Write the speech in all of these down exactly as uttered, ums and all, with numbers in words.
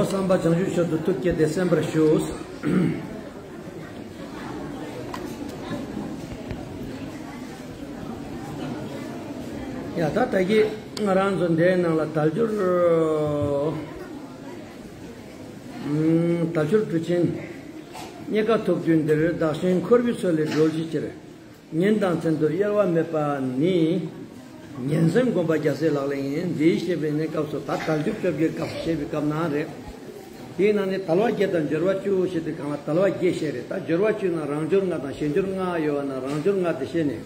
བསམ་པ་བྱང་ཆུབ་མཆོག་ཏུ་ཐུགས་བསྐྱེད་དེ་གསན་པར་ཞུ། ཡ་ད་ད་གི་ང་རང་ཚོ་འདིའི་ནང་ལ་དལ་འབྱོར། ཨམ། དལ་འབྱོར་གྲུ་ཆེན་རྙེད་དཀའ་ཐུག་དུས་འདིར། བདག་གཞན་འཁོར་བའི་མཚོ་ལས་སྒྲོལ་བྱའི་ཕྱིར། ཉིན་དང་མཚན་དུ་གཡེལ་བ་མེད་པ་ནི། ཉིན་མཚན་སྒོམ་པ་རྒྱལ་སྲས་ལག་ལེན་ཡིན། འདིའི་བཤད་པའི་གནས་སྐབས་སུ་ད་དལ་འབྱོར་བཅོ་བརྒྱད་སྐབས་བཤད་པའི་སྐབས་ནང་རེད། དེའི་ནང་ནས་དལ་བ་བརྒྱད་དང་འབྱོར་བ་བཅུ་ཞེས་དུས་གང་ལ་དལ་བ་བརྒྱད་བཤད་རེད། ད་འབྱོར་བ་བཅུ་ན་རང་འབྱོར་ལྔ་དང་གཞན་འབྱོར་ལྔ་ཡོད་པ་ན་རང་འབྱོར་ལྔ་དེ་བཤད་ནས།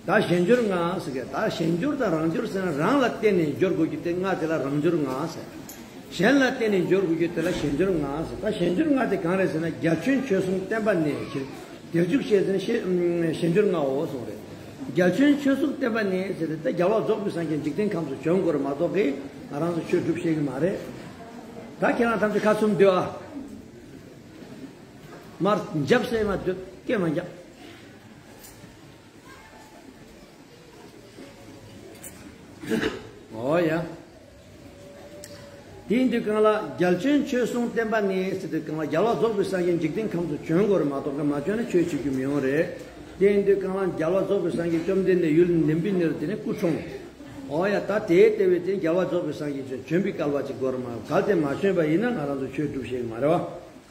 ད་གཞན་འབྱོར་ལྔ་ཟེར་གི། ད་གཞན་འབྱོར་དང་རང་འབྱོར་ཟེར་ན་རང་ལ་བརྟེན་ནས་འབྱོར་དགོས་རྒྱུ་དེ་ལྔ་དེ་ལ་རང་འབྱོར་ལྔ་ཟེར། གཞན་ལ་བརྟེན་ནས་འབྱོར་དགོས་རྒྱུ་དེ་ལ་གཞན་འབྱོར་ལྔ་ཟེར། ད་གཞན་འབྱོར་ལྔ་དེ་གང་རེད་ཟེར་ན། རྒྱ་ཆེན་ཆོས་སྲུང་བསྟན་པ་ནས་ཞེས། རྒྱ་ཆེན་ཆོས་སྲུང་བསྟན་པ་ནས་ཟེར་ཏེ་ད་རྒྱལ་བ་རྫོགས་པའི་སངས་རྒྱས་འཇིག་རྟེན་ཁམས་སུ་བྱོན་དགོས་རེད་མ་གཏོགས་གི་ང་རང་ཚོ་ཆོས་སྒྲུབ་ཤེས་ཀྱི་མ་རེད། ད་ཁྱེད་རང་ཐམས་ཅད་ཁ་ཚུམ་སྡོད་ཨ། མར་འཇབ་སེ་མ་སྡོད། སྐད་མ་རྒྱག། ཨོ་ཡ། དེ་ཡིན་དུས་གང་ལ་རྒྱལ་ཆེན་ཆོས་སྲུང་བསྟན་པ་ནས་ཟེར་དུས་གང་ལ་རྒྱལ་བ་རྫོགས་པའི་སངས་རྒྱས་འཇིག་རྟེན་ཁམས་སུ་བྱོན་དགོས་རེད་མ་གཏོགས་གི་མ་བྱོན་ན་ཆོས་བྱེད་རྒྱུ་མི་ཡོང་རེད། དེ་ཡིན་དུས་གང་ལ་རྒྱལ་བ་རྫོགས་པའི་སངས་རྒྱས་བཅོམ་ལྡན་འདས་ཡུལ་ནིམ་བི་ནིར་དེ་ནས་སྐུ་འཁྲུངས། ཨོ་ཡ། ད་དེའི་ལྟེ་བའི་དེ་རྒྱལ་བ་རྫོགས་པའི་སངས་རྒྱས་བྱོན་བྱོན་པའི་སྐལ་བ་ཅིག་དགོས་རེད་མ་གལ་ཏེ་མ་བྱོན་པ་ཡིན་ན་ང་རང་ཚོ་ཆོས་སྒྲུབ་ཤེས་ཀྱི་མ་རེད་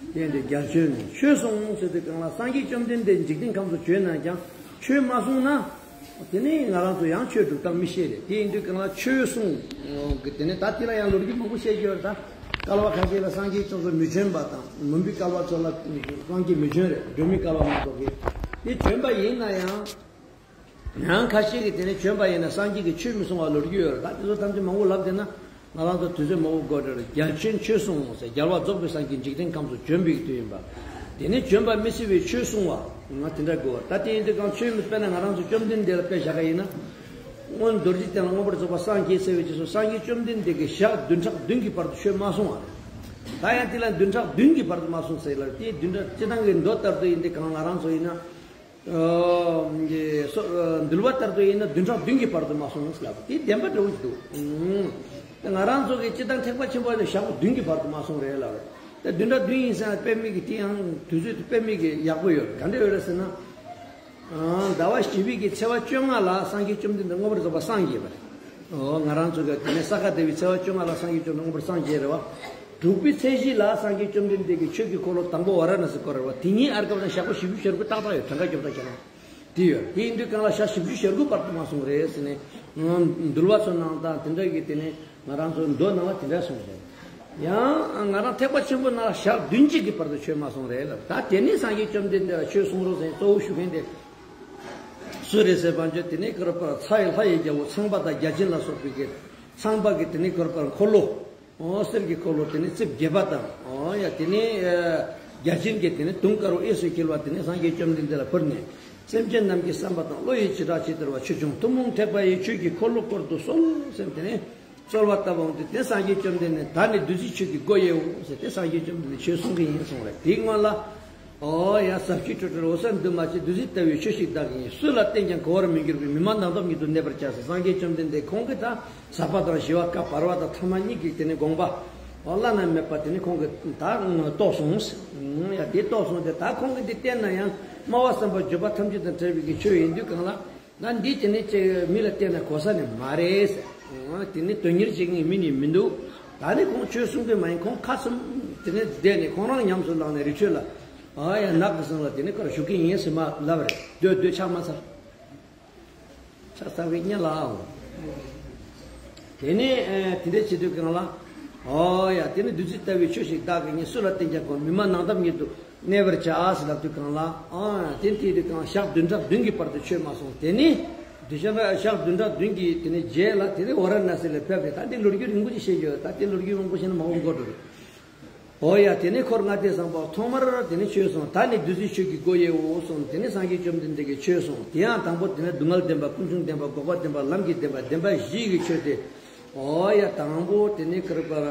བ། དེ་འདི་རྒྱལ་ཆོས་ནི་ཆོས་གསུངས་ཟེར་དུས་གང་ལ་སངས་རྒྱས་བཅོམ་ལྡན་འདས་འཇིག་རྟེན་ཁམས་སུ་བྱོན་ན་ཀྱང་ཆོས་མ་གསུངས་ན། དེ་ནི་ང་རང་ཚོ་ཡང་ཆོས་སྒྲུབ་སྟངས་མི་ཤེས་རེད། དེ་ཡིན་དུས་གང་ལ་ཆོས་གསུངས་ཀྱི་དེ་ནི་ད་དེ་ལ་ཡང་ལོ་རྒྱུས་མང་པོ་བཤད་རྒྱུ་ཡོད་རེད། ད་སྐལ་བ་ཁ་ཤས་ལ་སངས་རྒྱས་ཁྱོད་ཚོ་མི་བྱོན་པ་དང་མུན་པའི་སྐལ་བ་ཚོ་ལ་སངས་རྒྱས་མི་བྱོན་རེད། སྒྲོན་མེའི་སྐལ་བ་མ་གཏོགས་ཀྱི་དེ་བྱོན་པ་ཡིན་ན་ཡང་། ཡང་ཁ་ཤས་ཀྱིས་དེ་ནས་བྱོན་པ་ཡིན་ན་སངས་རྒྱས་ཀྱིས་ཆོས་མི་གསུང་བ་ལོ་རྒྱུས་ཡོད་རེད། ད་དེ་ཚོ་ཐམས་ཅད་མང་པོ་ལབ་བསྡད་ན་ང་རང་ཚོ་དུས་ཚོད་མང་པོ་འགོར་འགྲོ་རེད། རྒྱལ་ཆེན་ཆོས་གསུངས་ཟེར། རྒྱལ་བ་རྫོགས་པའི་སངས་རྒྱས་འཇིག་རྟེན་ཁམས་སུ་བྱོན་པའི་དུས་ཡིན་པ། དེ་ནས་བྱོན་པ་མི་སྲིད་པའི་ཆོས་གསུང་བ་ང་དེ་འདྲ་དགོས། ད་དེ་ཡིན་དུས་གང་ཆོས་མི་དཔེར་ན་ང་རང་ཚོ་བཅོམ་ལྡན་འདས་ལ་དཔེ་བཞག་ག་ཡིན་ན། སྔོན་རྡོ་རྗེ་གདན་ལ་མངོན་པར་རྫོགས་པ་སངས་རྒྱས་ཟེར་བའི་རྗེས་སུ་སངས་རྒྱས་བཅོམ་ལྡན་འདས་ཀྱིས་ཞག་བདུན་ཕྲག་བདུན་གྱི་བར་དུ་ཆོས་མ་གསུང་བ་རེད། ད་ཡང་དེ་ལ་བདུན་ཕྲག་བདུན་གྱི་བར་དུ་མ་གསུང་ཟེར་ལ་དེ་བདུན་ཕྲག་སྤྱི་བཏང་གི་མདོ་ལྟར་དུ་ཡིན་དུས་གང་ང་རང་ཚོ་ཡིན་ན། འདུལ་བ་ལྟར་དུ་ཡིན་ན་བདུན་ཕྲག་བདུན་གྱི་བར་དུ་མ་གསུངས་ལབ་དེ་བདེན་པ་འདྲ་བོ་ཞིག་འདུག་ང་རང་ཚོ་གི་སྤྱི་བཏང་ཐེག་པ་ཆེན་པོ་ལ་ཞག་བདུན་གྱི་བར་དུ་མ་གསུངས་རེད་ལབ་རེད། དེ་བདུན་ཕྲག་བདུན་ཡིན་ཟེར་ན་དཔེ་མེད་ཀྱི་དེ་ཡང་དུས་ཚོད་དེ་དཔེ་མེད་ཀྱི་ཡག་པོ་ཡོད་རེད། ག་འདྲ་ཡོད་རེད་ཟེར་ན། ཟླ་བ་བཞི་པའི་གི་ཚེས་པ་བཅོ་ལྔ་ལ་སངས་རྒྱས་བཅོམ་ལྡན་འདས་མངོན་པར་རྫོགས་པ་སངས་རྒྱས་པ་རེད། ང་རང་ཚོ་གི་དེ་ནས་ས་ག་ཟླ་བའི་ཚེས་པ་བཅོ་ལྔ་ལ་སངས་རྒྱས་བཅོམ་ལྡན་མངོན་པར་སངས་རྒྱས་རེད་བ། དྲུག་པའི་ཚེས་བཞི་ལ་སངས་རྒྱས་བཅོམ་ལྡན་འདས་ཀྱིས་ཆོས་ཀྱི་འཁོར་ལོ་དང་པོ་ཝཱ་ར་ཎ་སི་བསྐོར་བ་དེ་ཉིད་ཨར་ཀ་པ་དང་ཞག་པོ་བཞི་བཅུ་ཞེ་དགུ་ཏག་ཏག་ཡོད། གྲངས་ཀ་སྐྱོབ་ད་ཁྱེད་རང་དེ་ཡོད། དེ་ཡིན་དུས་གང་ལ་ཞག་བཞི་བཅུ་ཞེ་དགུ་བར་དུ་མ་གསུངས་རེད་ཟེར་ནས་འདུལ་བ་ཚོ་ནང་དང་དེ་འདྲ་གི་དེ་ནས་ང་རང་ཚོ་མདོ་ནང་ལ་དེ་འདྲ་གསུངས་རེད། ཡང་ང་རང་ཐེག་པ་ཆེན་པོ་ནང་ལ་ཞག་བདུན་གཅིག་གི་བར་དུ་ཆོས་མ་གསུངས་རེད་ལབ། ད་དེ་ནས་སངས་རྒྱས་བཅོམ་ལྡན་འདས་ལ་ཆོས་གསུང་རོགས་ཟེར་གཙོ་བོ་ཞུ་མཁན་དེ་སུ་རེད་ཟེར་བ་འཇོག་དེ་ནས་ཀར་པར་ཚ་ཡི་ལྷ་ཡི་རྒྱལ་པོ་ཚངས་པ་དང་བརྒྱ་བྱིན་ལ་སོགས་པའི་གི་ཚངས་པ་གི་དེ་ནས་ཀར་པར་འཁོར་ལོ། ཨོ་གསེར་གྱི་འཁོར་ལོ་དེ་ནས་རྩིབས་བརྒྱད་པ་དང་། ཨོ་ཡ་དེ་ནས་ཨ་བརྒྱ་བྱིན་གྱིས་དེ་ནས་དུང་དཀར་པོ་གཡས་སུ་འཁྱིལ་བ་དེ་ནས་སངས་རྒྱས་བཅོམ་ལྡན་འདས་ལ་ཕུལ་ནས། སེམས་ཅན་རྣམས་ཀྱི་བསམ་པ་དང་བློ་ཡི་བྱེ་བྲག་ཇི་ལྟར་བ། ཆོས་འབྱུང་ཐུན་མོང་ཐེག་པ་ཡི། ཆོས་ཀྱི་འཁོར་ལོ་བསྐོར་དུ་གསོལ་ཟེར་དེ་ནས་གསོལ་བ་བཏབ་པ་འོང་དུས་དེ་སངས་རྒྱས་བཅོམ་ལྡན་འདས་ད་ནི་བདུད་རྩིའི་ཆོས་ཀྱི་སྒོ་དབྱེའོ་ཟེར་དེ་སངས་རྒྱས་བཅོམ་ལྡན་འདས་ཆོས་གསུང་གི་ཡིན་གསུངས་རེད། དེའི་སྔོན་ལ། ཨོ་ཡ་ཟབ་ཆོས་སྤྲོས་བྲལ་འོད་གསལ་འདུས་མ་བྱས། བདུད་རྩི་ལྟ་བུའི་ཆོས་ཤིག་བདག་གིས་ཉོན། སུ་ལ་བསྟན་ཀྱང་གོ་བར་མི་འགྱུར་བའི། མི་སྨྲ་ནགས་འདབས་ཉིད་དུ་གནས་པར་བྱ་ཟེར་སངས་རྒྱས་བཅོམ་ལྡན་འདས་ཁོང་གིས་ད་ཟབ་པ་དང་ཞི་བ་ཀ་བར་བ་དང་ཐ་མ་གཉིས་ཀྱི་དེ་ནས་དགོངས་པ་བླ་ན་མེད་པ་དེ་ནས་ཁོང་གིས་ད་རྟོགས་སོང་། ཡ་དེ་རྟོགས་སོང་སྟེ་ད་ཁོང་གིས་འདི་བསྟན་ན་ཡང་སྨྲ་བ་བསམ་པ་བརྗོད་པ་ཐམས་ཅད་དང་བྲལ་བའི་གི་ཆོས་ཡིན་དུས་གང་ལ། ད་འདི་དེ་ནས་ཅིག་མི་ལ་བསྟན་ན་གོ་ས་ནི་མ་རེད་ཟེར། དེ་ནས་དོན་གཉེར་བྱེད་མཁན་མི་ནི་མི་འདུག་ད་ནི་ཁོང་ཆོས་གསུང་གི་མ་ཡིན། ཁོང་ཁ་ཙུམ་དེ་ནས་བསྡད་ནས་ཁོང་རང་ཉམས་སུ་བླངས་ནས་རི་ཁྲོད་ལ། ཨ་ཡ་ནགས་ཀྱི་ཟུང་ལ་དེ་ནས་ཁར་བཞུགས་ཀྱི་ཡིན་ཟེར་མ་ལབ་རེད། སྡོད་སྡོད་ཕྱག་མ་ཚར། ཕྱག་ཚར་བའི་སྙན་ལ་ཨང་། དེ་ནས་དེ་འདྲ་བྱེད་དུས་གང་ལ། ཨོ་ཡ་དེ་ནི་བདུད་རྩི་ལྟ་བུའི་ཆོས་ཤིག་བདག་གིས་ཉོན། སུ་ལ་བསྟན་ཀྱང་གོ་མི་སྨྲ་ནགས་འདབས་ཉིད་དུ་གནས་པར་བྱ་ཟེར་ལབ་དུས་གང་ལ། ཨ་དེ་དེ་དུས་གང་ཞག་བདུན་ཕྲག་བདུན་གྱི་བར་དུ་ཆོས་མ་གསུངས། དེ་ནི་དེ་ཞག་ཞག་བདུན་ཕྲག་བདུན་གྱི་དེ་ནི་རྗེས་ལ་དེ་ནི་ཝཱ་ར་ཎ་སི་ལ་ཕེབས་རེད། ད་དེ་ལོ་རྒྱུས་རིང་པོ་ཅིག་བཤད་ཡོད། ད་དེ་ལོ་རྒྱུས་མང་པོ་བཤད་ན་མ་འོང་གོ་འགྲོ་རེད། ཨོ་ཡ་དེ་ནས་འཁོར་ལྔ་སྡེ་བཟང་པོ་ཐོག་མར་དེ་ནས་ཆོས་གསུངས། ད་ནི་བདུད་རྩིའི་ཆོས་ཀྱི་སྒོ་དབྱེའོ་གསུངས། དེ་ནས་སངས་རྒྱས་བཅོམ་ལྡན་འདས་ཀྱིས་ཆོས་གསུངས། དེ་ཡང་དང་པོ་དེ་ནས་སྡུག་བསྔལ་བདེན་པ། ཀུན་འབྱུང་བདེན་པ། འགོག་པ་བདེན་པ། ལམ་གྱི་བདེན་པ། བདེན་པ་བཞི་ཡི་ཆོས་ཏེ། ཨོ་ཡ་དང་པོ་དེ་ནས་ཀར་པར།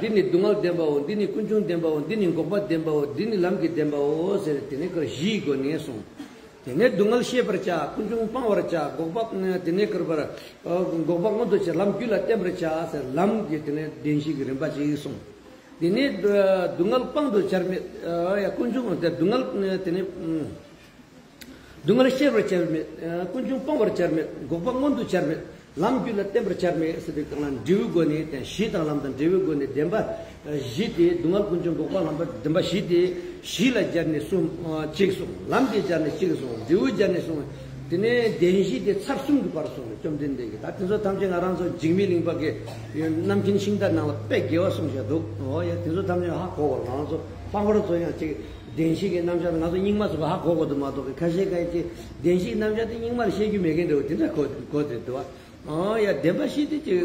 འདི་ནི་སྡུག་བསྔལ་བདེན་པའོ། འདི་ནི་ཀུན་འབྱུང་བདེན་པའོ། འདི་ནི་འགོག་པ་བདེན་པའོ། འདི་ནི་ལམ་གྱི་བདེན་པའོ་ཟེར་དེ་ནས་ཀར་བཞིའི་སྒོ་ནས་གསུངས། དེ་ནས་སྡུག་བསྔལ་ཤེས་པར་བྱ། ཀུན་འབྱུང་སྤང་བར་བྱ། འགོག་པ་དེ་ནས་ཀར་པར་འགོག་པ་མངོན་དུ་བྱ། ལམ་རྒྱུད་ལ་བརྟན་པར་བྱ་ཟེར། ལམ་གྱི་དེ་ནས་བདེན་བཞི་གི་རིམ་པ་ཅིག་གསུངས། དེ་ནས་སྡུག་བསྔལ་སྤང་དུ་བྱར་མེད། ཡ་ཀུན་འབྱུང་དེ་སྡུག་བསྔལ་དེ་ནས། སྡུག་བསྔལ་ཤེས་པར་བྱར་མེད། ཀུན་འབྱུང་སྤང་བར་བྱར་མེད། འགོག་པ་མངོན་དུ་བྱར་མེད། ལམ་རྒྱུད་ལ་བརྟན་པར་བྱར་མེད་ཟེར་དུས་གང་ལ་འབྲས་བུའི་སྒོ་ནས་དེ་གཞི་དང་ལམ་དང་འབྲས་བུའི་སྒོ་ནས་བདེན་པ་བཞི་སྟེ། སྡུག་བསྔལ་ཀུན་འབྱུང་འགོག་པ་ལམ་པ་བདེན་པ་བཞི་སྟེ། གཞི་ལ་སྦྱར་ནས་གསུམ་གཅིག་གསུངས། ལམ་དེ་སྦྱར་ནས་གཅིག་གསུངས། འབྲས་བུ་སྦྱར་ནས་གསུམ། དེ་ནས་བདེན་བཞི་དེ་ཚར་གསུམ་གྱི་བར་གསུངས་ནས་བཅོམ་ལྡན་འདས་ཀྱིས། ད་དེ་ཚོ་ཐམས་ཅད་ང་རང་ཚོ་འཇིགས་མེད་གླིང་པ་གི་རྣམ་མཁྱེན་ཤིང་རྟ་ནང་ལ་དཔེ་རྒྱས་པ་གསུངས་བཞག་འདུག། འོ་ཡ། དེ་ཚོ་ཐམས་ཅད་ཧ་གོ་བར་ང་རང་ཚོ་ལྷག་པར་དུ་ཡང་ཅིག་བདེན་བཞི་གི་རྣམ་གཞག་ང་ཚོ་རྙིང་མ་ཚོ་གིས་ཧ་གོ་དགོས་འདུག་མ་གཏོགས་ཀྱི། ཁ་ཤས་ཀྱིས་ཅིག་བདེན་བཞིའི་རྣམ་གཞག་དེ་རྙིང་མར་བཤད་རྒྱུ་མེད་མཁན་འདྲ་བོ་དེ་འདྲ་གོ་གོ་དེ་འདུག་བ། ཨོ་ཡ། བདེན་པ་བཞི་དེ་ཅིག་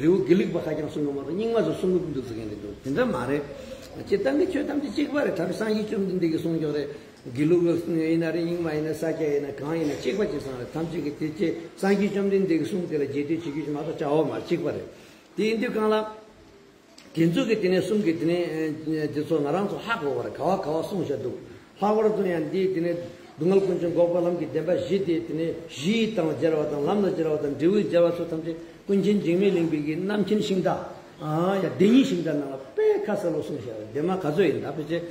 རི་བོ་དགེ་ལུགས་པ་ཁ་རྐྱང་གསུང་གི་མ་གཏོགས་རྙིང་མ་ཚོ་གསུང་གི་མི་འདུག་ཟེར་མཁན་དེ་འདུག། དེ་འདྲ་མ་རེད། སྤྱིར་བཏང་གི་ཆོས་ཐམས་ཅད་གཅིག་པ་རེད། ད་རེས་སངས་རྒྱས་བཅོམ་ལྡན་འདས་ཀྱིས་གསུངས་ཀྱོག་རེད། དགེ་ལུགས་ཡིན་ན་རེད། རྙིང་མ་ཡིན་ན་ས་སྐྱ་ཡིན་ན་གང་ཡིན་ན་གཅིག་པ་གཅིག་རྐྱང་རེད། ཐམས་ཅད་ཀྱིས་དེ་ཅི་སངས་རྒྱས་བཅོམ་ལྡན་འདས་ཀྱིས་གསུངས་དེ་ལ་རྗེས་ཟློས་བྱེད་རྒྱུ་ཞིག་མ་གཏོགས་བྱ་བ་མ་རེད། གཅིག་པ་རེད། དེ་ཡིན་དུས་གང་ལ། དེ་ཚོ་གི་དེ་ནས་གསུམ་གྱི་དེ་ནས་དེ་ཚོ་ང་རང་ཚོ་ཧ་གོ་བར་ག་བ་ག་བ་གསུངས་བཞག་འདུག། ལྷག་པར་དུ་ཡང་འདིའི་དེ་ནས་སྡུག་བསྔལ་ཀུན་འབྱུང་འགོག་པ་ལམ་གྱི་བདེན་པ་བཞི་སྟེ། དེ་ནས་གཞི་དང་སྦྱར་བ་དང་། ལམ་ལ་སྦྱར་བ་དང་། འབྲས་བུ་སྦྱར་བ་ཚོ་ཐམས་ཅད་ཀུན་མཁྱེན་འཇིགས་མེད་གླིང་པའི་གི་རྣམ་མཁྱེན་ཤིང་རྟ། ཨ་ཡ། བདེན་གཉིས་ཤིང་རྟ་ནང་ལ་དཔེ་ཁ་གསལ་པོ་གསུངས་བཞག། བདེན་མ་ག་ཚོད་ཡིན་ད་ཕལ་ཆེར།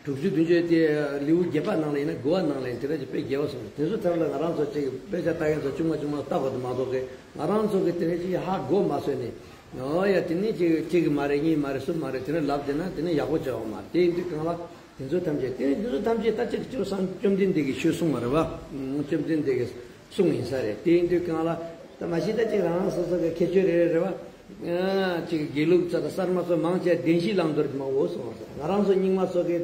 དྲུག་ཅུ་བདུན་ཅུ་དེ་ལེའུ་བརྒྱད་པ་ནང་ལ་ཡིན་ན། དགུ་པ་ནང་ལ་ཡིན། དེ་འདྲ་ཅིག་དཔེ་རྒྱས་པ་གསུངས། དེ་ཚོ་ཐད་ལ་ང་རང་ཚོ་ཅིག་དཔེ་ཆ་ལྟ་མཁན་ཚོ་ཆུང་མ་ཆུང་མ་ལྟ་དགོས་འདུག་མ་གཏོགས་ཀྱི། ང་རང་ཚོ་གི་དེ་འདྲ་ཅིག་ཧ་གོ་མ་སོང་ནས། ཨོ་ཡ། དེ་ནས་ཅིག་གཅིག་གི་མ་རེད། གཉིས་མ་རེད། གསུམ་མ་རེད། དེ་འདྲ་ལབ་བསྡད་ན་དེ་ནས་ཡག་པོ་བྱེད་པ་མ་རེད། དེ་ཡིན་དུས་གང་ལ་དེ་ཚོ་ཐམས་ཅད། དེ་ནས་དེ་ཚོ་ཐམས་ཅད་ད་ཅིག་ཅིག་སངས་བཅོམ་ལྡན་འདས་ཀྱིས་ཆོས་གསུངས་པ་རེད་བ། བཅོམ་ལྡན་འདས་ཀྱིས་གསུངས་ཡིན་ས་རེད། དེ་ཡིན་དུས་གང་ལ་ད་མ་གཞི་ད་ཅིག་རང་རང་སོ་སོ་གི་ཁྱད་ཆོས་རེ་རེ་རེད་བ། ཨ་ཅིག་དགེ་ལུགས་ཚོ་དང་གསར་མ་ཚོ་མང་ཆེ་བ་བདེན་བཞིའི་བླང་དོར་གྱི་མ་འོ་སོང་བ། ང་རང་ཚོ་རྙིང་མ་ཚོ་གི་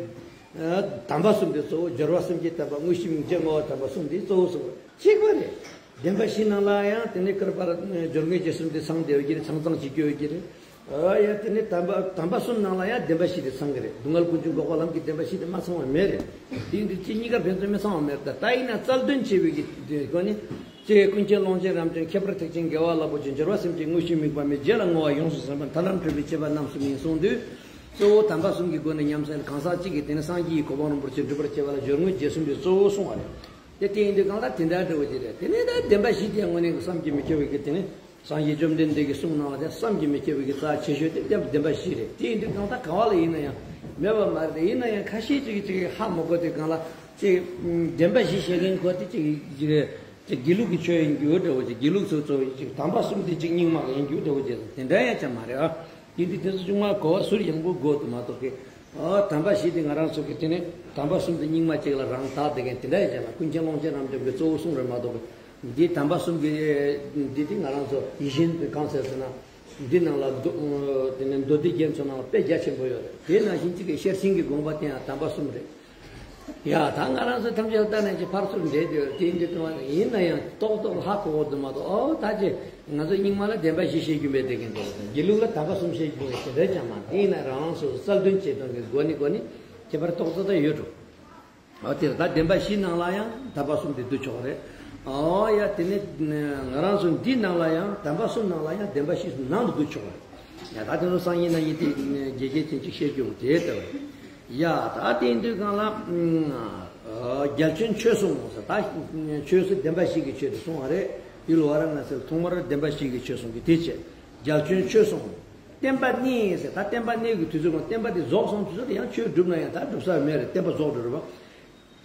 ཨ་དམ་པ་གསུམ་དེ་གཙོ་བོ། སྦྱོར་བ་སེམས་བསྐྱེད་བརྟན་པ། དངོས་གཞི་སྨིན་བྱེད་བསྔོ་བ་དམ་པ་གསུམ་དེ་གཙོ་བོ་གཙོ་བོ་གཅིག་པ་རེད། བདེན་པ་བཞི་ནང་ལ་ཡང་དེ་ནས་ཀར་པར་སྦྱོར་དངོས་རྗེས་གསུམ་དེ་ཚང་བསྡད་ཡོད་ཀྱི་རེད། ཚང་ཚང་བྱེད་ཀྱི་ཡོད་ཀྱི་རེད། ཨ་ཡ། དེ་ནས་དམ་པ་དམ་པ་གསུམ་ནང་ལ་ཡང་བདེན་པ་བཞི་དེ་ཚང་གི་རེད། སྡུག་བསྔལ་ཀུན་འབྱུང་འགོག་པ་ལམ་གྱི་བདེན་པ་བཞི་དེ་མ་ཚང་བ་མེད་རེད། དེ་ཡིན་དུས་ཅི་གཉིས་ཀ་ཕན་ཚུན་མི་ཚང་བ་མེད། ད་ད་ཡིན་ན་རྩལ་འདོན་བྱེད་པའི་གི་སྒོ་ནས་ཅི། ཀུན་མཁྱེན་ཀློང་ཆེན་རབ་འབྱམས། ཁྱད་པར་ཐེག་ཆེན་རྒྱལ་བ་ལྷ་བུ་ཆེ། སྦྱོར་བ་སེམས་བསྐྱེད་དངོས་གཞི་དམིགས་པ་མེད། རྗེས་ལ་བསྔོ་བ་ཡོངས་སུ་ཟིན་པ། མཐའ་ལམ་འཕྲོད་པའི་བྱེད་པ་རྣམ་གསུམ་ཡིན་གསུངས་དུས། གཙོ་བོ་དམ་པ་གསུམ་གྱི་སྒོ་ནས་ཉམས་སུ་ལེན། གང་ཟག་གཅིག་གིས་དེ་ནས་སངས་རྒྱས་ཀྱི་གོ་འཕང་རིན་པོ་ཆེ་འགྲུབ་པར་བྱེད་པ་ལ་སྦྱོར་དངོས་རྗེས་གསུམ་པས་གཙོ་བོ་གསུངས་པ་རེད། དེ་དེ་ཡིན་དུས་གང་ལྟར་དེ་འདྲ་འདྲ་བོ་ཅིག་རེད། དེ་ནས་ད་བདེན་པ་བཞི་དེ་དངོས་གནས་ཀྱི་བསམ་གྱིས་མི་ཁྱབ་པའི་གི། དེ་ནས་སངས་རྒྱས་བཅོམ་ལྡན་འདས་ཀྱི་གསུང་ནང་ལ་དེ་བསམ་གྱིས་མི་ཁྱབ་པའི་གི་རྩ་ཆེ་ཤོས་དེ་བདེན་པ་བཞི་རེད། དེ་ཡིན་དུས་གང་ལྟར་ག་བ་ལ་ཡིན་ན་ཡང་མེད་པ་མ་རེད། དེ་ཡིན་ན་ཡང་ཁ་ཤས་ཅིག་གིས་ཅིག་ཧ་མ་གོ་དུས་གང་ལ་ཅིག་བདེན་པ་བཞི་བཤད་མཁན་ཁོ་དེ་ཅིག་ཅིག་ཅིག་དགེ་ལུགས་ཀྱི་ཆོས་ཡིན་རྒྱུ་འདྲ་བོ་ཅིག། དགེ་ལུགས་ཚོ་ཚོ་ཅིག་དམ་པ་གསུམ་དེ་ཅིག་རྙིང་མ་ཡིན་རྒྱུ་འདྲ་བོ་ཅིག། དེ་འདྲ་ཡང་ཅང་མ་རེད་ཨ། ཡིན་དུས་དེ་ཚོ་ཆུང་མ་གོ་བ་ཟུར་ཡང་པོ་དགོས་འདུག་མ་གཏོགས་ཀྱི། ཨ་དམ་པ་བཞི་དེ་ང་རང་ཚོ་གི་དེ་ནས་དམ་པ་གསུམ་དེ་རྙིང་མ་གཅིག་ལ་རང་དག་བསྡད་མཁན་དེ་འདྲ་ཡིན་ཙང་། ཀུན་མཁྱེན་ཀློང་ཆེན་རབ་འབྱམས་ཀྱི་གཙོ་བོ་གསུང་རེད་མ་གཏོགས་ཀྱི། འདི་དམ་པ་གསུམ་གྱི་འདི་དེ་ང་རང་ཚོ་ཡིད་བཞིན་གང་ཟེར་ཟེར་ན། འདི་ནང་ལ་མདོ་དེ་རྒྱན་ཚོ་ནང་ལ་དཔེ་རྒྱ་ཆེན་པོ་ཡོད་རེད། དེ་ནང་བཞིན་གཅིག་གི་ཤེར་ཕྱིན་གྱི་དགོངས་པ་དེ་ཡང་དམ་པ་གསུམ་རེད། ཡ། ད་ང་རང་ཚོ་ཐམས་ཅད་ལྟ་ན་ཅིག་ཕར་ཚུར་འདྲེས་དེ་དེ་འདི་ལྟ་བ་ཡིན་ན་ཡང་ཏོག་ཏོག་ཧ་གོ་བོ་འདུག་མ་གཏོགས། ཨོ་ད་ཅི་ང་ཚོ་རྙིང་མ་ལ་བདེན་པ་བཞི་བཤད་རྒྱུ་མེད་དེ་གི་འདུག། དགེ་ལུགས་ལ་དམ་པ་གསུམ་བཤད་རྒྱུ་མེད་དེ་འདྲ་ཅང་མ་རེད། ཡིན་ན་རང་རང་སོ་སོ་རྩལ་འདོན་བྱེད་སྟངས་ཀྱི་སྒོ་ནས་སྒོ་ནས་ཁྱད་པར་ཏོག་ཙམ་ད་ཡོད་འགྲོ། ཨོ་དེ་ད་བདེན་པ་བཞི་ནང་ལ་ཡང་དམ་པ་གསུམ་དེ་བསྡུ་ཆོག་རེད། ཨོ་ཡ། དེ་ནས་ང་རང་ཚོ་འདི་ནང་ལ་ཡང་དམ་པ་གསུམ་ནང་ལ་ཡང་བདེན་པ་བཞི་ནང་དུ་བསྡུ་ཆོག་རེད། ཡ། ད་དེ་ཚོ་སང་ཉིན་གནངས་ཉིན་དེ་རྒྱས་རྒྱས་ཅན་ཅིག་བཤད་རྒྱུ་དེ་ལྟ་བུ། ཡ། ད་དེ་ཡིན་དུས་གང་ལ། རྒྱལ་ཆེན་ཆོས་གསུང་ཟེར། ད་ཆོས་སུ་བདེན་པ་བཞི་གི་ཆོས་དེ་གསུང་བ་རེད། ཡུལ་ཝཱ་ར་ཎ་སིར་ཐོག་མར་བདེན་པ་བཞི་གི་ཆོས་གསུང་གི་དེ་བྱས། རྒྱལ་ཆེན་ཆོས་གསུང་། བསྟན་པ་གནས་ཟེར། ད་བསྟན་པ་གནས་ཀྱི་དུས་ཚོད་ནང་བསྟན་པ་དེ་རྫོགས་སོང་དུས་ཚོད་དེ་ཡང་ཆོས་བསྒྲུབ་ན་ཡང་ད་སྒྲུབ་ས་མེད་རེད། བསྟན་པ་རྫོགས་འགྲོ་རེད་བ།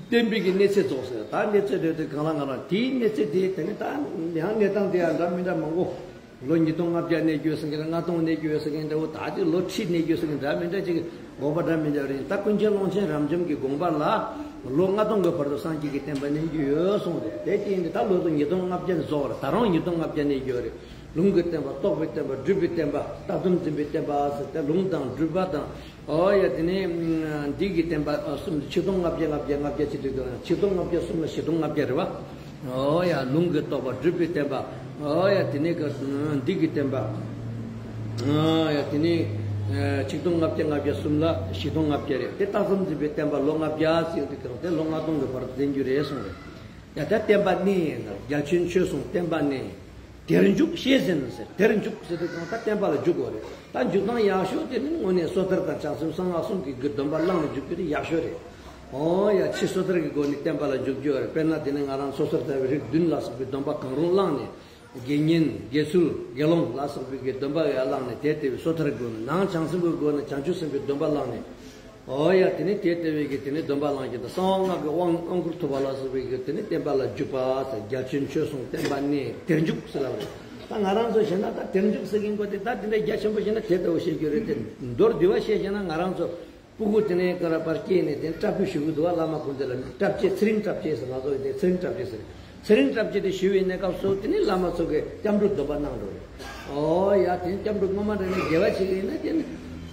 བསྟན་པའི་གི་གནས་ཚད་རྫོགས་ཟེར། ད་གནས་ཚད་རེད་དེ་གང་ལ་གང་ལ་དེའི་གནས་ཚད་དེ་དེ་ནི་ད་ཡང་གནས་སྟངས་དེ་ཡང་འདྲ་མི་འདྲ་མང་པོ། ལོ་ཉིས་སྟོང་ལྔ་བརྒྱ་གནས་རྒྱུ་ཟེར་མཁན་འདྲ། ལྔ་སྟོང་གནས་རྒྱུ་ཟེར་མཁན་འདྲ་བོ། ད་ཅིག་ལོ་ཁྲི་གནས་རྒྱུ་ཟེར་མཁན་འདྲ་མི་འདྲ་ཅིག་དགོངས་པ་འདྲ་མི་འདྲ་རེད། ད་ཀུན་མཁྱེན་ཀློང་ཆེན་རབ་འབྱམས་ཀྱི་དགོངས་པ་ལ་ལོ་ལྔ་སྟོང་གི་བར་དུ་སངས་རྒྱས་ཀྱི་བསྟན་པ་གནས་རྒྱུ་ཡོད་གསུངས་རེད། དེ་རྐྱེན་གྱིས་ད་ལོ་ཚོ་ཉིས་སྟོང་ལྔ་བརྒྱ་རྫོགས་རེད། ད་རུང་ཉིས་སྟོང་ལྔ་བརྒྱ་གནས་རྒྱུ་རེད། ལུང་གི་བསྟན་པ། རྟོགས་པའི་བསྟན་པ། སྒྲུབ་པའི་བསྟན་པ། བཏགས་སྡོམ་འཛིན་པའི་བསྟན་པ་ཟེར་ཏེ། ལུང་དང་སྒྲུབ་པ་དང་། ཨོ་ཡ། དེ་ནས་འདི་གི་བསྟན་པ་གསུམ། ཆིག་སྟོང་ལྔ་བརྒྱ་ལྔ་བརྒྱ་ལྔ་བརྒྱ་བྱེད་དུས་ཀྱང་ཆིག་སྟོང་ལྔ་བརྒྱ་གསུམ་ལ་བཞི་སྟོང་ལྔ་བརྒྱ་རེད་བ། ཨོ་ཡ། ལུང་གི་རྟོགས་པ། སྒྲུབ་པའི་བསྟན་པ། ཨོ་ཡ། དེ་ནས་ཀ་འདི་གི་བསྟན་པ། ཨོ་ཡ། དེ་ནས་ཆིག་སྟོང་ལྔ་བརྒྱ་ལྔ་བརྒྱ་གསུམ་ལ་བཞི་སྟོང་ལྔ་བརྒྱ་རེད། དེ་བཏགས་སྡོམ་འཛིན་པའི་བསྟན་པ་ལོ་ལྔ་བརྒྱ་ཟེར་དུས་ཀྱང་དེ་ལོ་ལྔ་སྟོང་གི་བར་དུ་ལྡན་རྒྱུ་རེད་གསུངས་རེད། ཡ། ད་བསྟན་པ་གནས་ཡིན་ན། རྒྱལ་ཆེན་ཆོས་གསུང་བསྟན་པ་གནས། དེར་འཇུག་ཞེས་ཟེར་ནས་ཟེར། དེར་འཇུག་ཟེར་དུས་ཙང་ད་བསྟན་པ་ལ་འཇུག་དགོས་རེད། ད་འཇུག་སྟངས་ཡག་ཤོས་དེ་ནི་དངོས་གནས་སོ་ཐར་དང་བྱང་སེམས་གསང་སྔགས་གསུམ་གྱི་གི་སྡོམ་པ་བླངས་ནས་འཇུག་རྒྱུ་དེ་ཡག་ཤོས་རེད། ཨོ་ཡ། ཕྱི་སོ་ཐར་གྱི་སྒོ་ནས་བསྟན་པ་ལ་འཇུག་རྒྱུ་ཡོད་རེད། དཔེར་ན་དེ་ནི་ང་རང་སོ་ཐར་ལྟ་བུའི་རིགས་བདུན་ལ་སོགས་པའི་སྡོམ་པ་གང་རུང་བླངས་ནས། དགེ་བསྙེན་དགེ་ཚུལ་དགེ་སློང་ལ་སོགས་པའི་གི་སྡོམ་པ་ཡང་བླངས་ནས་དེ་ལྟ་བུའི་སོ་ཐར་གྱི་སྒོ་ནས། ནང་བྱང་སེམས་ཀྱི་སྒོ་ནས་བྱང་ཆུབ་སེམས་དཔའི་སྡོམ་པ་བླངས་ནས། ཨོ་ཡ། དེ་ནི་དེ་ལྟ་བུའི་གི་དེ་ནི་སྡོམ་པ་བླངས་ཀྱི་འདུག་གསང་བ་སྔགས་ཀྱི་དབང་དབང་བསྐུར་ཐོབ་པ་ལ་སོགས་པའི་གི་དེ་ནི་བསྟན་པ་ལ་འཇུག་པ་ཟེར། རྒྱ་ཆེན་ཆོས་སྲུང་བསྟན་པ་གནས་དེར་འཇུག་ཟེར་ལབ་རེད། ད་ང་རང་ཚོ་བཤད་ན་ད་དེར་འཇུག་ཟེར་གྱིན་གོ་དེ་ད་དེ་འདྲ་རྒྱ་ཆེན་པོ་བཤད་ན་དེ་ལྟ་བུ་བཤད་རྒྱུ་རེད་དེ། མདོར་བསྡུས་པ་བཤད་བཤད་ན་ང་རང་ཚོ་སྤུ་གུ་དེ་ནས་ཀ་ར་པར་སྐྱེས་ནས་དེ་བཀྲ་ཤིས་ཞུ་གི་འདུག་བ། བླ་མ་སྐུ་མདུན་ལ་བཀྲ་བརྒྱད་ཚེ་རིང་བཀྲ་བརྒྱད་ཟེར། ང་ཚོ་དེ་ཚེ་རིང་བཀྲ་བརྒྱད་ཟེར། ཚེ་རིང་བཀྲ་བརྒྱད་དེ་ཞུ་བའི་གནས་སྐབས་སུ་དེ་ནས་བླ་མ་ཚོ་གིས་སྐྱབས་འགྲོ་སྡོམ་པ་གནང་འགྲོ་རེད། ཨོ་ཡ། དེ་སྐྱབས་འགྲོ་སྔོན་མ་འདྲ་ནས་དགེ་བ་བྱེད་ཀྱི་ཡིན་ན་དེ་ནི་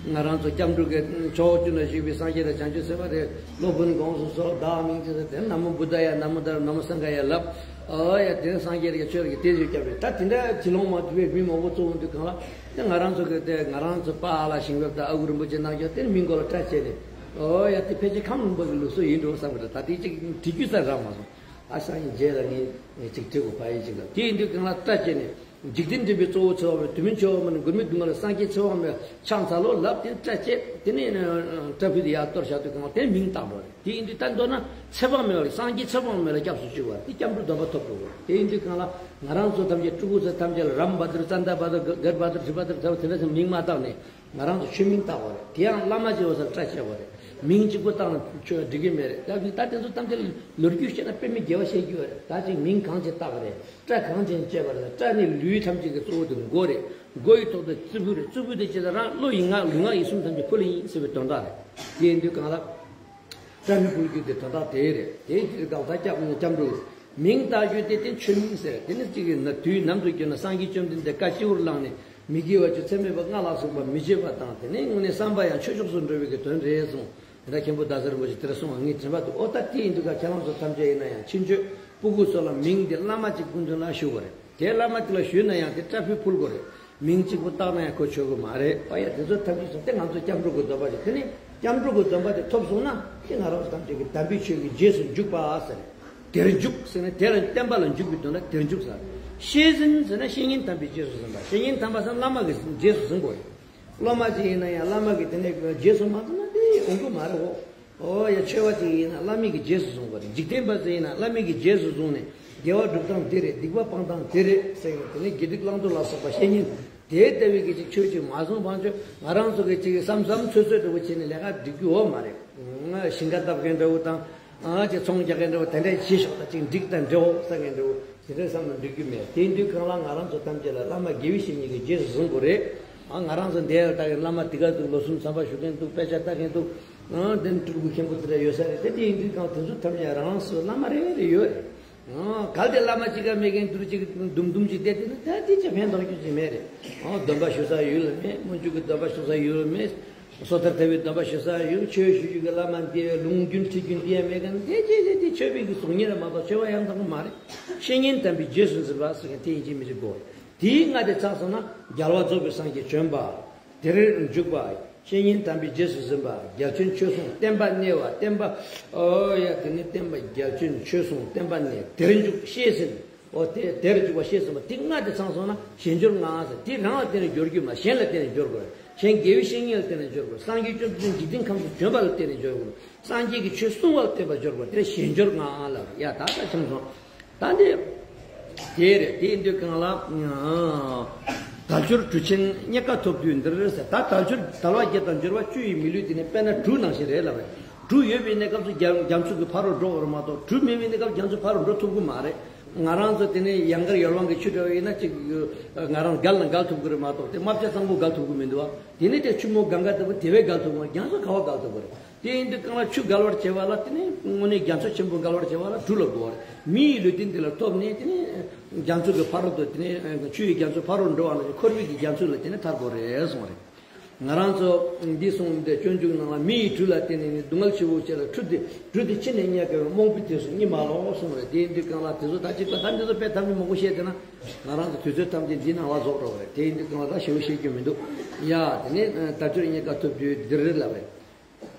ང་རང་ཚོ་སྐྱབས་འགྲོ་གི་ཕྱོགས་བཅུ་ན་བཞུགས་པའི་སངས་རྒྱས་དང་བྱང་ཆུབ་སེམས་དཔའ་རེད། སློབ་དཔོན་དགོངས་སུ་གསོལ། བདག་མིང་ཅི་ཟེར་དེ་ན་མོ་བུདྡྷ་ཡ། ན་མོ་དྷརྨ། ན་མོ་སངྒྷ་ཡ་ལབ། ཨོ་ཡ། དེ་ནི་སངས་རྒྱས་ཀྱི་ཆོས་ཀྱི་དེ་བཞུགས་སྐྱབས་རེད། ད་དེ་འདྲ་ཅི་ལོང་མ་ཐུབ་པའི་མི་མང་པོ་གཙོ་བོ་འདུག་གང་ལ། དེ་ང་རང་ཚོ་གི་དེ་ང་རང་ཚོ་པཱ་ལགས་ཞིང་ཝེབ་དང་ཨ་ཁུ་རིན་པོ་ཆེ་གནང་རྒྱུ་དེ་མིང་མགོ་ལ་སྐྲ་བཅད་ནས། ཨོ་ཡ། དེ་ཕལ་ཆེར་ཁམས་ལུང་པ་གི་ལུགས་སྲོལ་ཡིན་འགྲོ་བསམ་གི་འདུག་ད་དེ་གཅིག་བྲིས་རྒྱུ་ས་རག་མ་སོང་། ཨ་སང་ཉིན་རྗེས་ལ་ངས་ངས་གཅིག་བྲིས་དགོས་པ་ཡིན་ཅིག་ལ། དེ་ཡིན་དུས་གང་ལ་སྐྲ་བཅད་ནས། འཇིག་རྟེན་འདྲེན་པའི་གཙོ་བོ་ཚེ་དཔག་མེད། དུས་མིན་འཆི་བ་མ་ནི་མགོན་མེད་སྡུག་བསྔལ། སངས་རྒྱས་ཚེ་དཔག་མེད་ཕྱག་འཚལ་ལོ་ལབ་སྟེ་སྐྲ་བཅད། དེ་ནས་སྐྲ་ཕུད་དེ་ཡར་གཏོར་བཞག་དུས་གང་ལ་དེ་མིང་བཏགས་འགྲོ་རེད། དེ་ཡིན་དུས་ད་མདོར་ན་ཚེ་དཔག་མེད་པ་ལ། སངས་རྒྱས་ཚེ་དཔག་མེད་ལ་སྐྱབས་སུ་མཆིའོ། དེ་སྐྱབས་འགྲོ་སྡོམ་པ་ཐོབ་འགྲོ་དགོས། དེ་ཡིན་དུས་གང་ལ་ང་རང་ཚོ་ཐམས་ཅད་སྤྲུལ་སྐུ་ཚོ་ཐམས་ཅད་ལ་རམ་བྷ་དུར་ཙནྡ་བྷ་དུར་གར་བྷ་དུར་ཊི་བྷ་དུར་ཚ་བོ་དེ་འདྲ་ཚོ་མིང་མ་བཏགས་ནས་ང་རང་ཚོ་ཆོས་མིང་བཏགས་པ་རེད། དེ་ཡང་བླ་མ་ཅིག་ཡོད་སར་སྐྲ་བཅད་པ་རེད། མིང་གཅིག་པུ་བཏགས་ན་ཆོས་འགྲིག་གི་མེད་རེད། ད་ད་དེ་ཚོ་ཐམས་ཅད་ལོ་རྒྱུས་བཤད་ན་དཔེ་མི་དགེ་བ་བཤད་རྒྱུ་རེད། ད་ཅིག་མིང་གང་ཅིག་བཏགས་པ་རེད། སྐྲ་གང་ཅིག་བཅད་པ་རེད། སྐྲ་ནི་ལུས་ཐམས་ཅད་ཀྱི་གཙོ་བོ་དེ་མགོ་རེད། མགོ་ཡི་ཐོག་ཏུ་རྩིབས་ཕུད་རེད། རྩིབས་ཕུད་དེ་བཅད་ད་རང་བློ་ཡི་ངག་ལུས་ངག་ཡིད་གསུམ་ཐམས་ཅད་ཕུལ་ཡིན་ཟེར་བའི་དོན་དག་རེད། དེ་ཡིན་དུས་གང་ལ། སྐྲ་ནི་ཕུལ་རྒྱུ་དེ་དོན་དག་དེ་རེད། དེ་ཡིན་དུས་གང་ལ་སྐྱབས་སྐྱབས་འགྲོ་མིང་བཏགས་རྒྱུ་དེ་དེ་ཆོས་མིང་ཟེར། དེ་ནི་གཅིག་གི་ན་དུས་ནམ་དུ་གྱུར་ན་སངས་རྒྱས་བཅོམ་ལྡན་འདས་བཀའ་སྤྱི་བོར་བླངས་ནས་མི་དགེ་བ་བཅུ་ཚད་མེད་པ་ལྔ་ལ་སོགས་པ་མི་བྱེད་པ་དང་། དེ་ནས་དངོས་གནས་བསམ་པ་ཡང་ཆོས་མཆོག་ཏུ་འགྲོ་བའི་གི་དོན་རེད་གསུངས། དེ་འདྲ་མཁན་པོ་ཟླ་ཟེར་རིན་པོ་ཆེ་དེ་འདྲ་གསུངས་པ་ངས་དྲན་པ་འདུག་ཨོ་ད་དེ་ཡིན་དུས་ཀ་ཁྱེད་རང་ཚོ་ཐམས་ཅད་ཡིན་ན་ཡང་ཕྱིན་ཆད་སྤུ་གུ་ཚོ་ལ་མིང་དེ་བླ་མ་གཅིག་པུ་མདུན་ལ་ཞུ་དགོས་རེད། དེ་བླ་མ་དེ་ལ་ཞུས་ན་ཡང་དེ་སྐྲ་ཕུད་ཕུལ་དགོས་རེད། མིང་གཅིག་པུ་བཏགས་ན་ཡང་ཁོ་ཆོག་གི་མ་རེད། ཨ་ཡ། དེ་ཚོ་ཐམས་ཅད་སོང་སྟེ་ང་ཚོ་སྐྱབས་འགྲོ་གི་སྡོམ་པ་རེད། དེ་ནི་སྐྱབས་འགྲོ་གི་སྡོམ་པ་དེ་ཐོབ་སོང་ན་དེ་ང་རང་ཚོ་ཐམས་ཅད་ཀྱི་དམ་པའི་ཆོས་ཀྱི་རྗེས་སུ་འཇུག་པ་ཟེར། དེར་འཇུག་ཟེར་ན་དེ་ལ་བསྟན་པ་ལ་འཇུག་པའི་དོན་ལ་དེར་འཇུག་ཟེར། བཤེས་ཟིན་ཟེར་ན་བཤེས་གཉེན་དམ་པའི་རྗེས་སུ་འཛིན་པ། བཤེས་གཉེན་དམ་པ་ཟེར་ན་བླ་མ་གི་རྗེས་སུ་འཛིན་དགོས་རེད། སློབ་མ་ཅིག་ཡིན་ན་ཡང་བླ་མ་གི་དེ་ནས་རྗེས་སུ་མ་འཛིན་ན་དེ་ཡོང་གི་མ་རེད་འོ། ཨོ་ཡ། ཆོས་པ་ཅིག་ཡིན་ན་བླ་མའི་གི་རྗེས་སུ་བཟུང་བ་རེད། འཇིག་རྟེན་པ་ཅིག་ཡིན་ན་བླ་མའི་གི་རྗེས་སུ་བཟུང་ནས་དགེ་བ་སྒྲུབ་སྟངས་འདི་རེད། སྡིག་པ་སྤང་སྟངས་འདི་རེད་ཟེར་ནས། དེ་ནས་དགེ་སྡིག་བླང་དོར་ལ་སོགས་པ་བཤེས་གཉེན་དེ་ལྟ་བུའི་གི་ཅིག་ཆོས་ཅིག་མ་བཟུང་བང་ཆོག་ང་རང་ཚོ་གི་ཅིག་བསམ་བསམ་ཚོད་ཚོད་འདྲ་བོ་བྱས་ནས་ལས་ཀ་སྒྲིག་རྒྱུ་འོ་མ་རེད། ཞིང་ཁ་བཏབ་མཁན་འདྲ་བོ་དང་། ཨ་ཅིག་ཚོང་རྒྱག་མཁན་འདྲ་བོ་དེ་འདྲ་བྱེད་ཤོག་ད་ཅིག་འགྲིག་དང་འདྲ་འོ་ཟེར་མཁན་འདྲ་བོ་དེ་འདྲ་བསམ་ན་འགྲིག་རྒྱུ་མེད། དེ་དུས་གང་ལ་ང་རང་ཚོ་ཐམས་ཅད་ལ་བླ་མ་དགེ་བའི་བཤེས་གཉེན་གྱི་རྗེས་སུ་བཟུང་དགོས་རེད། ཨ་ང་རང་ཚོ་འདས་ལ་ལྟ་གི་བླ་མ་དེ་ག་འདུག་ལོ་གསུམ་མཚམས་པ་ཞུ་མཁན་འདུག་དཔེ་ཆ་ལྟ་མཁན་འདུག་ཨ་དེ་ནི་སྤྲུལ་སྐུ་མཁན་པོ་དེ་འདྲ་ཡོད་ས་རེད་དེ། དེ་ཡིན་དུས་གང་དེ་ཚོ་ཐམས་ཅད་རང་སོའི་བླ་མ་རེ་རེ་ཡོད་རེད། ཨ་གལ་ཏེ་བླ་མ་གཅིག་ཀ་མེད་མཁན་དུ་ཅིག་དུམ་དུམ་ཅིག་བསྡད་དེ་ན་ད་དེ་ཅི་ཕན་ཐོགས་རྒྱུ་ཅིག་མེད་རེད། ཨ་སྡོམ་པ་ཞུ་ས་ཡུལ་ལ་མེད། སྨོན་འཇུག་གི་སྡོམ་པ་ཞུ་ས་ཡུལ་ལ་མེད། སོ་ཐར་ཐར་པའི་སྡོམ་པ་ཞུ་ས་ཡོད། ཆོས་ཞུ་རྒྱུ་གི་བླ་མ་འདི་ལུང་རྒྱུན་ཁྲིད་རྒྱུན་འདི་ཡང་མེད་ག་ན་དེ་ཅི་ཅི་དེ་ཆོས་པའི་གི་གཟུགས་བརྙན་རེད་མ་གཏོགས་ཆོས་པ་ཡང་དག་པོ་མ་རེད། བཤེས་གཉེན་དམ་པའི་རྗེས་སུ་འཛིན་པ་ཟེར་མཁན་དེ་ཡིན་གཅིག་མིན་གཅིག་དགོས། དེའི་ལྔ་དེ་ཚང་སོང་ན་རྒྱལ་བ་རྫོགས་པའི་སངས་རྒྱས་བྱོན་པ། དེར་འཇུག་པ། བཤེས་གཉེན་དམ་པའི་རྗེས་སུ་འཛིན་པ། རྒྱལ་ཆེན་ཆོས་སྲུང་བསྟན་པ་གནས་པ། བསྟན་པ། ཨོ་ཡ། དེ་ནི་བསྟན་པ་རྒྱལ་ཆེན་ཆོས་སྲུང་བསྟན་པ་གནས། དེར་འཇུག་བཤེས་ཟིན། ཨོ་དེ་དེར་འཇུག་པ་བཤེས་ཟིན་པ་དེ་ལྔ་དེ་ཚང་སོང་ན་ཞན་སྦྱོར་ལྔ་ཟེར། དེ་རང་ལ་བརྟེན་ནས་སྦྱོར་རྒྱུ་མ། གཞན་ལ་བརྟེན་ནས་སྦྱོར་དགོས། གཞན་དགེ་བའི་བཤེས་གཉེན་ལ་བརྟེན་ནས་སྦྱོར་དགོས། སངས་རྒྱས་བཅོམ་ལྡན་འཇིག་རྟེན་ཁམས་སུ་བྱོན་པ་ལ་བརྟེན་ནས་སྦྱོར་དགོས། སངས་རྒྱས་ཀྱི་ཆོས་གསུང་བ་ལ་བརྟེན་པ་སྦྱོར་དགོས། དེ་ཞན་སྦྱོར་ལྔ་ལབ་ཡ། ད་ལྟ་ཆུང་སོང་། ད་འདི། དེ་རེད། དེ་ཡིན་དུས་གང་ལ། དལ་འབྱོར་གྲུ་ཆེན་རྙེད་དཀའ་ཐོབ་དུས་འདིར་ཟེར། ད་དལ་འབྱོར་དལ་བ་བརྒྱད་དང་འབྱོར་བ་བཅུ་ཡི་མི་ལུས་དེ་ནི་དཔེར་ན་གྲུ་ནང་བཞིན་རེད་ལབ་རེད། གྲུ་ཡོད་པའི་གནས་སྐབས་སུ་རྒྱ་རྒྱ་མཚོ་གི་ཕ་རོལ་འགྲོ་བར་མ་གཏོགས། གྲུ་མེད་པའི་གནས་སྐབས་རྒྱ་མཚོ་ཕ་རོལ་འགྲོ་ཐུབ་ཀྱི་མ་རེད། ང་རང་ཚོ་དེ་ནས་ཡང་དཀར་ཡོལ་དབང་གི་ཆུ་འདྲ་བ་ཡིན་ན་ཅིག་ང་རང་བརྒལ་ན་བརྒལ་ཐུབ་ཀྱི་རེད་མ་གཏོགས་དེ་རྨ་བྱ་གཙང་པོ་བརྒལ་ཐུབ་ཀྱི་མི་འདུག་བ། དེ་ནས་དེ་ཆུ་མོ་གངྒཱ་ལྟ་བུ་དེ་བས་བརྒལ་ཐུབ་ཀྱི་མ་རེད། རྒྱ་མཚོ་ག་བ་བརྒལ་ཐུབ་ཀྱི་རེད། དེ་ཡིན་དུས་གང་ལ་ཆུ་བརྒལ་བར་བྱེད་པ་ལ་དེ་ནི་དངོས་གནས་རྒྱ་མཚོ་ཆེན་པོ་བརྒལ་བར་བྱེད་པ་ལ་གྲུ་ལ་དགོས་པ་རེད། མི་ཡི་ལུས་རྟེན་དེ་ལ་ཐོབ་ནས་དེ་ནི་རྒྱ་མཚོ་གི་ཕ་རོལ་ཏུ་དེ་ནི་ཆུ་ཡི་རྒྱ་མཚོ་ཕ་རོལ་འགྲོ་བ་ལ་འཁོར་བའི་གི་རྒྱ་མཚོ་ལ་དེ་ནི་ཐར་དགོས་རེད་གསུངས་པ་རེད། ང་རང་ཚོ་འདི་གསུངས་ཏེ་སྤྱོད་འཇུག་ནང་ལ་མི་ཡི་གྲུ་ལ་བརྟེན་ནས་ནི་སྡུག་བསྔལ་ཆེ་བོ་ཆེ་ལ་གྲུ་དེ་གྲུ་དེ་ཕྱི་ནས་རྙེད་དཀའ་བའི་རྨོངས་པའི་དུས་སུ་གཉིད་མ་ལོག་གསུངས་པ་རེད། དེ་ཡིན་དུས་གང་ལ་དེ་ཚོ་ད་ཅིག་ལ་ད་འདི་ཚོ་དཔེ་ཐམས་ཅད་མང་པོ་བཤད་དེ་ན་ང་རང་ཚོ་དུས་ཚོད་ཐམས་ཅད་འདི་ནང་ལ་རྫོགས་འགྲོ་བ་རེད། དེ་ཡིན་དུས་གང་ལ་ད་ཞེ་པོ་བཤད་རྒྱུ་མི་འདུག་ཡ། དེ་ནས་དལ་འབྱོར་རྙེད་དཀའ་ཐོབ་དུས་འདིར་ལབ་རེད།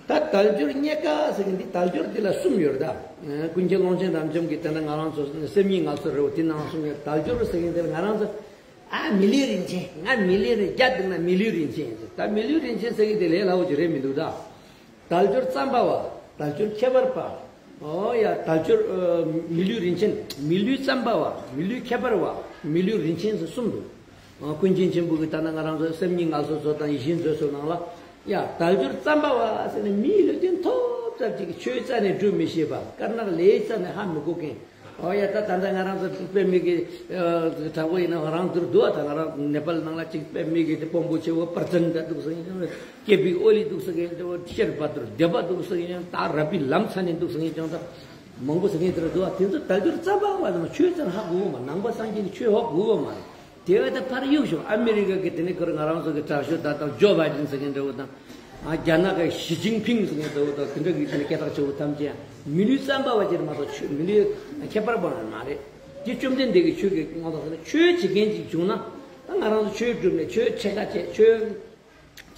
ད་དལ་འབྱོར་རྙེད་དཀའ་ཟེར་མཁན་འདི་དལ་འབྱོར་འདི་ལ་གསུམ་ཡོད་རེད་ད། ཀུན་མཁྱེན་ཀློང་ཆེན་རབ་འབྱམས་ཀྱིས་དེ་འདྲ་ང་རང་ཚོ་སེམས་ཉིད་ངལ་གསོའི་རི་བོ་དེ་ནང་གསུམ་ཡོད། དལ་འབྱོར་ཟེར་མཁན་འདི་ལ་ང་རང་ཚོ་ཨ་མི་ལུས་རིན་ཆེན། ང་མི་ལུས་རིན། རྒྱ་འདུག་ན་མི་ལུས་རིན་ཆེན་ཟེར། ད་མི་ལུས་རིན་ཆེན་ཟེར་མཁན་དེ་ལས་སླ་བོ་ཅིག་རེད་མི་འདུག་ད། དལ་འབྱོར་རྩམ་པ་བ། དལ་འབྱོར་ཁྱད་པར་པ། ཨོ་ཡ་དལ་འབྱོར། ཨ། མི་ལུས་རིན་ཆེན། མི་ལུས་བརྩམ་པ་བ། མི་ལུས་ཁྱད་པར་བ། མི་ལུས་རིན་ཆེན་ཟེར་གསུམ་འདུག། ཨ། ཀུན་མཁྱེན་ཆེན་པོ་གིས་ད་ལྟ་ང་རང་ཚོ་སེམས་ཉིད་ངལ་གསོ་མཛོད་དང་ཡིད་བཞིན་མཛོད་སོགས་ནང་ལ། ཡ་དལ་འབྱོར་བརྩམ་པ་བ་ཟེར་ནས་མིའི་ལུས་རྟེན་ཐོབ་ཙམ་ཅིག་ཆོས་རྩ་ནས་སྒྲུབ་མི་ཤེས་པ། དཀར་ནག་ལས་རྩ་ནས་ཧ་མི་གོ་མཁན། ཨོ་ཡ། ད་ད་ལྟ་ང་རང་ཚོ་དཔེ་མི་སྲིད་དྲག་པོ་ཡིན་ན་རང་འདིར་འདུག་ཨ། ད་ང་རང་ནེ་པཱལ་ནང་ལ་ཅིག་དཔེ་མི་སྲིད་དེ་དཔོན་པོ་ཆེ་བོ་པར་ཙན་ད་འདུག་ཟེར་མཁན། སྐྱེས་པའི་ཨོ་ལི་འདུག་ཟེར་མཁན། དེ་བོ་ཤེར་བ་དུར་སྡེ་པ་འདུག་ཟེར་མཁན། ད་ར་པི་ལམ་ཚ་ནས་འདུག་ཟེར་མཁན་ཀྱང་ད་མང་པོ་ཟེར་མཁན་དེ་འདྲ་འདུག་ཨ། དེ་ཚོ་དལ་འབྱོར་བརྩམ་པ་བ་དང་ཆོས་ཙམ་ཧ་གོ་བ་མ། ནང་པ་སངས་རྒྱས་ཀྱི་ཆོས་ཧ་གོ་བ་མ་རེད། དེ་བས་ད་ཕར་གཡུག་ཞོག། ཨ་མི་རི་ཀ་གི་དེ་ནས་ཁོ་རང་ང་རང་ཚོ་གི་དྲག་ཤོས་ད་ལྟ་ཇོ་བྷའི་ཌེན་ཟེར་མཁན་འདྲ་བོ་དང་། ཨ། རྒྱ་ནག་གི་ཞི་ཅིན་ཕིང་ཟེར་མཁན་འདྲ་བོ་དང་། དེ་འདྲ་གི་དེ་ནས་སྐད་གྲགས་ཆེ་བོ་ཐམས་ཅད་མི་ལུས་བརྩམ་པ་བ་ཅིག་མ་གཏོགས་ཆོས་མི་ལུས་ཁྱད་པར་བ་མ་རེད། དེ་བཅོམ་ལྡན་འདས་ཀྱི་ཆོས་ཀྱི་དབང་དུ་སོང་ནས་ཆོས་བྱེད་མཁན་ཅིག་བྱུང་ན། ད་ང་རང་ཚོ་ཆོས་སྒྲུབ་ནས་ཆོས་ཕྱེད་ཀ་བྱས། ཆོས་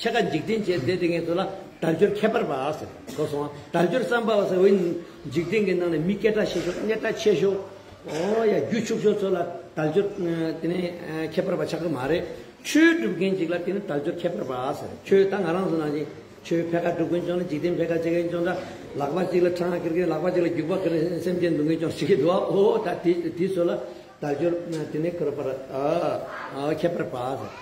ཕྱེད་ཀ་འཇིག་རྟེན་བྱས་བསྡད་དེ་ངས་ཚོ་ལ་དལ་འབྱོར་ཁྱད་པར་བ་ཟེར་གོ་སོང་། དལ་འབྱོར་བརྩམ་པ་བ་ཟེར་བའི་འཇིག་རྟེན་གྱི་ནང་ནས་མི་སྐད་གྲགས་ཆེ་ཤོས། གནས་གྲགས་ཆེ་ཤོས། ཨོ་ཡ། རྒྱུ་ཕྱུག་ཤོས་ཚོ་ལ་དལ་འབྱོར་དེ་ནས་ཁྱད་པར་བ་ཆགས་ཀྱི་མ་རེད། ཆོས་སྒྲུབ་མཁན་ཅིག་ལ་དེ་ནི་དལ་འབྱོར་ཁྱད་པར་བ་ཟེར། ཆོས་ད་ང་རང་ཚོ་ནང་བཞིན་ཆོས་ཕྱེད་ཀ་སྒྲུབ་མཁན་ཅིག་ཡོང་ན། འཇིག་རྟེན་ཕྱེད་ཀ་བྱེད་མཁན་ཅིག་ཡོང་ན། ལག་པ་གཅིག་ལ་ཁྲང་ཁྱེར་མཁན། ལག་པ་གཅིག་ལ་རྒྱུག་པ་ཁྱེར་མཁན། སེམས་ཅན་སྡུག་མཁན་ཅིག་ཞིག་འདུག་ཨ། ཨོ་ད་དེ་དེ་ཚོ་ལ་དལ་འབྱོར་དེ་ནི་ཁྱད་པར་བ་ཨ་ཨ་ཁྱད་པར་བ་ཟེར།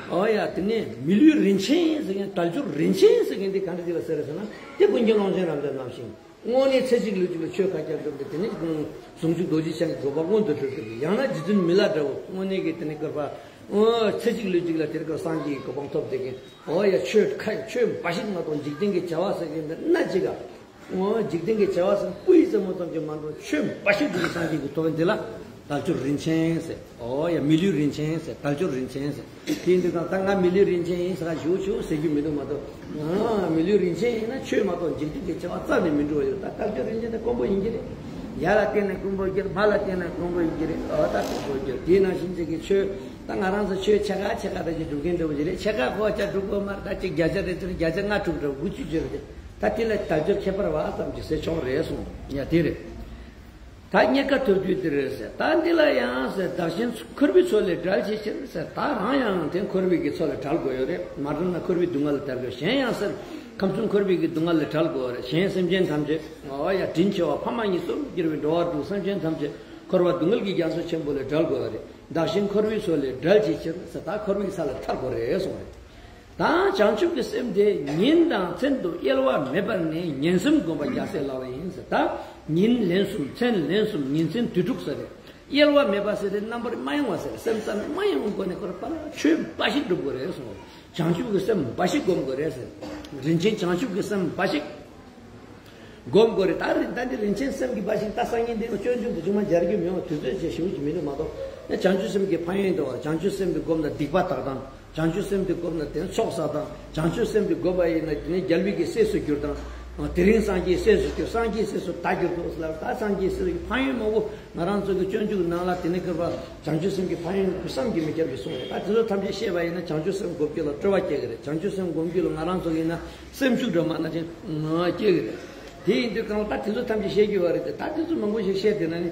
ཨོ་ཡ། དེ་ནི་མི་ལུས་རིན་ཆེན་ཟེར་མཁན། དལ་འབྱོར་རིན་ཆེན་ཟེར་མཁན་དེ་ག་འདྲ་ཅིག་ལ་ཟེར་ཟེར་ན། དེ་ཀུན་མཁྱེན་ཀློང་ཆེན་རབ་འབྱམས་རྣམ་བཞིན། དངོས་གནས་ཚེ་གཅིག་ལུས་གཅིག་ལ་ཆོས་ཁ་ཁྱབ་སྒྲུབ་སྟེ། དེ་ནས་ཟུང་འཇུག་རྡོ་རྗེ་འཆང་གི་གོ་འཕང་མངོན་དུ་གྱུར་ཏེ། ཡང་ན་རྗེ་བཙུན་མི་ལ་འདྲ་བོ་དངོས་གནས་ཀྱི་དེ་ནས་སྐུར་པ། ཨོ། ཚེ་གཅིག་ལུས་གཅིག་ལ་དེ་སྐུར་སངས་རྒྱས་ཀྱི་གོ་འཕང་ཐོབ་སྟེ་གིན། ཨོ་ཡ། ཆོས་ཁ་ཆོས་འབའ་ཞིག་མ་གཏོགས། འཇིག་རྟེན་གྱི་བྱ་བ་ཟེར་མཁན་འདི་སྣ་གཅིག་ག། ཨོ། འཇིག་རྟེན་གྱི་བྱ་བ་ཟེར་སྤུ་ཡི་རྩེ་མོ་ཙམ་གྱིས་མ་གཏོགས། ཆོས་འབའ་ཞིག་སྒྲུབ་སངས་རྒྱས་ཀྱི་ཐོབ་པ་འདི་ལ་དལ་འབྱོར་རིན་ཆེན་ཟེར། ཨོ་ཡ། མི་ལུས་རིན་ཆེན་ཟེར། དལ་འབྱོར་རིན་ཆེན་ཟེར། དེ་ཡིན་དུས་ཙང་ད་ང་མི་ལུས་རིན་ཆེན་ཡིན་ཟེར་ཞུ་ཞུ་ཟེར་རྒྱུ་མི་འདུག་མ་གཏོགས། ང་མི་ལུས་རིན་ཆེན་ཡིན་ན་ཆོས་མ་གཏོགས་འཇིག་རྟེན་གྱི་བྱ་བ་རྩ་ནས་མི་འགྲོ་བ་ཡོད། ད་དལ་འབྱོར་རིན་ཆེན་དེ་དཀོན་པོ་ཡིན་གྱི་རེད། ཡར་ལ་བརྟེན་ནས་དཀོན་པོ་ཡིན་གྱི་རེད། མར་ལ་བརྟེན་ནས་དཀོན་པོ་ཡིན་གྱི་རེད། འོ་ད་དཀོན་པོ་ཡིན་གྱི་རེད། དེ་ནང་བཞིན་ཅིག་གི་ཆོས་ད་ང་རང་ཚོ་ཆོས་ཕྱེད་ཀ་ཕྱེད་ཀ་ད་ཅིག་སྒྲུབ་མཁན་འདྲ་བོ་ཅིག་རེད། ཕྱེད་ཀ་གོ་ཆ་སྒྲུབ་དགོས་མ་རེད། ད་ཅིག་བརྒྱ་ཆ་རེ་ཚོ་བརྒྱ་ཆ་ལྔ་དྲུག་འདྲ་བོ་དགུ་བཅུ་ཅིག་རེད། ད་དེ་ལ་དལ་འབྱོར་ཁྱད་པར་བ་ཙམ་ཅིག་ཟེར་ཆོག་རེད་གསུངས། ཡ་དེ་རེད། ད་རྙེད་དཀའ་ཐུབ་རྒྱུ་དེ་རེད་ཟེར། ད་འདི་ལ་ཡང་ཟེར། བདག་གཞན་འཁོར་བའི་མཚོ་ལས་བསྒྲལ་བྱའི་ཕྱིར་ཟེར། ད་རང་ཡང་དེ་འཁོར་བའི་གི་མཚོ་ལས་བསྒྲལ་དགོས་ཡོད་རེད། མ་བསྒྲལ་ན་འཁོར་བའི་སྡུག་བསྔལ་ལས་བསྒྲལ་དགོས། གཞན་ཡང་ཟེར། ཁམས་གསུམ་འཁོར་བའི་གི་སྡུག་བསྔལ་ལས་བསྒྲལ་དགོས་རེད། གཞན་སེམས་ཅན་ཐམས་ཅད། ཨོ་ཡ། དྲིན་ཆེ་བ་ཕ་མ་གཉིས་སུ་གྱུར་པའི་འགྲོ་བ་དྲུག་སེམས་ཅན་ཐམས་ཅད་འཁོར་བ་སྡུག་བསྔལ་གྱི་རྒྱ་མཚོ་ཆེན་པོ་ལས་བསྒྲལ་དགོས་རེད། བདག་གཞན་འཁོར་བའི་མཚོ་ལས་བསྒྲལ་བྱའི་ཕྱིར་ཟེར། ད་འཁོར་བའི་ས་ལས་ཐར་དགོས་རེད་གསུངས་རེད། ད་བྱང་ཆུབ་ཀྱི་སེམས་དེ་ཉིན་དང་མཚན་དུ་གཡེལ་བ་མེད་པར་ནི་ཉིན་སེམས་བསྒོམ་པ་རྒྱལ་སྲས་ལག་ལེན་ཡིན་ཟེར། ད་ཉིན་ལན་གསུམ། མཚན་ལན་གསུམ། ཉིན་མཚན་དུས་དྲུག་ཟེར་རེད། གཡེལ་བ་མེད་པ་ཟེར་དེ་རྣམ་པར་མ་གཡེང་བ་ཟེར། སེམས་རྩ་ནས་མ་གཡེང་བའི་སྒོ་ནས་ཁོ་རང་ཕར་ཆོས་འབའ་ཞིག་སྒྲུབ་དགོས་རེད་གསུངས། བྱང་ཆུབ་ཀྱི་སེམས་འབའ་ཞིག་བསྒོམ་དགོས་རེད་ཟེར། རིན་ཆེན་བྱང་ཆུབ་ཀྱི་སེམས་འབའ་ཞིག་སྒོམ་དགོས་རེད། ད་རིན་ད་འདི་རིན་ཆེན་སེམས་ཀྱི་འབའ་ཞིག་ད་སང་ཉིན་འདི་སྤྱོད་འཇུག་ཏུ་ཅུང་མ་སྦྱར་རྒྱུ་མི་ཡོང་། དུས་ཚོད་ཅིག་ཞེ་པོ་ཅིག་མི་འདུག་མ་གཏོགས། ཡང་བྱང་ཆུབ་སེམས་ཀྱི་ཕན་ཡོན་འདུག་བ། བྱང་ཆུབ་སེམས་ཀྱི་སྒོམ་ན་སྡིག་པ་དག་དང་། བྱང་ཆུབ་སེམས་ཀྱི་སྒོམ་ན་དེ་ནི་ཚོགས་བསགས་དང་། བྱང་ཆུབ་སེམས་ཀྱི་སྒོམ་པ་ཡིན་ན་དེ་ནི་རྒྱལ་བའི་གི་སྲས་སུ་གྱུར་དང་། དེ་རིང་སངས་རྒྱས་སྲས་སུ་གྱུར། སངས་རྒྱས་སྲས་སུ་ད་གྱུར་ཏོ་ཟེར་ལབ། ད་སངས་རྒྱས་སྲས་སུ་ཕན་ཡོན་མང་པོ་ང་རང་ཚོ་གི་སྤྱོད་འཇུག་ནང་ལ་དེ་ནི་སྐུར་པ་བྱང་ཆུབ་སེམས་ཀྱི་ཕན་ཡོན་བསམ་གྱིས་མི་ཁྱབ་པའི་གསུངས་རེད། ད་དེ་ཚོ་ཐམས་ཅད་ཤེས་པ་ཡིན་ན་བྱང་ཆུབ་སེམས་སྒོམ་རྒྱུ་ལ་སྤྲོ་བ་སྐྱེ་གི་རེད། བྱང་ཆུབ་སེམས་སྒོམ་རྒྱུ་ལ་ང་རང་ཚོ་ཡིན་ན་སེམས་ཤུགས་འདྲ་མ་ན་ཅན་སྐྱེ་གི་རེད། དེ་ཡིན་དུས་གང་ལ་ད་དེ་ཚོ་ཐམས་ཅད་བཤད་རྒྱུ་བ་རེད་དེ། ད་དེ་ཚོ་མང་པོ་ཞིག་བཤད་དེ་ན་ནི་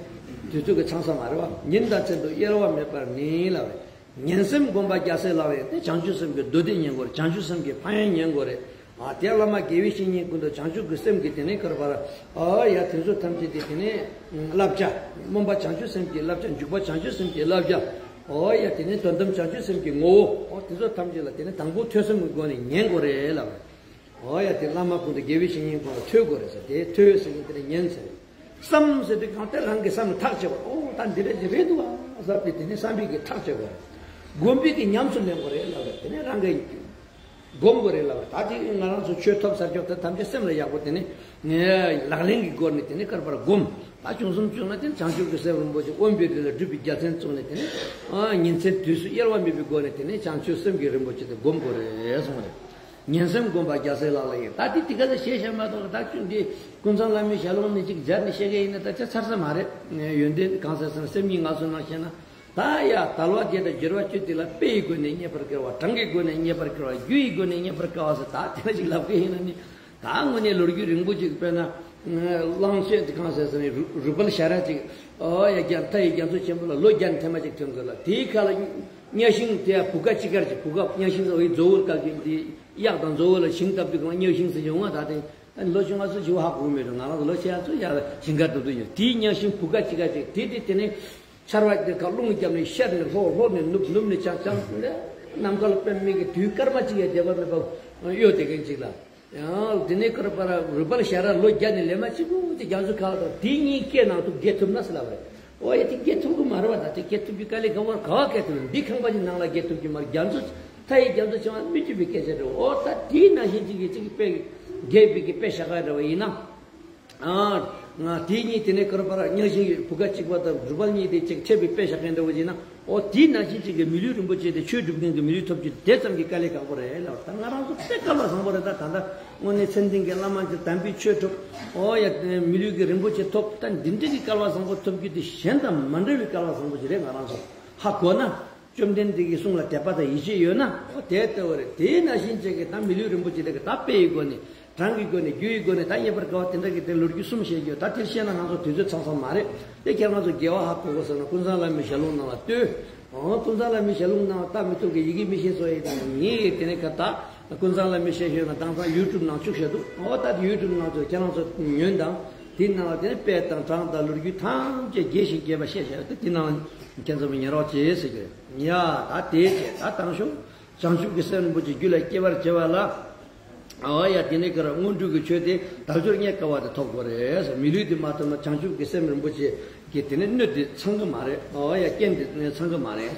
དུས་ཚོད་ཀྱི་ཚང་ས་མ་རེད་བ། ཉིན་དང་མཚན་དུ་གཡེལ་བ་མེད་པར་ནི་ལབ་རེད། ཉིན་སེམས་བསྒོམ་པ་རྒྱལ་སྲས་ལག་ལེན་ཡིན་ཏེ། བྱང་ཆུབ་སེམས་ཀྱི་མདོ་སྡེ་ཉན་དགོས་རེད། བྱང་ཆུབ་སེམས་ཀྱི་ཕན་ཡོན་ཉན་དགོས་རེད། ཨ་དེ་བླ་མ་དགེ་བའི་བཤེས་གཉེན་ཀུན་ཏུ་བྱང་ཆུབ་ཀྱི་སེམས་ཀྱི་དེ་ནས་ཁར་བར། ཨ་ཡ་དེ་ཚོ་ཐམས་ཅད་དེ་དེ་ནས་བསླབ་བྱ། སྨོན་པ་བྱང་ཆུབ་སེམས་ཀྱི་བསླབ་བྱ། འཇུག་པ་བྱང་ཆུབ་སེམས་ཀྱི་བསླབ་བྱ། ཨོ་ཡ་དེ་ནས་དོན་དམ་བྱང་ཆུབ་སེམས་ཀྱི་ངོ་བོ། ཨོ་དེ་ཚོ་ཐམས་ཅད་ལ་དེ་ནས་དང་པོ་ཐོས་བསམ་གྱི་སྒོ་ནས་ཉན་དགོས་རེད་ལབ། ཨོ་ཡ་དེ་བླ་མ་ཀུན་ཏུ་དགེ་བའི་བཤེས་གཉེན་ཀུན་ལ་ཐོས་དགོས་རེད་ཟེར། དེ་ཐོས་ཟེར་གྱིན་དེ་ནས་ཉན་ཟེར། བསམ་ཟེར་དུས་གང་ལྟར་རང་གི་བསམ་ལ་ཐག་བཅད་པ། ཨོ་ད་འདི་འདྲ་ཅིག་རེད་འདུག་ཨ་ཟེར་ཏེ་དེ་ནས་བསམ་པའི་གི་ཐག་བཅད་དགོས་རེད། སྒོམ་པའི་གི་ཉམས་སུ་ལེན་དགོས་རེད་ལབ་རེད། དེ་ནས་རང་གི་སྒོམ་དགོས་རེད་ལབ་རེད། ད་དེ་ང་རང་ཚོ་ཆོས་ཐོབ་ཚར་ཀྱོག་དེ་ཐམས་ཅད་སེམས་ལ་ཡག་པོ་དེ་ནས་ངས་ལག་ལེན་གྱི་སྒོ་ནས་དེ་ནས་བསྐལ་པར་སྒོམ། ད་བྱུང་སོང་བྱུང་ན་དེ་ནས་བྱང་ཆུབ་ཀྱི་སེམས་རིན་པོ་ཆེ་དབེན་པའི་གྲལ་ལ་སྒྲུབ་པའི་རྒྱལ་མཚན་བཙུགས་ནས་དེ་ནས་ཨ་ཉིན་མཚན་དུས་སུ་གཡེལ་བ་མེད་པའི་སྒོ་ནས་དེ་ནས་བྱང་ཆུབ་སེམས་ཀྱི་རིན་པོ་ཆེ་དེ་སྒོམ་དགོས་རེད་གསུངས་རེད། ཉིན་སེམས་བསྒོམ་པ་རྒྱལ་སྲས་ལག་ལེན་ཡིན། ད་དེ་དེ་ག་ཚོད་བཤད་བཤད་མ་གཏོགས། ད་ཁྱོད་འདི་ཀུན་བཟང་བླ་མའི་ཞལ་ལུང་ནས་ཅིག་སྦྱར་ནས་བཤད་མཁན་ཡིན་ན་ད་ཆ་ཚར་ས་མ་རེད། ཡོན་ཏན་གང་ཟེར་ཟེར་ན་སེམས་ཉིད་ངལ་གསོ་ནང་བཤད་ན། ད་ཡ་དལ་བ་བརྒྱད་དང་འབྱོར་བ་བཅུ་དེ་ལ་དཔེ་ཡི་སྒོ་ནས་རྙེད་པར་དཀའ་བ། གྲངས་ཀྱི་སྒོ་ནས་རྙེད་པར་དཀའ་བ། རྒྱུ་ཡི་སྒོ་ནས་རྙེད་པར་དཀའ་བ་ཟེར། ད་དེ་འདྲ་ཞིག་ལབ་མཁན་ཡིན་ན་ནི། ད་དངོས་གནས་ལོ་རྒྱུས་རིང་པོ་ཅིག་དཔེར་ན། གླང་ཆེན་དེ་གང་ཟེར་ཟེར་ནས་རུ་རུ་པལ་ཞལ་རས་ཅིག། ཨོ་ཡ་རྒྱ་མཐའ་ཡི་རྒྱ་མཚོ་ཆེན་པོ་ལ་ལོ་བརྒྱ་ཐེངས་མ་ཅིག་ཐོན་དགོས་ལ། དེའི་ཁ་ལ་གཉའ་ཤིང་དེ་ཡ་བུ་ག་ཅི་དཀར་ཅིག། བུ་ག་གཉའ་ཤིང་ཟེར་བའི་མཛོ་བོར་བཀལ་གྱིན་དེ་གཡག་དང་མཛོ་བོ་ལ་ཞིང་བཏབ་དུས་གང་གཉའ་ཤིང་ཟེར་ཡོང་བ། ད་དེ། ཨ་ནི་ལོ་བཅོ་ལྔ་ཚོ་ཞི་བ་ཧ་གོ་མེད་འགྲོ། ང་རང་ཚོ་ལོ་ཆེ་ཡ་ཚོ་ཡ་ཞིང་ཁ་འདུག་འདུག་ཡོད། དེའི་རྙིང་ཞེན་བུ་ག་གཅིག་ག་ཅིག་དེ་དེ་དེ་ནས་ཆར་བ་དེ་ཁ་རླུང་བརྒྱབ་ནས་ཤར་ནས་ལྷོ་ལྷོ་ནས་ནུབ་ནུབ་ནས་བྱང་བྱང་ནས་ནམ་མཁའ་ལ་དཔེ་མེད་ཀྱི་དུས་སྐར་མ་གཅིག་ཡ་བདེ་བ་མེད་པ་གཡོ་བསྡད་མཁན་གཅིག་ལ། ཡང་དེ་ནས་ཁར་པར་རུ་པར་ཞ་ར་ལོ་བརྒྱ་ནས་ལས་མ་གཅིག་པུ་དེ་རྒྱ་མཚོ་ཁ་ལ་དང་དེ་གཉིས་སྐད་ནང་དུ་འགེལ་ཐུབ་ན་ཟེར་ལབ་རེད། ཨོ་ཡ་དེ་འགེལ་ཐུབ་ཀྱི་མ་རེད་བ། ད་དེ་འགེལ་ཐུབ་རྒྱུ་དཀའ་ལས་ཁག་པོ་ག་བ་སྐད་ཐུབ་ན། འདི་ཁང་པ་ཅིག་ནང་ལ་འགེལ་ཐུབ་རྒྱུ་མ་རེད། རྒྱ་མཚོ་མཐའ་ཡི་རྒྱ་མཚོ་ཆེ་བ་སྨིན་གྱི་པའི་སྐད་ཆ་རེད། ཨོ་ད་དེའི་ནང་བཞིན་གཅིག་གིས་གཅིག་གི་དཔེ་འགེལ་བའི་གི་དཔེ་བཞག་ག་འདྲ་བ་ཡིན་ན། ཨ། ང་དེ་གཉིས་དེ་ནས་ཁར་པར་རྙིང་ཞེན་གྱི་བུ་ག་གཅིག་པ་དང་རུ་པར་གཉིས་དེ་གཅིག་འཕྲད་པའི་དཔེ་བཞག་མཁན་འདྲ་བོ་ཅིག་ན། ཨོ་དེའི་ནང་བཞིན་གཅིག་གི་མི་ལུས་རིན་པོ་ཆེ་དེ་ཆོས་སྒྲུབ་མཁན་གྱི་མི་ལུས་ཐོབ་རྒྱུ་དེ་ཙམ་གྱིས་དཀའ་ལས་ཁག་པོ་རེད་ལབ། ད་ང་རང་ཚོ་དཔེ་སྐལ་བ་བཟང་པོ་རེད། ད་ད་ལྟ་དངོས་གནས་མཚན་ལྡན་གྱི་བླ་མ་གི་དམ་པའི་ཆོས་སྒྲུབ། ཨོ་ཡ་མི་ལུས་ཀྱི་རིན་པོ་ཆེ་ཐོབ། ད་འདི་འདྲ་གི་སྐལ་བ་བཟང་པོ་ཐོབ་རྒྱུ་དེ་གཞན་དང་མ་འདྲ་བའི་སྐལ་བ་བཟང་པོ་ཞིག་རེད། ང་རང་ཚོ་ཧ་གོ་ན། བཅོམ་ལྡན་འདས་ཀྱི་གསུང་ལ་དད་པ་དང་ཡིད་ཆེས་ཡོད་ན། ཨོ་དེ་ལྟ་བུ་རེད། དེའི་ནང་བཞིན་བྱས་ཀྱི་ད་མི་ལུས་རིན་པོ་ཆེ་དེ་གི་ད་དཔེ་ཡི་སྒོ་ནས། གྲངས་ཀྱི་སྒོ་ནས་རྒྱུ་ཡི་སྒོ་ནས་ད་རྙེད་པར་དཀའ་བ་དེ་འདྲ་གི་དེ་ལོ་རྒྱུས་གསུམ་བཤད་རྒྱུ། ད་དེ་བཤད་ན་ང་ཚོ་དུས་ཚོད་ཚང་ཚང་མ་རེད། དེ་ཁྱེད་རང་ཚོ་དགེ་བ་ཧ་གོ་དགོས་ཟེར་ན་ཀུན་བཟང་བླ་མའི་ཞལ་ལུང་ནང་ལ་ལྟོས། ཨོ་ཀུན་བཟང་བླ་མའི་ཞལ་ལུང་ནང་ལ་ལྟ་མི་ཐུབ་ཀྱི་ཡི་གེ་མི་ཤེས་ཚོ་ཡི་དང་ངེད་ཀྱི་དེ་ནས་ག་ད་ཀུན་བཟང་བླ་མའི་ཞལ་ཤོད་ན་དེང་སང་ཡུ་ཊུབ་ནང་བཅུག་བཞག་འདུག། ཨོ་ད་དེ་ཡུ་ཊུབ་ནང་ཚོ་ཁྱེད་རང་ཚོ་ཉོན་དང་། དེའི་ནང་ལ་དེ་ནས་དཔེ་དང་གྲངས་དང་ལོ་རྒྱུས་ཐམས་ཅད་རྒྱས་ཤིང་རྒྱས་པ་བཤད་བཞག་ཡོད། དེ་དེ་ནང་ལ་ཁྱེད་ཚོ་མི་ཉན་རོགས་བྱེད་ཟེར་གྱི་རེད། ཡ་ད་དེ་བྱས་ད་དང་ཤོག། བྱང་ཆུབ་ཀྱི་སེམས་རིན་པོ་ཆེ་རྒྱུད་ལ་སྐྱེ་བར་བྱ་བ་ལ། ཨོ་ཡ་དེ་ནས་ཀར་སྔོན་འགྲོ་གི་ཆོས་དེ་དལ་འབྱོར་རྙེད་དཀའ་བ་དེ་ཐོབ་དགོས་རེད། མི་ལུས་དེ་མ་ཐོབ་ན་བྱང་ཆུབ་ཀྱི་སེམས་རིན་པོ་ཆེ་གི་དེ་ནས་སྣོད་དེ་ཚང་གི་མ་རེད། ཨོ་ཡ་རྐྱེན་དེ་ཚང་གི་མ་རེད།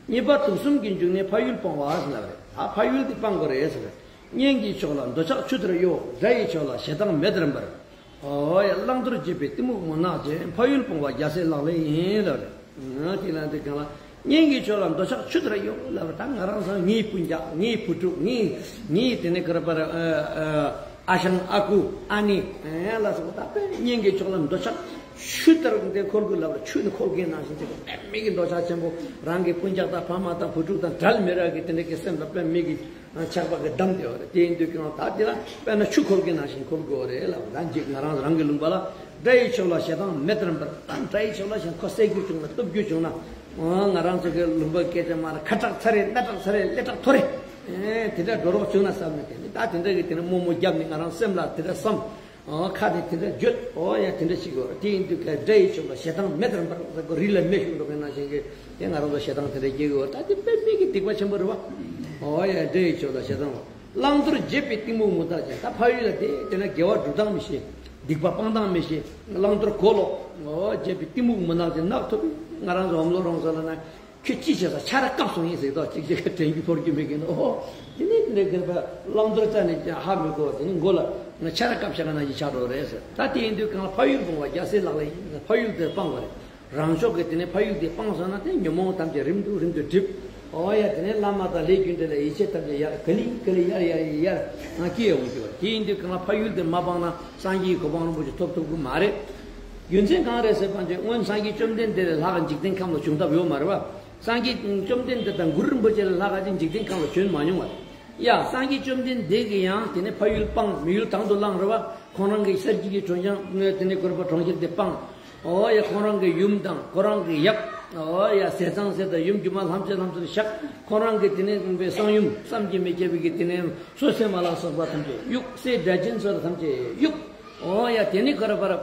གཉིས་པ་དུག་གསུམ་གྱི་འབྱུང་གནས་ཕ་ཡུལ་སྤང་བ་ཟེར་ལབ་རེད། ད་ཕ་ཡུལ་དེ་སྤང་དགོས་རེད་ཟེར། གཉེན་གྱི་ཕྱོགས་ལ་འདོད་ཆགས་ཆུ་ལྟར་གཡོ། དགྲ་ཡི་ཕྱོགས་ལ་ཞེ་སྡང་མེ་ལྟར་འབར། ཨོ་ཡ་བླང་དོར་བརྗེད་པའི་གཏི་མུག་མུན་ནག་ཅན། ཕ་ཡུལ་སྤོང་བ་རྒྱལ་སྲས་ལག་ལེན་ཡིན་ལབ་རེད། ང་དེ་ལ་འདི་གང་ལ་གཉེན་གྱི་ཕྱོགས་ལ་འདོད་ཆགས་ཆུ་ལྟར་གཡོ་ལབ་རེད། ད་ང་རང་ཚོ་ངའི་སྤུན་ཀྱག་ངའི་བུ་ཕྲུག་ངའི་ངའི་དེ་ནས་ག་རེ་པར་ཨ་ཞང་ཨ་ཁུ་ཨ་ནེ་ལ་སོགས་ད་དཔེ་གཉེན་གྱི་ཕྱོགས་ལ་འདོད་ཆགས་ཆུ་ལྟར་འདི་འཁོལ་དགོས་ལབ་རེད། ཆུ་ནི་འཁོལ་མཁན་ནང་བཞིན་དེ་དཔེ་མི་གི་འདོད་ཆགས་ཆེན་པོ་རང་གི་སྤུན་ཀྱག་དང་ཕ་མ་དང་བུ་ཕྲུག་དང་འབྲལ་མི་རག་གི་དེ་འདྲ་གི་སེམས་ལ་དཔེ་མི་གི་ཆགས་པ་གི་བསྡམས་ཏེ་ཡོད་རེད། དེ་ཡིན་དུས་ཀྱང་ད་དེ་ལ་དཔེར་ན་ཆུ་འཁོལ་གྱི་ནང་བཞིན་འཁོལ་དགོས་རེད་ལབ། ད་འཇིག་ང་རང་རང་གི་ལུང་པ་ལ་དགྲ་ཡི་ཕྱོགས་ལ་ཞེ་སྡང་མེ་ལྟར་འབར། ད་དགྲ་ཡི་ཕྱོགས་ལ་ཞེ་སྡང་ཁོ་བསད་རྒྱུ་བྱུང་ན་གཏུབ་རྒྱུ་བྱུང་ན། ང་རང་ཚོ་གི་ལུང་པ་སྐད་ཆ་མ་རེད། ཁ་གྲག་ཚ་རེད། སྣ་གྲག་ཚ་རེད། ཀླད་གྲག་མཐོ་རེད། ཨེ་དེ་འདྲ་འགྲོ་རོགས་བྱུང་ན་བསམ་ནས་དེ་ནི་ད་དེ་འདྲ་གི་དེ་ནི་རྨོ་མོ་བརྒྱབ་ནས་ང་རང་སེམས་ལ་དེ་འདྲ་བསམ། ཨོ་ཁ་ནས་དེ་འདྲ་བརྗོད། ཨོ་ཡ་དེ་འདྲ་ཞིག་ཡོད་རེད། དེ་ཡིན་དུས་ཀ་དགྲ་ཡི་ཕྱོགས་ལ་ཞེ་སྡང་མེ་ལྟར་འབར། རི་ལ་མེ་ཤོར་འགྲོ་མཁན་ནང་བཞིན་གྱི་དེ་ང་རང་ཚོ་ཞེ་སྡང་དེ་འདྲ་སྐྱེ་གི་ཡོད་རེད། ད་དེ་དཔེ་མི་གི་སྡིག་པ་ཆེན་པོ་རེད་བ། ཨོ་ཡ་དགྲ་ཡི་ཕྱོགས་ལ་ཞེ་སྡང་བ། བླང་དོར་བརྗེད་པའི་གཏི་མུག་མུན་ནག་ཅན། ད་ཕ་ཡུལ་ལ་བསྡད་དེ་ན་དགེ་བ་སྒྲུབ་སྟངས་མི་ཤེས། སྡིག་པ་སྤང་སྟངས་མི་ཤེས། བླང་དོར་གོ་ལོག། ཨོ་བརྗེད་པའི་གཏི་མུག་མུན་ནག་ཅན་ནག་ཐོབ་པའི་ང་རང་ཚོ་འོམ་ལོ་རོང་ས་ལ་ན། ཁྱོད་ཅི་བྱེད་ས་ཆ་ར་བཀབ་སོང་ཡིན་ཟེར་དོ། ཅིག་ཅིག་དྲན་རྒྱུ་ཕོར་རྒྱུ་མེད་ཀྱི་ནོ། དེ་ནས་དེ་འདྲའི་དགེ་བ་བླང་དོར་རྩ་ནས་ཧ་མི་གོ་བ། དེ་ནས་མགོ་ལ་ང་ཆ་ར་བཀབ་བཞག་ན་ཡི་ཆགས་འགྲོ་རེད་ཟེར། ད་དེ་ཡིན་དུས་གང་ལ་ཕ་ཡུལ་སྤོང་བ་རྒྱལ་སྲས་ལག་ལེན་ཡིན། ཕ་ཡུལ་དེ་སྤང་བ་རེད། རང་ཕྱོགས་ཀྱི་དེ་ནས་ཕ་ཡུལ་དེ་སྤངས་སོང་ན་དེ་ཉོན་མོངས་ཐམས་ཅད་རིམ་དུ་རིམ་དུ་འགྲིབ། ཨོ་ཡ་དེ་ནས་བླ་མ་དང་ལས་རྒྱུ་འབྲས་ལ་ཡིད་ཆེས་ཐམས་ཅད་ཡར་ག་ལེ་ག་ལེ་ཡར་ཡར་ཡར་ཡར་ང་སྐྱེ་ཡོང་གི་བ། དེ་ཡིན་དུས་གང་ལ་ཕ་ཡུལ་དེ་མ་སྤངས་ན། སངས་རྒྱས་ཀྱི་གོ་འཕང་རིན་པོ་ཆེ་ཐོབ་ཐུབ་ཀྱི་མ་རེད། རྒྱུ་མཚན་གང་རེད་ཟེར་བ་ཅིག་སྔོན་སངས་རྒྱས་བཅོམ་ལྡན་འདས་ལས་ལྷག་འཇིག་རྟེན་ཁམས་ལ་བྱུང་ཐབས་ཡོད་མ་རེད་བ། སངས་རྒྱས་བཅོམ་ལྡན་འདས་དང་གུ་རུ་རིན་པོ་ཆེ་ལས་ལྷག་ཅིག་འཇིག་རྟེན་ཁམས་ལ་བྱོན་མ་མྱོང་བ། ཡ་སངས་རྒྱས་བཅོམ་ལྡན་འདས་ཀྱིས་ཡང་དེ་ནས་ཕ་ཡུལ་སྤངས། མི་ཡུལ་དང་དུ་བླངས་རེད་བ། ཁོང་རང་གི་གསེར་གྱི་གྲོང་ཁྱེར་དེ་ནས་གུ་རུ་པ་གྲོང་ཁྱེར་དེ་སྤངས། ཨོ་ཡ་ཁོང་རང་གི་ཡུམ་དང་ཁོང་རང་གི་ཡབ། ཨོ་ཡ་ཟས་གཙང་སྲས་དང་ཡུམ་སྒྱུ་མ་ལྷ་མཛེས་ལྷ་མཛེས་བཞག། ཁོང་རང་གི་དེ་ནས་གསང་ཡུམ་བསམ་གྱིས་མི་ཁྱབ་པའི་གི་དེ་ནས་སོ་སོའི་མ་ལ་སོགས་པ་ཐམས་ཅད་གཡུག། སྲས་སྒྲ་གཅན་ཚ་ཐམས་ཅད་གཡུག། ཨོ་ཡ་དེ་ནས་ག་རེ་བར།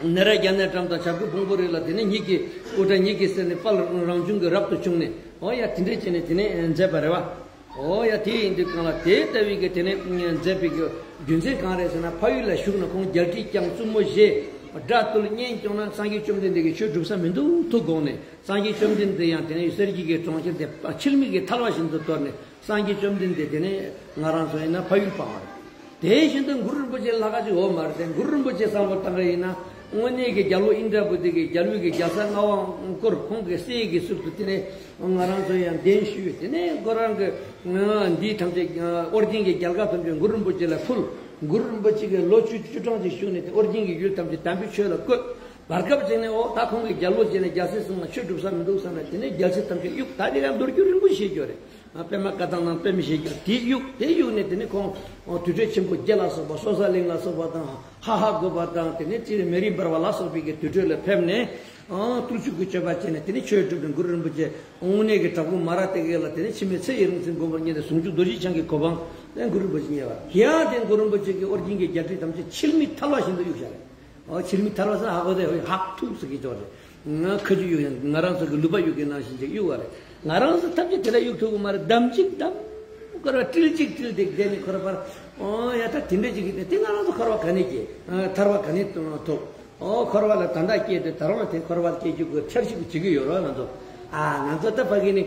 ནེ་ར་རྒྱ་ནས་བཀྲམ་དང་བྱ་རྒོད་ཕུང་པོ་རི་ལ་དེ་ནས་ཉིད་ཀྱི་དབུ་སྐྲ་ཉིད་ཀྱི་གསེར་ནས་དཔལ་རང་བྱུང་གི་རབ་ཏུ་བྱུང་ནས། ཨོ་ཡ་དེ་འདྲས་བྱས་ནས་དེ་ནས་མཛད་པ་རེད་བ། ཨོ་ཡ་དེ་ཡིན་དུས་གང་ལ་དེ་ལྟ་བུའི་གི་དེ་ནས་མཛད་པའི་གི་རྒྱུ་མཚན་གང་རེད་ཟེར་ན། ཕ་ཡུལ་ལ་བཞུགས་ན་ཁོང་རྒྱལ་ཁྲིས་བསྐྱངས། བཙུན་མོ་བཞེས། དགྲ་བཏུལ། གཉེན་སྐྱོང་ན་སངས་རྒྱས་བཅོམ་ལྡན་འདས་ཀྱི་ཆོས་སྒྲུབ་ས་མི་འདུག་ཐུགས་དགོངས་ནས། སངས་རྒྱས་བཅོམ་ལྡན་འདས་ཡང་དེ་ནས་གསེར་གྱི་གི་གྲོང་ཁྱེར་དེ་ཕྱིར་མིག་གིས་ཐལ་བ་བཞིན་དུ་གཏོར་ནས། སངས་རྒྱས་བཅོམ་ལྡན་འདས་དེ་ནས་ང་རང་ཚོ་ཡིན་ན་ཕ་ཡུལ་སྤངས་པ་རེད། དེ་བཞིན་དུ་གུ་རུ་རིན་པོ་ཆེ་ལྷག་ཅིག་ཡོད་མ་རེད་དེ། གུ་རུ་རིན་པོ་ཆེ་བསམ་བློ་བཏང་གི་ཡིན་ན། དངོས་གནས་ཀྱི་རྒྱལ་པོ་ཨིནྡྲ་བྷུ་ཏི་གི་རྒྱལ་པོའི་གི་རྒྱལ་ས་ལྔ་པ་བསྐོར། ཁོང་གི་སྲས་ཀྱི་ཟུར་དུ་དེ་ནས་ང་རང་ཚོ་ཡང་གདན་ཞུས། དེ་ནས་ཁོ་རང་གི་འདི་ཐམས་ཅད་ཨོ་རྒྱན་གྱི་རྒྱལ་ཁ་ཐམས་ཅད་གུ་རུ་རིན་པོ་ཆེ་ལ་ཕུལ། གུ་རུ་རིན་པོ་ཆེ་གི་ལོ་བཅུ་བཅུ་གྲངས་ཅིག་བཞུགས་ནས་དེ་ཨོ་རྒྱན་གྱི་ཡུལ་ཐམས་ཅད་དམ་པའི་ཆོས་ལ་བཀོད། བར་སྐབས་ཅིག་ནས་ཨོ་ད་ཁོང་གི་རྒྱལ་པོ་བྱས་ནས་རྒྱལ་སྲས་གསུམ་ལ་ཆོས་སྒྲུབ་ས་མི་འདུག་བསམ་ནས་དེ་ནས་རྒྱལ་སྲིད་ཐམས་ཅད་གཡུག། ད་དེ་ཡང་མདོ་རྒྱུད་རིང་པོ་བཤད་རྒྱུ་རེད། པདྨ་བཀའ་ཐང་ནང་པདྨ་བཞད་གད་དེ་གཡུག་དེ་གཡུག་ནས་དེ་ནས་ཁོང་དུར་ཁྲོད་ཆེན་པོ་བརྒྱད་ལ་སོགས་པ་སོ་ས་གླིང་ལ་སོགས་པ་དང་ཧ་ཧ་དགོན་པ་དང་དེ་ནས་ཅི་རེད་མེ་རི་འབར་བ་ལ་སོགས་པའི་གི་དུར་ཁྲོད་ལ་ཕེབས་ནས་ཨང་སྟོང་ཕྲག་གཅིག་གི་སྤྱོད་པ་བྱས་ནས་དེ་ནས་ཆོས་སྒྲུབ་ནས་གུ་རུ་རིན་པོ་ཆེ་དངོས་གནས་ཀྱི་དྲག་པོ་མ་ར་དེ་གའི་ལ་དེ་ནས་འཆི་མེད་ཚེ་ཡི་རིང་བརྩེ་མགོན་པོར་བརྙེས་ཏེ་ཟུང་འཇུག་རྡོ་རྗེ་འཆང་གི་གོ་འཕང་དེ་གུ་རུ་རིན་པོ་ཆེ་བརྙེས་པ་དེ་ཡང་དེ་གུ་རུ་རིན་པོ་ཆེ་གི་ཨོ་རྒྱན་གྱི་རྒྱལ་སྲིད་ཐམས་ཅད་འཆི་མེད་ཐལ་བ་བཞིན་དུ་གཡུགས་བཞག་རེད། ཨོ་འཆི་མེད་ཐལ་བ་ཟེར་ཧ་གོ་དེ་ཧོ་ཧག་ཐུག་ཟེར་གྱི་ཅོག་རེད། ང་ཁ་ཆུ་གཡུག་ཡང་ང་རང་ཚོ་གི་ལུས་པ་གཡུག་གི་ནང་བཞིན་ཅིག་གཡུག་བ་རེད། ང་རང་ཚོ་ཐབས་ཀྱིས་དེ་འདྲ་གཡུག་ཐུབ་གི་མ་རེད། དམ་ཅིག་དམ། འཁོར་བ་ཀྲིལ་ཅིག་ཀྲིལ་ཏེ་བསྡད་ནས་འཁོར་བར། ཨོ་ཡ་ད་དེ་འདྲ་ཅིག་གི་དེ་ང་རང་ཚོ་འཁོར་བ་ག་ནས་སྐྱེས། ཐར་བ་ག་ནས་ཐོབ། ཨོ་འཁོར་བ་ལ་ད་ལྟ་སྐྱེས་ཏེ་ད་རུང་ལ་དེ་འཁོར་བ་སྐྱེ་རྒྱུ་གི་འཆར་གཞི་གི་བྱེད་ཀྱི་ཡོད་རོགས་ང་ཚོ། ཨ་ང་ཚོ་ད་ཕ་གི་ནི།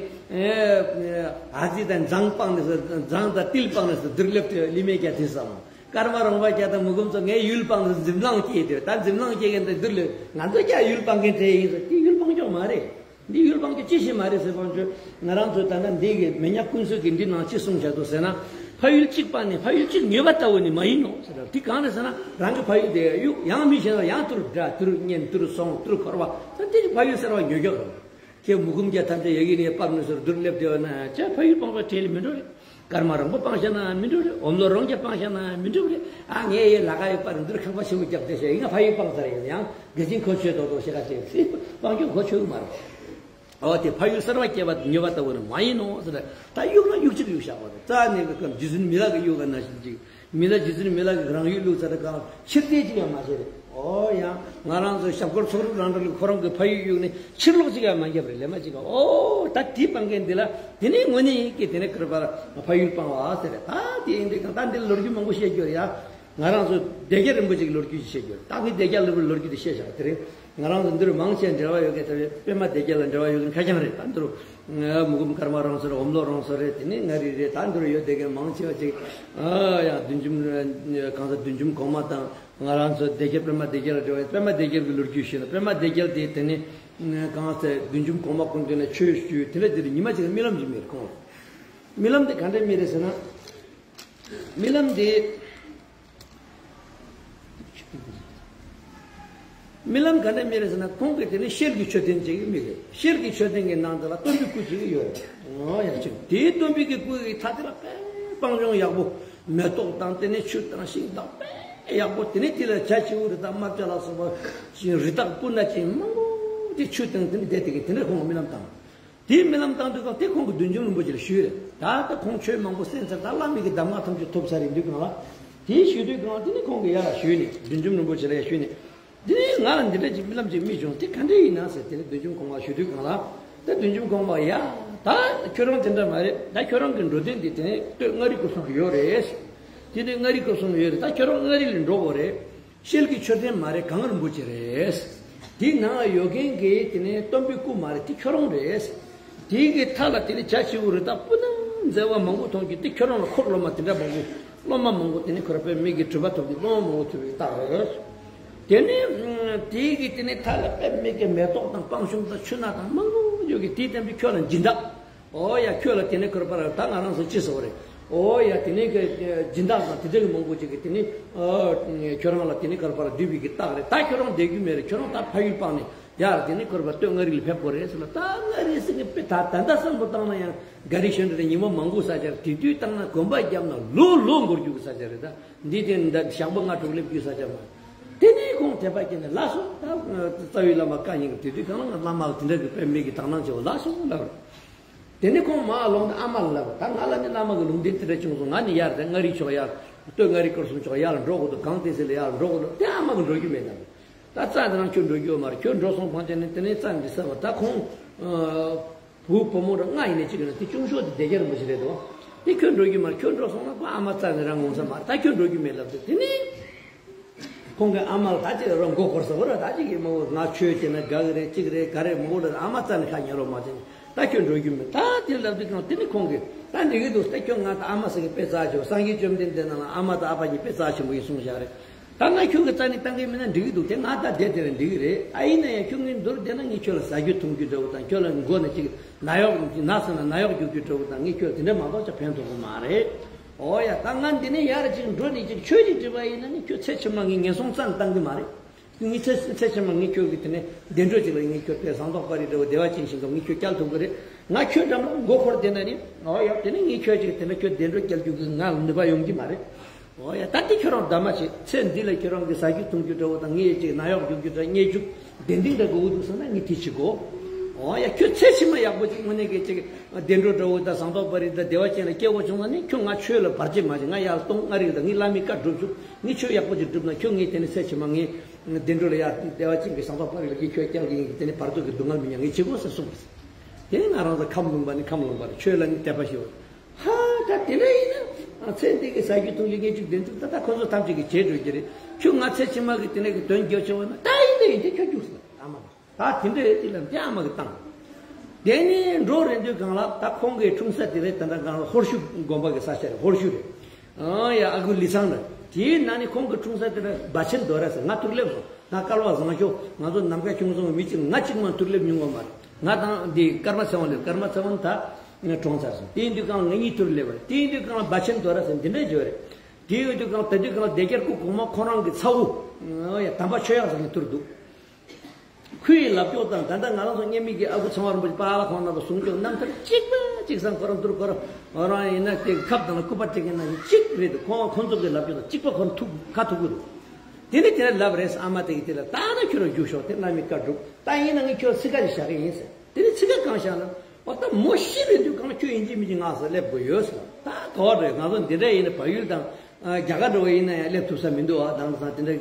ཨ་ཙི་ད་མཛངས་སྤངས་ནས་སུ་མཛངས་ད་ཏིལ་སྤངས་ནས་སུ་དུར་ལེབ་ཏེ་ལི་མེ་རྒྱ་དེ་བསམ། ཀརྨ་རོང་པ་རྒྱ་དང་མུ་ཁུམ་ཚོ་ངའི་ཡུལ་སྤངས་ནས་འཛིན་བླང་སྐྱེས་ཏེ་ད་འཛིན་བླང་སྐྱེས་མཁན་དེ་དུར་ལེབ་ང་ཚོ་རྒྱ་ཡུལ་སྤངས་མཁན་དེ་ཡིན་ཟེར་དེ་ཡུལ་སྤངས་ཀྱོག་མ་རེད། འདི་ཡུལ་སྤངས་རྒྱུ་ཅི་ཞིག་མ་རེད་ཟེར་བ་ཚོས་ང་རང་ཚོ་ད་ལྟ་འདི་གི་མི་ཉག་ཀུན་གསོས་ཀྱིས་འདི་ནང་ཅི་གསུངས་བཞག་འདུག་ཟེར་ན། ཕ་ཡུལ་གཅིག་སྤངས་ནས་ཕ་ཡུལ་གཅིག་ཉོས་པ་ལྟ་བུ་ནི་མ་ཡིན་ནོ་ཟེར། འདི་གང་རེད་ཟེར་ན་རང་གི་ཕ་ཡུལ་དེ་གཡུག་ཡང་མི་ཤེས་ན་ཡང་དུར་དགྲ་དུར་གཉེན་དུར་སྲུང་དུར་འཁོར་བ་ད་འདི་ཕ་ཡུལ་ཟེར་བ་ཉོས་ཀྱོག་རེད། ཁྱེད་མུ་ཁུམ་རྒྱ་ཐམས་ཅད་ཡ་གི་ནས་སྤངས་ནས་ཟེར་དུར་སླེབས་བསྡད་པ་ན་ཅག་ཕ་ཡུལ་སྤངས་པ་བྲལ་ལ་མི་འགྲོ་རེད། ཀརྨ་རོང་པོ་སྤངས་བཞག་ན་མི་འགྲོ་རེད། འོམ་ལོ་རོང་རྒྱ་སྤངས་བཞག་ན་མི་འགྲོ་རེད། ཨ་ངས་ཡའི་ལ་ཁ་ཡོད་པར་འདིར་ཁང་པ་ཆེན་པོ་བརྒྱབ་བསྡད་ཤག་ཡིན་ན་ཕ་ཡུལ་སྤངས་ཚར་ཡིན་ཡང་དགེ་ཆེན་གོ་ཆོད་དོ་དོ་ཤེས་ཀ་ཅེས་སྲིད་སྤངས་རྒྱུ་གོ་ཆོད་མ་རེད། ཨོ་དེ་ཕ་ཡུལ་གསར་བ་སྐྱེས་པ་ཉོས་པ་ལྟ་བུ་ནི་མ་ཡིན་ནོ་ཟེར། ད་གཡུག་ན་གཡུག་ཅིག་གཡུག་བཞག་པ་རེད། རྩ་ནས་གི་སྐབས་རྗེ་བཙུན་མི་ལ་གི་གཡུག་ག་ན་བཞིན་ཅིག་མི་ལ་རྗེ་བཙུན་མི་ལ་གི་རང་ཡུལ་བླུགས་ཚར་གང་ཕྱིར་བལྟས་ཅིག་ཡང་མ་བྱས་རེད། ཨོ་ཡང་ང་རང་ཚོ་ཞབས་དཀོར་ཚོགས་དྲུག་རང་གྲོལ་གྱི་ཁོ་རང་གི་ཕ་ཡུལ་གཡུག་ནས་ཕྱིར་ལོག་ཅིག་ཡང་མ་བརྒྱབ་རེད། ལས་མ་ཅིག་ག་ཨོ་ད་དེ་སྤང་མཁན་འདི་ལ་དེ་ནས་དངོས་གནས་ཡིན་གྱི་དེ་ནས་ཁུར་པར་ཕ་ཡུལ་སྤང་བ་ཟེར་རེད། ད་དེ་ཡིན་དུས་གང་ད་འདི་ལོ་རྒྱུས་མང་པོ་བཤད་རྒྱུ་རེད་ཡ། ང་རང་ཚོ་སྡེ་རྒྱ་རིན་པོ་ཆེ་གི་ལོ་རྒྱུས་ཅིག་བཤད་རྒྱུ་རེད། ད་ངས་སྡེ་རྒྱ་ལོ་རྒྱུས་དེ་བཤད་བཞག་དེ་རིང་ང་རང་ཚོ་འདིར་མང་ཆེ་འབྲེལ་བ་ཡོད་མཁན་དེ་པདྨ་སྡེ་རྒྱ་ལ་འབྲེལ་བ་ཡོད་མཁན་ཁ་རྐྱང་རེད། ད་འདིར་མུ་ཁུམ་ཀརྨ་རོང་ཟེར་འོམ་ལོ་རོང་ཟེར་རེད། དེ་ནས་ང་རེ་རེད། ད་འདིར་ཡོད་བསྡད་མཁན་མང་ཆེ་བ་ཅིག་ཨ་ཡ་བདུད་འཇོམས་གང་ཟེར་བདུད་འཇོམས་གོང་མ་དང་ང་རང་ཚོ་སྡེ་རྒྱ་པདྨ་སྡེ་རྒྱ་ལ་འབྲེལ་བ་ཡོད། པདྨ་སྡེ་རྒྱ་གི་ལོ་རྒྱུས་ཤེས་ན་པདྨ་སྡེ་རྒྱ་དེ་དེ་ནས་གང་ཟེར་བདུད་འཇོམས་གོང་མ་ཁོང་དེ་ནས་ཆོས་ཞུས་དེ་ལ་དེར་ཉི་མ་ཅིག་རྨི་ལམ་ཅིག་རྨི་རེད་ཁོང་། རྨི་ལམ་དེ་ག་འདྲ་རྨི་རེད་ཟེར་ན། རྨི་ལམ་དེ། རྨི་ལམ་ག་འདྲ་རྨི་རེད་ཟེར་ན་ཁོང་གིས་དེ་ནི་ཤེལ་གྱི་མཆོད་རྟེན་ཅིག་རྨི་རེད། ཤེལ་གྱི་མཆོད་རྟེན་གྱི་ནང་དུ་ལ་སྟོན་པའི་སྐུ་ཅིག་ཡོད་རེད། ཨོ་ཡ་ཅིག་དེའི་སྟོན་པའི་གི་སྐུ་གི་མཐའ་དེ་ལ་དཔེ་སྤང་ལྗོངས་ཡག་པོ་མེ་ཏོག་དང་དེ་ནི་ཆུ་དང་ཤིང་དང་དཔེ་ཡག་པོ་དེ་ནི་དེ་ལ་བྱ་བྱིའུ་རི་དྭགས་རྨ་བྱ་ལ་སོགས་པ་ཞིང་རི་དྭགས་སྤུ་ན་ཅན་མང་པོ་དེ་ཆུ་དང་དེ་ནི་བསྡད་དེ་གི་དེ་འདྲ་ཁོང་གི་རྨི་ལམ་བཏང་། དེའི་རྨི་ལམ་བཏང་དུས་གང་དེ་ཁོང་གིས་བདུད་འཇོམས་རིན་པོ་ཆེ་ལ་ཞུས་རེད། ད་ལྟ་ཁོང་ཆོས་མང་པོ་གསན་ཚར། ད་བླ་མའི་གི་གདམས་ངག་ཐམས་ཅད་ཐོབ་ཚར་རེད། དུས་གང་ལ་དེ་ཞུས་དུས་གང་དེ་ནི་ཁོང་གིས་ཡར་ལ་ཞུས་ནས་བདུད་འཇོམས་རིན་པོ་ཆེ་ལ་ཡར་ཞུས་ནས་དེ་ནི་ང་ལ་འདི་འདྲ་ཅིག་རྨི་ལམ་ཅིག་རྨིས་བྱུང་། དེ་ག་འདྲ་ཡིན་ན་ཟེར་དེ་ནི་བདུད་འཇོམས་གོང་མ་ཞུ་དུས་གང་ལ་ད་བདུད་འཇོམས་གོང་མ་ཡ་ད་ཁྱོད་རང་དེ་འདྲ་མ་རེད། ད་ཁྱོད་རང་གི་འགྲོ་དོན་འདི་དེ་ནི་སྟོད་མངའ་རིས་སྐོར་གསུམ་ཡོད་རེད། དེ་ནི་མངའ་རིས་སྐོར་གསུམ་ཡོད་རེད། ད་ཁྱོད་རང་མངའ་རིས་ལ་འགྲོ་དགོས་རེད། ཤེལ་གྱི་མཆོད་རྟེན་མ་རེད། གངས་རིན་པོ་ཆེ་རེད། དེའི་ནང་ཡོད་མཁན་གྱི་དེ་ནས་སྟོན་པའི་སྐུ་མ་རེད། དེ་ཁྱོད་རང་རེད། དེའི་གི་མཐའ་ལ་དེ་ནས་བྱ་བྱིའུ་རི་དྭགས་སྤུ་ན་མཛེས་པ་མང་པོ་མཐོང་རྒྱུ་དེ་ཁྱོད་རང་ལ་འཁོར་སློབ་མ་དེ་འདྲ་མང་པོ་སློབ་མ་མང་པོ་དེ་ནས་ཁོ་ར་པའི་མིག་གིས་གྲུབ་པ་ཐོབ་རྒྱུ་སློབ་མ་མང་པོ་ཐུབ་པའི་རྟགས་རེད། དེ་ནས་དེའི་གི་དེ་ནས་མཐའ་ལ་པའི་མིག་གི་མེ་ཏོག་དང་སྤང་གཤོང་དང་ཆུ་སྣ་དང་མང་པོ་ཡོད་གི་དེའི་སྟེང་དུ་ཁྱོད་ལ་སྦྱིན་བདག་ཨོ་ཡ་ཁྱོད་ལ་དེ་ནས་ཁོ་ར་པ་ར་ད་ང་རང་ཚོ་ཅི་ཟེར་བ་རེད། ཨོ་ཡ་དེ་ནས་ཀྱི་སྦྱིན་བདག་དང་དེ་འདྲ་གི་མང་པོ་ཅིག་གིས་དེ་ནས་ཨ་ཁྱོད་རང་ལ་དེ་ནས་ཁོ་ར་པ་ར་འདུས་པའི་གི་རྟགས་རེད། ད་ཁྱོད་རང་བསྡད་རྒྱུ་མེད་རེད། ཁྱོད་རང་ད་ཕ་ཡུལ་སྤངས་ནས་ཡར་དེ་ནས་ཁོ་ར་པ་སྟོད་མངའ་རིས་ལ་ཕེབས་དགོས་རེད་ཟེར་ལ། ད་མངའ་རིས་ཟེར་གི་དཔེ་ད་ད་ལྟ་བསམ་བློ་བཏང་ན་ཡང་ག་རེ་ཤོད་འདྲ་རེད། ཉི་མ་མང་པོ་ས་ཆ་རེད། དེ་དུས་བཏང་ན་གོམ་པ་བརྒྱབ་ན་ལོ་ལོ་འགོར་རྒྱུ་གི་ས་ཆ་རེད། ད་འདི་དེ་འདྲ་ཞག་པོ་ལྔ་དྲུག་སླེབས་རྒྱུ་ས་ཆ་མ་རེད། དེ་ནས་ཁོང་དད་པ་སྐྱེས་ནས་ལགས་སོ། ད་རྩ་བའི་བླ་མ་བཀའ་ཉན་གི་དེ་དུས་གང་ལ་ང་བླ་མ་དེ་འདྲ་གི་དཔེ་མེད་གི་དག་སྣང་ཆེ་བ་ལགས་སོ་ལབ་རེད། དེ་ནས་ཁོང་མར་ལོག་ནས་ཨ་མ་ལ་ལབ་པ། ད་ང་ལ་ནི་བླ་མ་གི་ལུང་བསྟན་དེ་འདྲ་བྱུང་སོང་། ང་ནི་ཡར་དེ་མངའ་རིས་ཕྱོགས་ཡར་སྟོད་མངའ་རིས་སྐོར་གསུམ་ཕྱོགས་ཡར་ལ་འགྲོ་དགོས་འདུག་གངས་ཏི་སེ་ལ་ཡར་ལ་འགྲོ་དགོས་འདུག་དེ་ཨ་མ་གི་འགྲོ་རྒྱུ་མེད་ད། ད་རྩ་དེ་རང་ཁྱོད་འགྲོ་རྒྱུ་ཡོད་མ་རེད། ཁྱོད་འགྲོ་སོང་ཕངས་ཆེ་ནི་དེ་ནས་རྩ་འདི་ས་བ། ད་ཁོང་བུ་བུ་མོ་ར་ལྔ་ཡིན་ནས་གཅིག་ཡིན་ན་དེ་ཆུང་ཤོས་དེ་སྡེ་རྒྱ་རིན་པོ་ཆེ་རེད་དོ། དེ་ཁྱོད་འགྲོ་རྒྱུ་མ་རེད། ཁྱོད་འགྲོ་སོང་ན་ཁོ་ཨ་མ་རྩ་ནས་རང་ངོ་ཚ་མ་རེད། ད་ཁྱོད་འགྲོ་རྒྱུ་མེད་ལབ་དུས་དེ་ནས། ཁོང་གི་ཨ་མ་ལ་ད་ཅིག་རང་མགོ་འཁོར་ས་བོ་ར་ད་ཅིག་གི་མ་འོ་ང་ཆོས་བྱས་ན་དགའ་གི་རེད་ཅིག་རེད་ག་རེད་མ་འོ་ལ་ཨ་མ་རྩ་ནས་ཁ་ཉན་རོགས་མ་བྱས་ནས་ད་ཁྱོད་འགྲོ་རྒྱུ་མེད། ད་དེ་ལབ་དུས་ཀྱང་དེ་ནི་ཁོང་གིས་ད་འགྲིག་གི་འདུག་ད་ཁྱོད་ང་ད་ཨ་མ་ཟེར་གི་དཔེ་རྩ་ཆེ་བ་སངས་རྒྱས་བཅོམ་ལྡན་འདས་ནང་ལ་ཨ་མ་དང་ཨ་ཕ་གཉིས་དཔེ་རྩ་ཆེན་པོ་ཡིན་གསུངས་བཞག་རེད། ད་ང་ཁྱོད་ཀྱི་རྩ་ནས་བཏང་གི་མིན་ན་འགྲིག་གི་འདུག་དེ་ང་ད་བསྡད་དེ་ར་འགྲིག་གི་རེད། ཨ་ཡིན་ན་ཡང་ཁྱོད་ངའི་མདོར་བསྡད་ན་ངས་ཁྱོད་ལ་ཟ་རྒྱུ་འཐུང་རྒྱུ་འདྲ་བོ་དང་ཁྱོད་ལ་མགོ་ནས་ཅིག་ན་གཡོག་ན་ཟེར་ན་ན་གཡོག་རྒྱུག་རྒྱུ་འདྲ་བོ་དང་ངས་ཁྱོད་ལ་དེ་འདྲ་མ་གཏོགས་ཅང་ཕན་ཐོགས་གི་མ་རེད། ཨོ་ཡ། ད་ང་འདི་ནས་ཡར་ཅིག་འགྲོ་ནས་ཅིག་ཆོས་ཅིག་འབྲི་བ་ཡིན་ན་ནི་ཁྱོད་ཚེ་ཕྱི་མ་ངས་ངན་སོང་རྩ་ནས་བཏང་གི་མ་རེད། ངས་ཚེ་ཚེ་ཕྱི་མ་ངས་ཁྱོད་ཀྱི་དེ་ནས་བདེ་འགྲོ་ཅིག་ལ་ངས་ཁྱོད་དཔེ་ཟངས་མདོག་དཔལ་རི་འདྲ་བོ་བདེ་བ་ཅན་ཞིག་འགྲོ་ངས་ཁྱོད་བསྐྱལ་ཐུབ་ཀྱི་རེད། ང་ཁྱོད་འགྲམ་ལ་མགོ་འཁོར་བསྡད་ན་ནི། ཨོ་ཡ། དེ་ནི་ངས་ཁྱོད་ཅིག་དེ་འདྲ་ཁྱོད་བདེ་འགྲོ་སྐྱེལ་རྒྱུ་གི་ང་ལ་ནུས་པ་ཡོང་གི་མ་རེད། ཨོ་ཡ། ད་དེ་ཁྱོད་རང་གདམ་མ་བྱེད། ཚེ་འདི་ལ་ཁྱོད་རང་གི་ཟ་རྒྱུ་འཐུང་རྒྱུ་འདྲ་བོ་དང་། ངས་ཅིག་ན་གཡོག་རྒྱུག་རྒྱུ་འདྲ། བརྙས་རྒྱུག་ཏན་ཏན་འདྲ་དགོས་འདུག་ཟེར་ན་ངས་དེ་བྱེད་དགོས། ཨོ་ཡ། ཁྱོད་ཚེ་ཕྱི་མ་ཡག་པོ་ཅིག་དངོས་གནས་ཀྱི་ཅིག་བདེ་འགྲོ་འདྲ་བོ་དང་ཟངས་མདོག་དཔལ་རི་དང་བདེ་བ་ཅན་ལ་སྐྱེ་དགོས་བྱུང་ན་ནི། ཁྱོད་ང་ཆོས་ལ་བར་ཆད་མ་བྱེད། ང་ཡར་གཏོང་། ང་རིག་དང་། ངས་བླ་མའི་བཀའ་སྒྲུབ་ཆོག། ངས་ཆོས་ཡག་པོ་ཅིག་སྒྲུབ་ན་ཁྱོད་ངས་དེ་ནི་ཚེ་ཕྱི་མ་ངས་བདེ་འགྲོ་ལ་ཡར་བདེ་བ་ཅན་གྱི་ཟངས་མདོག་དཔལ་རི་ལ་ཁྱོད་སྐྱེལ་གྱི་ཡིན་གྱི། དེ་ནི་བར་དོ་གི་སྡུག་བསྔལ་མི་མྱོང་། ངས་བྱེད་དགོས་ཟེར་གསུངས་པ་རེད། དེ་ནི་ང་རང་ཚོ་ཁམས་ལུང་པ་ནི་ཁམས་ལུང་པ་རེད། ཆོས་ལ་ནི་དད་པ་ཞེ་པོ། ཧ། ད་དེ་འདྲ་ཡིན་ན་ཚེ་འདི་གི་ཟ་རྒྱུ་འཐུང་རྒྱུ་བརྙས་རྒྱུག་བདེ་འཇུག་ད་ལྟ་ཁོ་ཚོ་ཐམས་ཅད་ཀྱིས་བྱེད་འགྲོ་གི་རེད། ཁྱོད་ང་ཚེ་ཕྱི་མ་གི་དེ་འདྲ་གི་དོན་རྒྱབ་བྱུང་བ་ན། ད་ཡིན་ད་ཡིན་དེ་ཁྱོད་རྒྱུགས་སོང་། ཨ་མ། ད་དེ་འདྲ་ཡོད་དེ་ལ་དེ་ཨ་མ་གི་བཏང་། དེ་ནས་འགྲོ་རན་དུས་སྒང་ལ་ད་ཁོང་གི་འཁྲུངས་ས་དེ་རེད། ད་ལྟ་སྒང་ལ་ཧོར་ཤུ་དགོན་པ་གི་ས་ཆ་རེད། ཧོར་ཤུ་རེད། ཨ་ཡ། ཨ་ཁུ་ལི་ཚང་རེད། དེའི་ནང་ནས་ཁོང་གི་འཁྲུངས་ས་དེ་རེད། བ་ཆེན་རྡོ་ར་ཟེར། ང་ཐུག་སླེབས་སོང་། ང་སྐལ་བ་བཟང་ཤོས། ང་ཚོ་ནམ་མཁའ་ཁྱུང་སོང་མི་གཅིག་ང་གཅིག་མ་ཐུག་སླེབས་མྱོང་བ་མ་རེད། ང་དང་འདི་ཀརྨ་ཚེ་དབང་སླེབས། ཀརྨ་ཚེ་དབང་ད་གྲོངས་ཚར་སོང་། དེ་ཡིན་དུས་སྒང་ལ་ང་གཉིས་ཐུག་སླེབས་པ་རེད། དེ་ཡིན་དུས་སྒང་ལ་བ་ཆེན་རྡོ་ར་ཟེར་འདི་འདྲ་བརྗོད་རེད། དེ་ཡོད་དུས་སྒང་ལ་ད་དུས་སྒང་ལ་སྡེ་རྒྱལ་སྐུ་གོང་མ་ཁོ་རང་གི་ཚ་བོ། ཨ་ཡ། དམ་པ་ཆོས་གཡང་ཟེར་མཁན་ཐུག་འདུག། ཁོའི་ལབ་ཕྱོགས་དང་ད་ལྟ་ང་རང་ཚོ་མཉམ་མེད་ཀྱི་ཨ་ཁུ་ཚེ་དབང་རིན་པོ་ཆེ་པཱ་ལགས་ཁོང་རྣམ་པ་གསུང་ཕྱོགས་རྣམ་ཐར་གཅིག་པ་གཅིག་བསམ། ཁོ་རང་ཐུག་ཁོ་རང་ཁོ་རང་ཡིན་ན་དེ་ཁབ་དང་ལ་སྐུད་པ་སྤྲད་མཁན་ནང་བཞིན་གཅིག་རེད་འདུག། ཁོང་ཁོང་ཚོ་གི་ལབ་ཕྱོགས་དང་གཅིག་པ་ཁོ་རང་ཐུག་ཁ་ཐུག་གི་འདུག། དེ་ནས་དེ་ནས་ལབ་རེད། ཨ་མ་དེ་གིས་དེ་ལ་ད་ན་ཁྱོད་རང་རྒྱུགས་ཤོག། དེ་བླ་མའི་བཀའ་སྒྲུབ། ད་ཡིན་ན་ངས་ཁྱོད་ཚིག་ཁ་ཞིག་བཞག་གི་ཡིན་ཟེར། དེ་ནས་ཚིག་ཁ་གང་བཞག་ན། འོ་ད་མོ་ཤི་བའི་དུས་སྒང་ཁྱོད་ཡིན་གཅིག་མིན་གཅིག་ང་ཚོ་སླེབས་དགོས་ཡོད་ཟེར། ད་ག་བ་རེད། ང་ཚོ་འདི་འདྲ་ཡིན་ན་བལ་ཡུལ་དང་རྒྱ་གར་འདྲ་བོ་ཡིན་ན་ཡང་སླེབས་ཐུབ་ས་མི་འདུག། ཨ་དང་སང་དེ་འདྲ་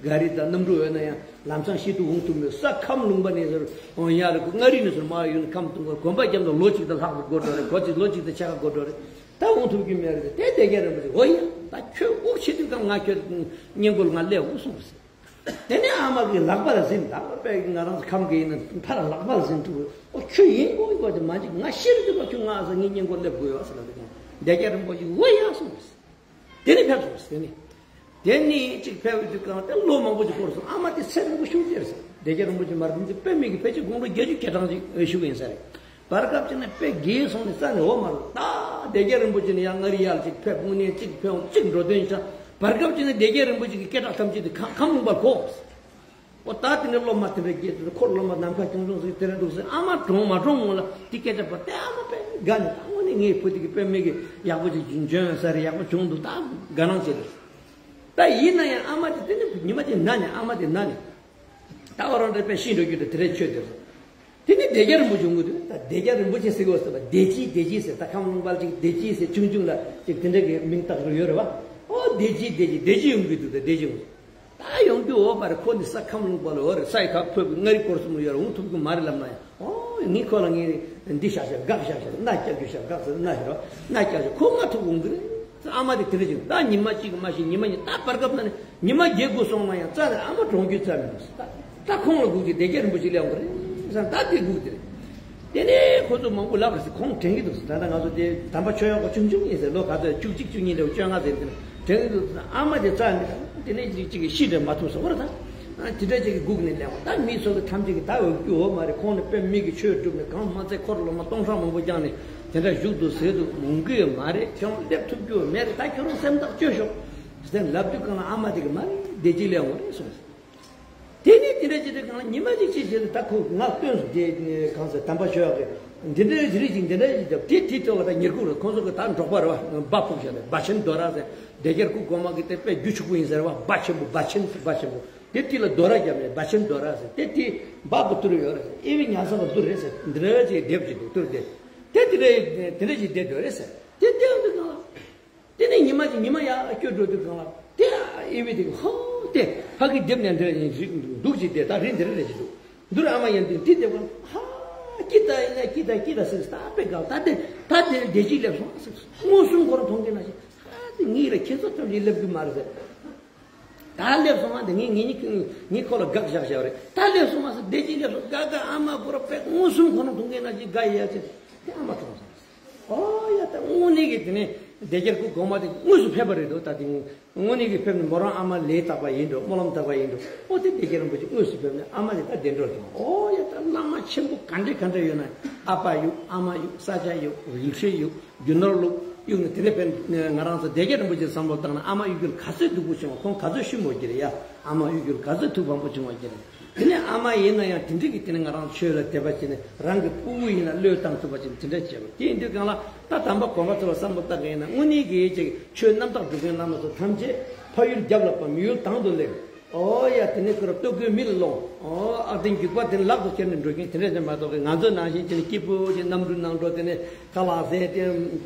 ག་རི་དང་གནམ་གྲུ་ཡོད་ན་ཡང་ལམ་སང་ཤི་དུས་འོང་ཐུབ་མེད། ས་ཁམས་ལུང་པ་ནས་ཟེར་འོང་ཡ་རེད། མངའ་རིས་ནས་ཟེར་མར་ཡོང་ནས་ཁམས་ཐུག་གོ། དགོན་པ་རྒྱབ་ལ་ལོ་གཅིག་དང་ལྷག་པའི་སྒོ་འགྲོ་རེད། གོ་གཅིག་ལོ་གཅིག་དང་ཕྱེད་ཀ་སྒོ་འགྲོ་རེད། ད་འོང་ཐུབ་ཀྱི་མེད་རེད། དེ་སྡེ་རྒྱལ་རིན་པོ་ཆེ་འོ་ཡ་ད་ཁྱོད་དབུགས་ཆད་དུས་སྒང་ང་ཁྱོད་སྔས་མགོ་ལ་ང་སླེབས་འོང་གསུངས་ཟེར། དེ་ནས་ཨ་མ་གི་ལག་པ་ལ་ཟིན། ད་དཔེ་ང་རང་ཚོ་ཁམས་ཀྱི་ཡིན་ན་ཕར་ལག་པ་ལ་ཟིན་ཐུབ། ཨོ་ཁྱོད་ཡིན་དགོས་དགོས་དེ་མ་འཇིགས། ང་ཤི་རུ་དུས་ཁྱོད་ང་ཟེར་ངའི་སྔས་མགོ་སླེབས་དགོས་ཡོད་ཟེར་ལ། འདི་སྡེ་རྒྱལ་རིན་པོ་ཆེ་འོ་ཡ་གསུངས། དེ་ནས་ཕེབས་སོང་། དེ་ནས་དེ་ནས་ཅིག་ཕེབས་དུས་སྒང་དེ་ལོ་མང་པོ་ཅིག་འགོར་སོང་། ཨ་མ་དེ་ཚེ་རིང་པོ་བཞུགས་ཅེར་ཟེར། སྡེ་རྒྱལ་རིན་པོ་ཆེ་མར་ཕྱིན་ཚེ་དཔེ་མི་གི་ཕལ་ཆེར་དགུང་ལོ་བརྒྱད་ཅུ་གྱ་གྲངས་ཅིག་བཞུགས་ཡིན་ས་རེད། བར་སྐབས་ཅིག་ནས་དཔེ་རྒས་སོང་ནས་རྩ་ནས་འོ་མ་རུང་། ད་སྡེ་རྒྱལ་རིན་པོ་ཆེ་ནི་ཡང་མངའ་རིས་ཡར་ཅིག་ཕེབས། དངོས་གནས་གཅིག་ཕེབས་གཅིག་འགྲོ་དོན་ཡིན་ཙང་། བར་སྐབས་ཅིག་ནས་སྡེ་རྒྱལ་རིན་པོ་ཆེ་གི་སྐད་གྲགས་ཐམས་ཅད་དེ་ཁམས་ཁམས་ལུང་པར་གོ། འོ་ད་དེ་ནས་སློབ་མ་དེ་འདྲ་རྒས་དུས་ཁོར་སློབ་མ་ནམ་མཁའ་ཁྱུང་ཆུང་ཟིག་དེ་འདྲ་འདུག་ཟེར། ཨ་མ་གྲོངས་མ་གྲོངས་སྔོན་ལ་དེ་སྐད་ཆ་པ་དེ་ཨ་མ་དཔེ་དགའ་ནས། ད་དངོས་གནས་ངའི་བུ་དེ་གི་དཔེ་མི་གི་ཡག་པོ་ཅིག་འཇོན་ས་རེད། ཡག་པོ་བྱུང་འདུག། ད་དགའ་སྣང་བྱེད་དུས། ད་ཡིན་ན་ཡང་ཨ་མ་དེ་དེ་ནས་ཉི་མ་དེ་ན་ནས། ཨ་མ་དེ་ན་ནས། ད་འོ་རང་འདྲ་དཔེ་ཤི་འགྲོ་རྒྱུ་དེ་དེ་རེད་ཆོས་དེ། དེ་ནས་སྡེ་རྒྱལ་རིན་པོ་ཆེ་འོང་གི་འདུག། ད་སྡེ་རྒྱལ་རིན་པོ་ཆེ་ཟེར་གི་ཡོད་ཟེར་བ། བདེ་སྐྱིད་བདེ་སྐྱིད་ཟེར། ད་ཁམས་ལུང་པ་ལ་ཅིག་བདེ་སྐྱིད་ཟེར་ཆུང་ཆུང་ལ་ཅིག་དེ་འདྲ་གི་མིང་བཏགས་རུ་ཡོད་རེད་བ། ཨོ་བདེ་སྐྱིད་བདེ་སྐྱིད་བདེ་སྐྱིད་ཡོང་གི་འདུག། ད་བདེ་སྐྱིད་ཡོང་། ད་ཡོང་རྒྱུ་འོ་མ་རེད། ཁོ་ནི་ས་ཁམས་ལུང་པ་ལ་འོ་རེད། ས་ཡི་ཁ་ཕོ་བའི་མངའ་རིས་སྐོར་གསུམ་ལ་ཡོད་རེད། འོང་ཐུབ་གི་མ་རེད་ལབ་ན་ཡང་། ཨོ་ངས་ཁོ་ལ་ངས་འདི་བཞག་བཞག་དགག་བཞག་བཞག་མནའ་བསྐྱལ་རྒྱུ་བཞག་དགག་ཟེར་མནའ་བཞག་མནའ་བསྐྱལ་བཞག་ཁོ་མངའ་ཐུབ་འོང་གི་རེད། ཨ་མ་དེ་དེ་འདྲ་ཅིག། ད་ཉི་མ་གཅིག་མ་ཤི་ཉི་མ་གཉིས། ད་བར་སྐབས་ན་ནི་ཉི་མ་བརྒྱད་དགུ་སོང་ན་ཡང་རྩ་ནས་ཨ་མ་གྲོངས་རྒྱུ་རྩ་མི་འདུག། ད་ད་ཁོང་ལ་སྒུག་ཅིག། སྡེ་རྒྱལ་རིན་པོ་ཆེ་སླེབས་འོང་གི་རེད་བསམ། ད་དེ་སྒུག་དེ་རེད། དེ་ནས་ཁོ་ཚོ་མང་པོ་ལབ་རེད་ཟེར། ཁོང་དྲན་གྱི་འདུག་ཟེར། ད་ལྟ་ང་ཚོ་དེ་དམ་པ་ཆོས་གཡོག་གི་ཆུང་ཆུང་ཡིན་ཟེར། ལོ་ག་ཚོད་བཅུ་གཅིག་བཅུ་གཉིས་འདྲ་བོ་བཅོ་ལྔ་ཟེར། དེ་ནས་དྲན་གྱི་འདུག་ཟེར། ཨ་མ་དེ་རྩ་ནས་དེ་ནས་ཅིག་ཅིག་ཤི་འདྲ་མ་ཐུབ་སོང་བ་རེད། ད་དེ་འདྲ་ཅིག་གི་སྒུག་ནས་སླེབས་པ། ད་མི་ཚོ་གི་ཐམས་ཅད་ཀྱི་ད་འོས་རྒྱུ་འོ་མ་རེད། ཁོང་ནི་དཔེ་མི་གི་ཆོས་སྒྲུབ་ནས་གང་མ་ཚད་ཁོར་སློབ་མ་སྟོང་ཕྲག་མང་པོ་བསྐྱངས་ནས་དེ་འདྲ་བཞུགས་འདུག་ཟེར་འདུག། འོང་གི་ཡོད་མ་རེད། ཁྱོད་སླེབས་ཐུབ་རྒྱུ་མེད་རེད། ད་ཁྱོད་རང་སེམས་ཐག་གཅོད་ཤོག་ཟེར་ལབ་དུས་སྒང་ལ་ཨ་མ་དེ་གི་མ་རེད། བདེ་སྐྱིད་སླེབས་འོང་རེད་གསུངས། དེ་ནས་དེ་འདྲ་བྱེད་དུས་སྒང་ལ་ཉི་མ་གཅིག་ཅིག་བྱས་ཏེ་ད་ཁོ་ང་སྟོན་སོང་། དེ་གང་ཟེར་དམ་པ་ཆོས་གཡོག་གིས་འདི་འདྲ་དེ་རིགས་ཅིག་འདི་འདྲ་ཅིག་བརྒྱབ། དེ་དེ་ལྟ་བུ་ད་ཉེར་དགུ་རེད། ཁོང་ཚོ་གི་ད་འབྲོག་པ་རེད་བ། སྦྲ་ཕུབ་བཞག་ནས་བ་ཆེན་རྡོ་ར་ཟེར། སྡེ་རྒྱལ་སྐུ་གོང་མ་གི་དེ་དཔེ་རྒྱུ་ཕྱུག་པོ་ཡིན་ཟེར་བ། སྦྲ་ཆེན་པོ་སྦྲ་ཆེན་སྦྲ་ཆེན་པོ། དེ་དེ་ལ་རྡོ་ར་བརྒྱབ་ནས་བ་ཆེན་རྡོ་ར་ཟེར། དེ་དེ་སྦྲ་གི་ཏུར་ཡོད་རེད་ཟེར། ཨེ་བི་ཉ་ས་གི་ཏུར་རེད་ཟེར། འདི་འདྲ་ཅིག་སྡེབ་ཅིག་འདུག། ཏུར་དེ་དེ་དེ་འདྲ་དེ་འདྲ་ཅིག་སྡེབ་ཡོད་རེད་ཟེར། དེ་སྡེབ་འདུག་གང་ལ། དེ་ནས་ཉི་མ་གཅིག་ཉི་མ་ཡར་སྐྱོད་འགྲོ་དུས་སྒང་ལ་དེ་ཨེ་བི་དེ་གིས་ཧོ་དེ་ཕ་གི་སྡེབ་ནས་འདྲ་ཡིན་འདུག་ཅིག། དེ་ད་རི་འདི་རི་རེད་ཅིག་འདུག། འདུར་ཨ་མ་ཡན་དུས་དེ་དེ་གོ་ཧ་ཀི་ད་ཡིན་ན་ཀི་ད་ཀི་ད་ཟེར། ད་དཔེ་དགའ། ད་དེ་ད་དེ་བདེ་སྐྱིད་སླེབས་སོང་ཟེར། མངོན་སུམ་ཁོ་རང་མཐོང་གི་ན་ཞིག། ཧ་དེ་ངའི་ར་ཁྱེད་ཚོ་ཐམས་ཅད་སླེབས་གི་མ་རེད་ཟེར། ད་སླེབས་སོང་ང་དེ་ངས་ངས་ངས་ཁོ་ལ་དགག་བཞག་བཞག་རེད། ད་སླེབས་སོང་ང་ཟེར། བདེ་སྐྱིད་སླེབས་སོང་། དགའ་དགའ། ཨ་མ་ཁོ་རང་དཔེ་མངོན་སུམ་ཁོ་རང་མཐོང་གི་ན་ཞིག་དགའ་ཡ་ཟེར། དེ་ཨ་མ་གྲོངས་སོང་། ཨོ་ཡ། ད་དངོས་གནས་ཀྱི་དེ་ནས་སྡེ་རྒྱལ་སྐུ་གོང་མ་དེ་དངོས་སུ་ཕེབས་པ་རེད་འདུག། ད་དེ་དངོས་གནས་ཀྱི་ཕེབས་ནས་མོ་རང་ཨ་མ་ལས་དག་པ་ཡིན་འགྲོ། སྨོན་ལམ་དག་པ་ཡིན་འགྲོ། ཨོ་དེ་སྡེ་རྒྱལ་རིན་པོ་ཆེ་དངོས་སུ་ཕེབས་ནས་ཨ་མ་དེ་ད་བདེ་འགྲོར་བྱུང་། ཨོ་ཡ། ད་བླ་མ་ཆེན་པོ་ག་འདྲ་ག་འདྲ་ཡོད་ན། ཨ་ཕ་གཡུག། ཨ་མ་གཡུག། ས་སྐྱ་གཡུག། རིན་བྲལ་གཡུག། རྒྱུ་ནོར་བླུགས། གཡུག་ནས་དེ་ནས་ཕན་ང་རང་ཚོ་སྡེ་བརྒྱད་རིན་པོ་ཆེ་བསམ་བློ་བཏང་ན་ཨ་མ་གཡུག་རྒྱུར་ག་ཚོད་སྡུག་པོ་བྱུང་བ། ཁོང་ག་ཚོད་ཤུགས་མོ་གྱི་རེད་ཡ། ཨ་མ་གཡུག་རྒྱུར་ག་ཚོད་ཐུགས་ཕམ་པོ་བྱུང་བ་གྱི་རེད། དེ་ནས་ཨ་མ་ཡིན་ན་ཡང་དེ་འདྲ་གི་དེ་ནས་ང་རང་ཚོ་ཆོས་ལ་དད་པ་བྱས་ནས་རང་གི་སྤུ་གུ་ཡིན་ན་བློས་བཏང་ཐུབ་པ་བྱས་ནས་དེ་འདྲ་བྱས་པ། དེ་ཡིན་དུས་གང་ལ་ད་དམ་པ་གོ་འཕང་ཐོབ་པ་བསམ་བློ་བཏང་གི་ཡིན་ན་དངོས་གནས་ཀྱི་ཅིག་ཆོས་རྣམ་དག་སྒྲུབ་མཁན་བླ་མ་ཚོ་ཐམས་ཅད་ཕ་ཡུལ་རྒྱབ་ལ་བབས། མི་ཡུལ་དང་དུ་སླེབས། ཨོ་ཡ། དེ་ནས་ཁོ་ར་ལྟོ་གོས་མིག་ལ་ལོང་། ཨོ་ཨ་དེ་འཇུག་པ་དེ་ལག་ཏུ་ཁྱེར་ནས་འགྲོ་མཁན་དེ་འདྲ་ཅན་མ་གཏོགས་ང་ཚོ་ནང་བཞིན་བྱས་ནས་སྐྱིད་པོ་ཅིག་གནམ་གྲུ་ནང་འགྲོ། དེ་ནས་ཁ་ལག་ཟས་ཏེ་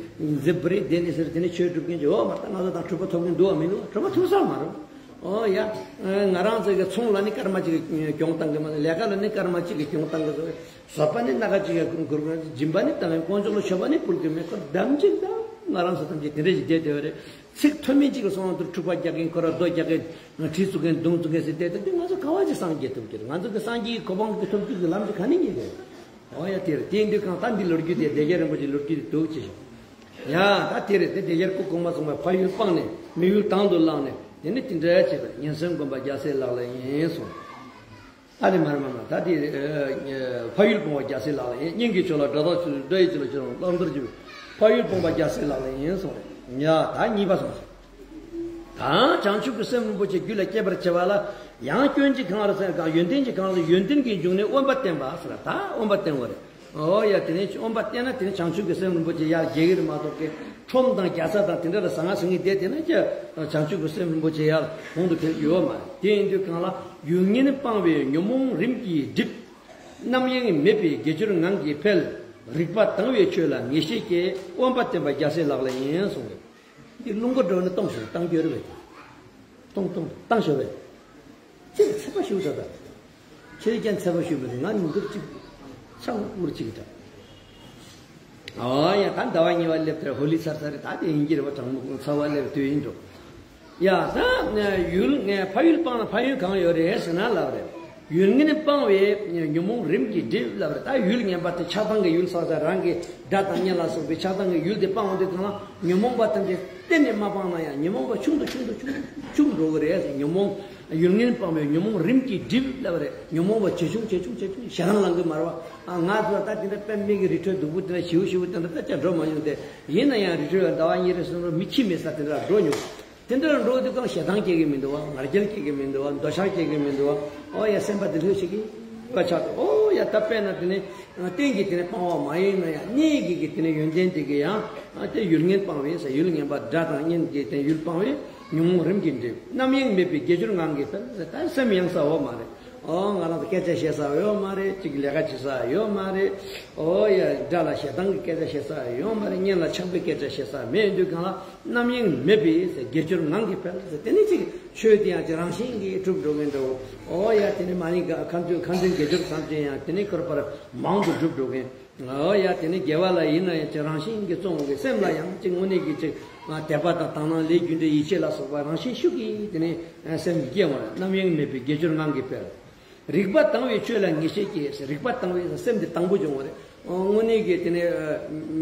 ཟི་བི་རི་དེ་ནས་ཟེར་དེ་ནས་ཆོས་སྒྲུབ་མཁན་ཅིག་ཨོ་མ་ད་ང་ཚོ་དང་གྲུབ་པ་ཐོབ་མཁན་འདུག་བ་མི་འདུག་གྲུབ་པ་ཐོབ་ས་མ་རེད། ཨོ་ཡ། ང་རང་ཚོ་གི་ཚོང་ལ་ནི་སྐར་མ་གཅིག་གི་གྱོང་བཏང་གི་མ་རེད། ལས་ཀ་ལ་ནི་སྐར་མ་གཅིག་གི་གྱོང་བཏང་གི་རེད། བཟོད་པ་ནི་སྣ་ཁ་གཅིག་གི་འགུར་གི་རེད། སྦྱིན་པ་ནི་ད་ལན་དཀོན་མཆོག་ལ་མཆོད་པ་ནི་ཕུལ་གི་མེད། ཁོ་དམ་ཅིག་དང་ང་རང་ཚོ་ཐམས་ཅད་དེ་འདྲ་ཞིག་བསྡད་བསྡད་པ་རེད། ཚིག་ཐོན་མིན་གཅིག་གི་སོང་དུ་འཁྲུག་པ་རྒྱག་གིན་ཁོ་ར་རྡོ་རྒྱག་གིན་གྲི་བཙུགས་གིན་མདུང་བཙུགས་གིན་ཟེར་བསྡད་དུས་ང་ཚོ་ག་བ་ཅིག་སངས་རྒྱས་ཐུབ་ཀྱི་རེད། ང་ཚོ་གི་སངས་རྒྱས་ཀྱི་གོ་འཕང་གི་ཐོབ་རྒྱུ་གི་ལམ་ཅིག་ག་ནས་རྙེད་ཀྱི་རེད། ཨོ་ཡ། དེ་རེད། དེ་ཡིན་དུས་གང་ལྟར་འདི་ལོ་རྒྱུས་དེ་སྡེ་བརྒྱད་རིན་པོ་ཆེའི་ལོ་རྒྱུས་དེ་འདུག་ཅེས་ཤོག་ཡ་ད་དེ་རེད། དེ་སྡེ་བརྒྱད་སྐུ་གོང་མ་ཚང་མ་ཕ་ཡུལ་སྤངས་ནས་མི་ཡུལ་དང་དུ་བླངས་ནས་དེ་ནས་དེ་འདྲ་བྱས་པ་ཉིན་མཚན་དགོན་པ་རྒྱལ་སྲས་ལག་ལེན་ཡིན་གསུངས། ཨ་རེ་མ་རེད་མ་རེད། ད་དེ་ཕ་ཡུལ་སྤངས་པ་རྒྱལ་སྲས་ལག་ལེན་ཡིན། སྙིང་གི་ཆོས་ལ་དགྲ་དང་ཆོས་དགྲ་ཡི་ཆོས་ལ་ཆོས་རང་བླང་དོར་གྱི་ཕ་ཡུལ་སྤངས་པ་རྒྱལ་སྲས་ལག་ལེན་ཡིན་གསུངས་རེད། ཡ་ད་གཉིས་པ་སོང་ཟེར། ད་བྱང་ཆུབ་ཀྱི་སེམས་རིན་པོ་ཆེ་རྒྱུད་ལ་སྐྱེས་པར་བྱེད་པ་ལ་ཡང་སྐྱོན་གྱིས་གང་ལ་ཟེར་གང་ཡོན་ཏན་གྱིས་གང་ལ་ཟེར་ཡོན་ཏན་གྱི་འབྱུང་གནས་དབེན་པ་བསྟེན་པ་ཟེར། ད་དབེན་པ་བསྟེན་དགོས་རེད། ཨོ་ཡ། དེ་ནས་དབེན་པ་བསྟེན་ན་དེ་ནས་བྱང་ཆུབ་ཀྱི་སེམས་རིན་པོ་ཆེ་ཡར་རྒྱས་ཀྱི་རེད་མ་གཏོགས་ཀྱི་ཁྲོམ་དང་རྒྱལ་ས་དང་དེ་འདྲ་ལ་ཟ་ང་ཟ་ངེ་བསྡད་དེ་ན་ཀྱ་བྱང་ཆུབ་ཀྱི་སེམས་རིན་པོ་ཆེ་ཡར་གོང་དུ་འཕེལ་ཡོད་མ་རེད། དེ་ཡིན་དུས་གང་ལ་ཡུལ་ངན་སྤངས་པའི་ཉོན་མོངས་རིམ་གྱིས་འགྲིབ། རྣམ་གཡེང་མེད་པའི་དགེ་སྦྱོར་ངང་གིས་འཕེལ། རིག་པ་དྭངས་བའི་ཆོས་ལ་ངེས་ཤེས་སྐྱེ། དབེན་པ་བསྟེན་པ་རྒྱལ་སྲས་ལག་ལེན་ཡིན་གསུངས་རེད། འདི་རླུང་གི་འགྲོ་ནི་གཏོང་ཞོར་གཏང་རྒྱུ་རེད་པས། གཏོང་གཏོང་གཏང་ཞོར་བས། ཁྱེད་ཚད་པ་ཞུ་ད་ད། ཁྱེད་ཀྱང་ཚད་པ་ཞུ་མི་འདུག་ང་ནི་འདུག་ཅིག་ཆང་འུར་ཅིག་འདྲ། ཨོ་ཡ། ད་ཟླ་བ་གཉིས་པ་སླེབས་དེར་ཧོ་ལི་ཚར་ཚར་རེད། ད་དེ་ཡིན་གྱི་རེད་པ། གྲང་མོ་ཚ་བ་སླེབས་དུས་ཡིན་འགྲོ། ཡ་ད་ཡུལ་ངས་ཕ་ཡུལ་སྤངས་ན་ཕན་ཡོན་གང་ཡོད་རེད་ཟེར་ན་ལབ་རེད། ཡུལ་ངན་སྤངས་པའི་ཉོན་མོངས་རིམ་གྱིས་འགྲིབ་ལབ་རེད། ད་ཡུལ་ངན་པ་དེ་ཆགས་སྡང་གི་ཡུལ་བསགས་ས་རང་གི་དགྲ་དང་གཉེན་ལ་སོགས་པའི་ཆགས་སྡང་གི་ཡུལ་དེ་སྤངས་པ་དེ་གང་ལ་ཉོན་མོངས་པ་ཐམས་ཅད་གཏན་ནས་མ་སྤངས་ན་ཡང་ཉོན་མོངས་པ་ཆུང་དུ་ཆུང་དུ་ཆུང་དུ་ཆུང་འགྲོ་གི་རེད་ཟེར། ཉོན་མོངས་ཡུལ་ངན་སྤངས་པའི་ཉོན་མོངས་རིམ་གྱིས་འགྲིབ་ལབ་རེད། ཉོན་མོངས་པ་ཇེ་ཆུང་ཇེ་ཆུང་ཇེ་ཆུང་ཞེ་སྡང་ལང་གི་མ་རེད་པ། ང་ཚོ་ད་དེ་འདྲ་དཔེ་མེད་ཀྱི་རི་ཁྲོད་སྡུག་པོ་དེ་འདྲ་ཞེ་པོ་ཞེ་པོ་དེ་འདྲ་ད་ཅག་འགྲོ་མ་མྱོང་སྟེ། ཡིན་ན་ཡང་རི་ཁྲོད་ལ་ཟླ་བ་གཉིས་རེ་གསུམ་རེ་མི་ཁྱིམ་མེད་ས་དེ་འདྲ་འགྲོ་མྱོང་། དེ་འདྲ་འགྲོ་དུས་གང་ཞེ་སྡང་སྐྱེ་གི་མི་འདུག་བ། ང་རྒྱལ་སྐྱེ་གི་མི་འདུག་བ། འདོད་ཆགས་སྐྱེ་གི་མི་འདུག་བ། ཨོ་ཡ། སེམས་པ་དེ་ལྷོད་ཤིག་གི་བ་ཆགས་འདུག་ཨོ་ཡ། ད་དཔེར་ན་དེ་ནི་གཏན་གྱི་དེ་ནི་སྤང་བ་མ་ཡིན་ན་ཡང་གནས་ཀྱི་གི་དེ་ནི་ཡོན་ཏན་དེ་གི་ཡང་དེ་ཡུལ་ངན་སྤངས་པས་ཟེར། ཡུལ་ངན་པ་དགྲ་དང་གཉེན་གྱི་དེ་ཡུལ་སྤངས་པས་ཉོན་མོངས་རིམ་གྱིས་འགྲིབ། རྣམ་གཡེང་མེད་པའི་དགེ་སྦྱོར་ངང་གིས་འཕེལ་ཟེར། ད་སེམས་གཡེང་ས་ཡོད་མ་རེད། ཨོ་ང་རང་ཚོ་སྐད་ཆ་བཤད་ས་ཡོད་མ་རེད། གཅིག་ལས་ཀ་བྱེད་ས་ཡོད་མ་རེད། ཨོ་ཡ། དགྲ་ལ་ཞེ་སྡང་གི་སྐད་ཆ་བཤད་ས་ཡོད་མ་རེད། གཉེན་ལ་ཆགས་པའི་སྐད་ཆ་བཤད་ས་མེད་དུས་གང་ལ་རྣམ་གཡེང་མེད་པའི་དགེ་སྦྱོར་ངང་གིས་འཕེལ་ཟེར། དེ་ནི་གཅིག་ཆོས་དེ་ཡང་ཅིག་རང་བཞིན་གྱིས་གྲུབ་འགྲོ་གིན་འགྲོ། ཨོ་ཡ། དེ་ནི་མ་ཎི་ག་ཁ་འཛིན་ཁ་འཛིན་དགེ་སྦྱོར་ཐམས་ཅད་ཡང་དེ་ནི་ཁོ་ར་པར་མང་དུ་གྲུབ་འགྲོ་གིན། ཨོ་ཡ། དེ་ནི་དགེ་བ་ལ་ཡིན་ན་ཡང་ཅིག་རང་བཞིན་གྱིས་བརྩོན་གྱི་སེམས་ལ་ཡང་ཅིག་དངོས་གནས་ཀྱི་ཅིག་དད་པ་དང་དག་སྣང་ལས་རྒྱུ་འབྲས་ཡིད་ཆེས་ལ་སོགས་པ་རང་བཞིན་ཤུགས་ཀྱིས་དེ་ནི་སེམས་ཀྱི་སྐྱེ་བ་རེད། རྣམ་གཡེང་མེད་པའི་དགེ་སྦྱོར་ངང་གིས་འཕེལ། རིག་པ་དྭངས་བའི་ཆོས་ལ་ངེས་ཤེས་སྐྱེ། རིག་པ་དྭངས་པའི་སེམས་དེ་དྭངས་པོ་བྱུང་བ་རེད། དངོས་གནས་ཀྱི་དེ་ནི་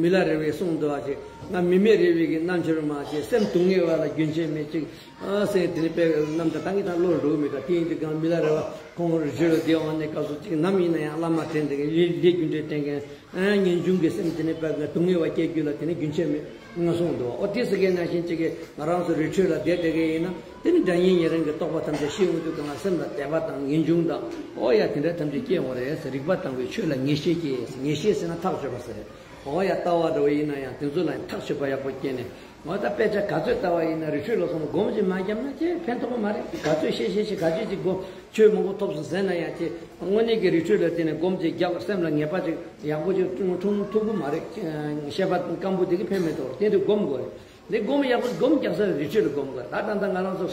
མི་ལ་རས་པས་གསུངས་འདུག་བ། ཅིག་ང་མི་མེད་རས་པའི་གི་རྣམ་འགྱུར་མ་ཅིག་སེམས་སྡུག་བསྔལ་བ་ལ་རྒྱུན་ཆད་མེད་ཅིག་ཨ་སེམས་དེ་ནི་དཔེ་རྣམ་དག་ད་ངས་ད་བློར་འགྲོ་གི་མེད་ཀ་དེ་ཡིན་དུས་གང་མི་ལ་རས་པ་ཁོང་རི་ཁྲོད་ལ་བསྡད་འོང་ནས་སྐབས་སུ་ཅིག་ནམ་ཡིན་ན་ཡང་བླ་མ་དྲན་དེ་གི་ལས་ལས་རྒྱུ་འབྲས་དྲན་མཁན། ཨ་ངེས་འབྱུང་གི་སེམས་དེ་ནི་དཔེ་སྡུག་བསྔལ་བ་སྐྱེ་རྒྱུ་ལ་དེ་ནི་རྒྱུན་ཆད་མེད་ང་གསུངས་འདུག་ཨོ་དེ་སི་ཀའི་ནང་བཞིན་ཅིག་གི་ང་རང་ཚོ་རི་ཁྲོད་ལ་བསྡད་བསྡད་མཁན་ཡིན་ན་དེ་ནི་དགྲ་གཉེན་ཉེ་རིང་གི་རྟོགས་པ་ཐམས་ཅད་ཤེས་འོང་དུས་གང་ལ་སེམས་ལ་དད་པ་དང་ངེས་འབྱུང་དང་ཨོ་ཡ་དེ་འདྲ་ཐམས་ཅད་སྐྱེ་འོང་རེད་ཟེར། རིག་པ་དྭངས་པའི་ཆོས་ལ་ངེས་ཤེས་སྐྱེ། ངེས་ཤེས་ཟེར་ན་ཐག་ཆོད་པ་ཟེར་རེད། ཨོ་ཡ། ལྟ་བ་འདྲ་བོ་ཡིན་ན་ཡང་དེ་ཚོ་ལ་ཡང་ཐག་ཆོད་པ་ཡག་པོ་སྐྱེས་ནས། འོ་ད་དཔེ་ཆ་ག་ཚོད་ལྟ་བ་ཡིན་ན་རི་ཁྲོད་ལ་སོང་ན་སྒོམ་ཅིག་མ་བརྒྱབ་ན་ཅེས་ཕན་ཐོགས་པ་མ་རེད། ག་ཚོད་ཤེས་ཤེས་ཤེས་ག་ཚོད་ཅིག་སྒོམ་ཆོས་མང་པོ་ཐོབ་སོང་ཟེར་ན་ཡང་ཅེས་དངོས་གནས་ཀྱི་རི་ཁྲོད་ལ་བསྡད་ནས་སྒོམ་ཅིག་བརྒྱབ་སེམས་ལ་ངེས་པ་ཅིག་ཡག་པོ་ཅིག་འཁྲུངས་འཁྲུངས་ཐུབ་ཀྱི་མ་རེད། ཤེས་པ་སྐམ་པོ་དེ་གི་ཕན་མི་ཐོགས། དེ་དུས་སྒོམ་དགོས་རེད། འདི་སྒོམ་ཡག་པོ་སྒོམ་རྒྱག་ས་རི་ཁྲོད་ལ་སྒོམ་དགོས། ད་ད་ལྟ་ང་རང་ཚོ་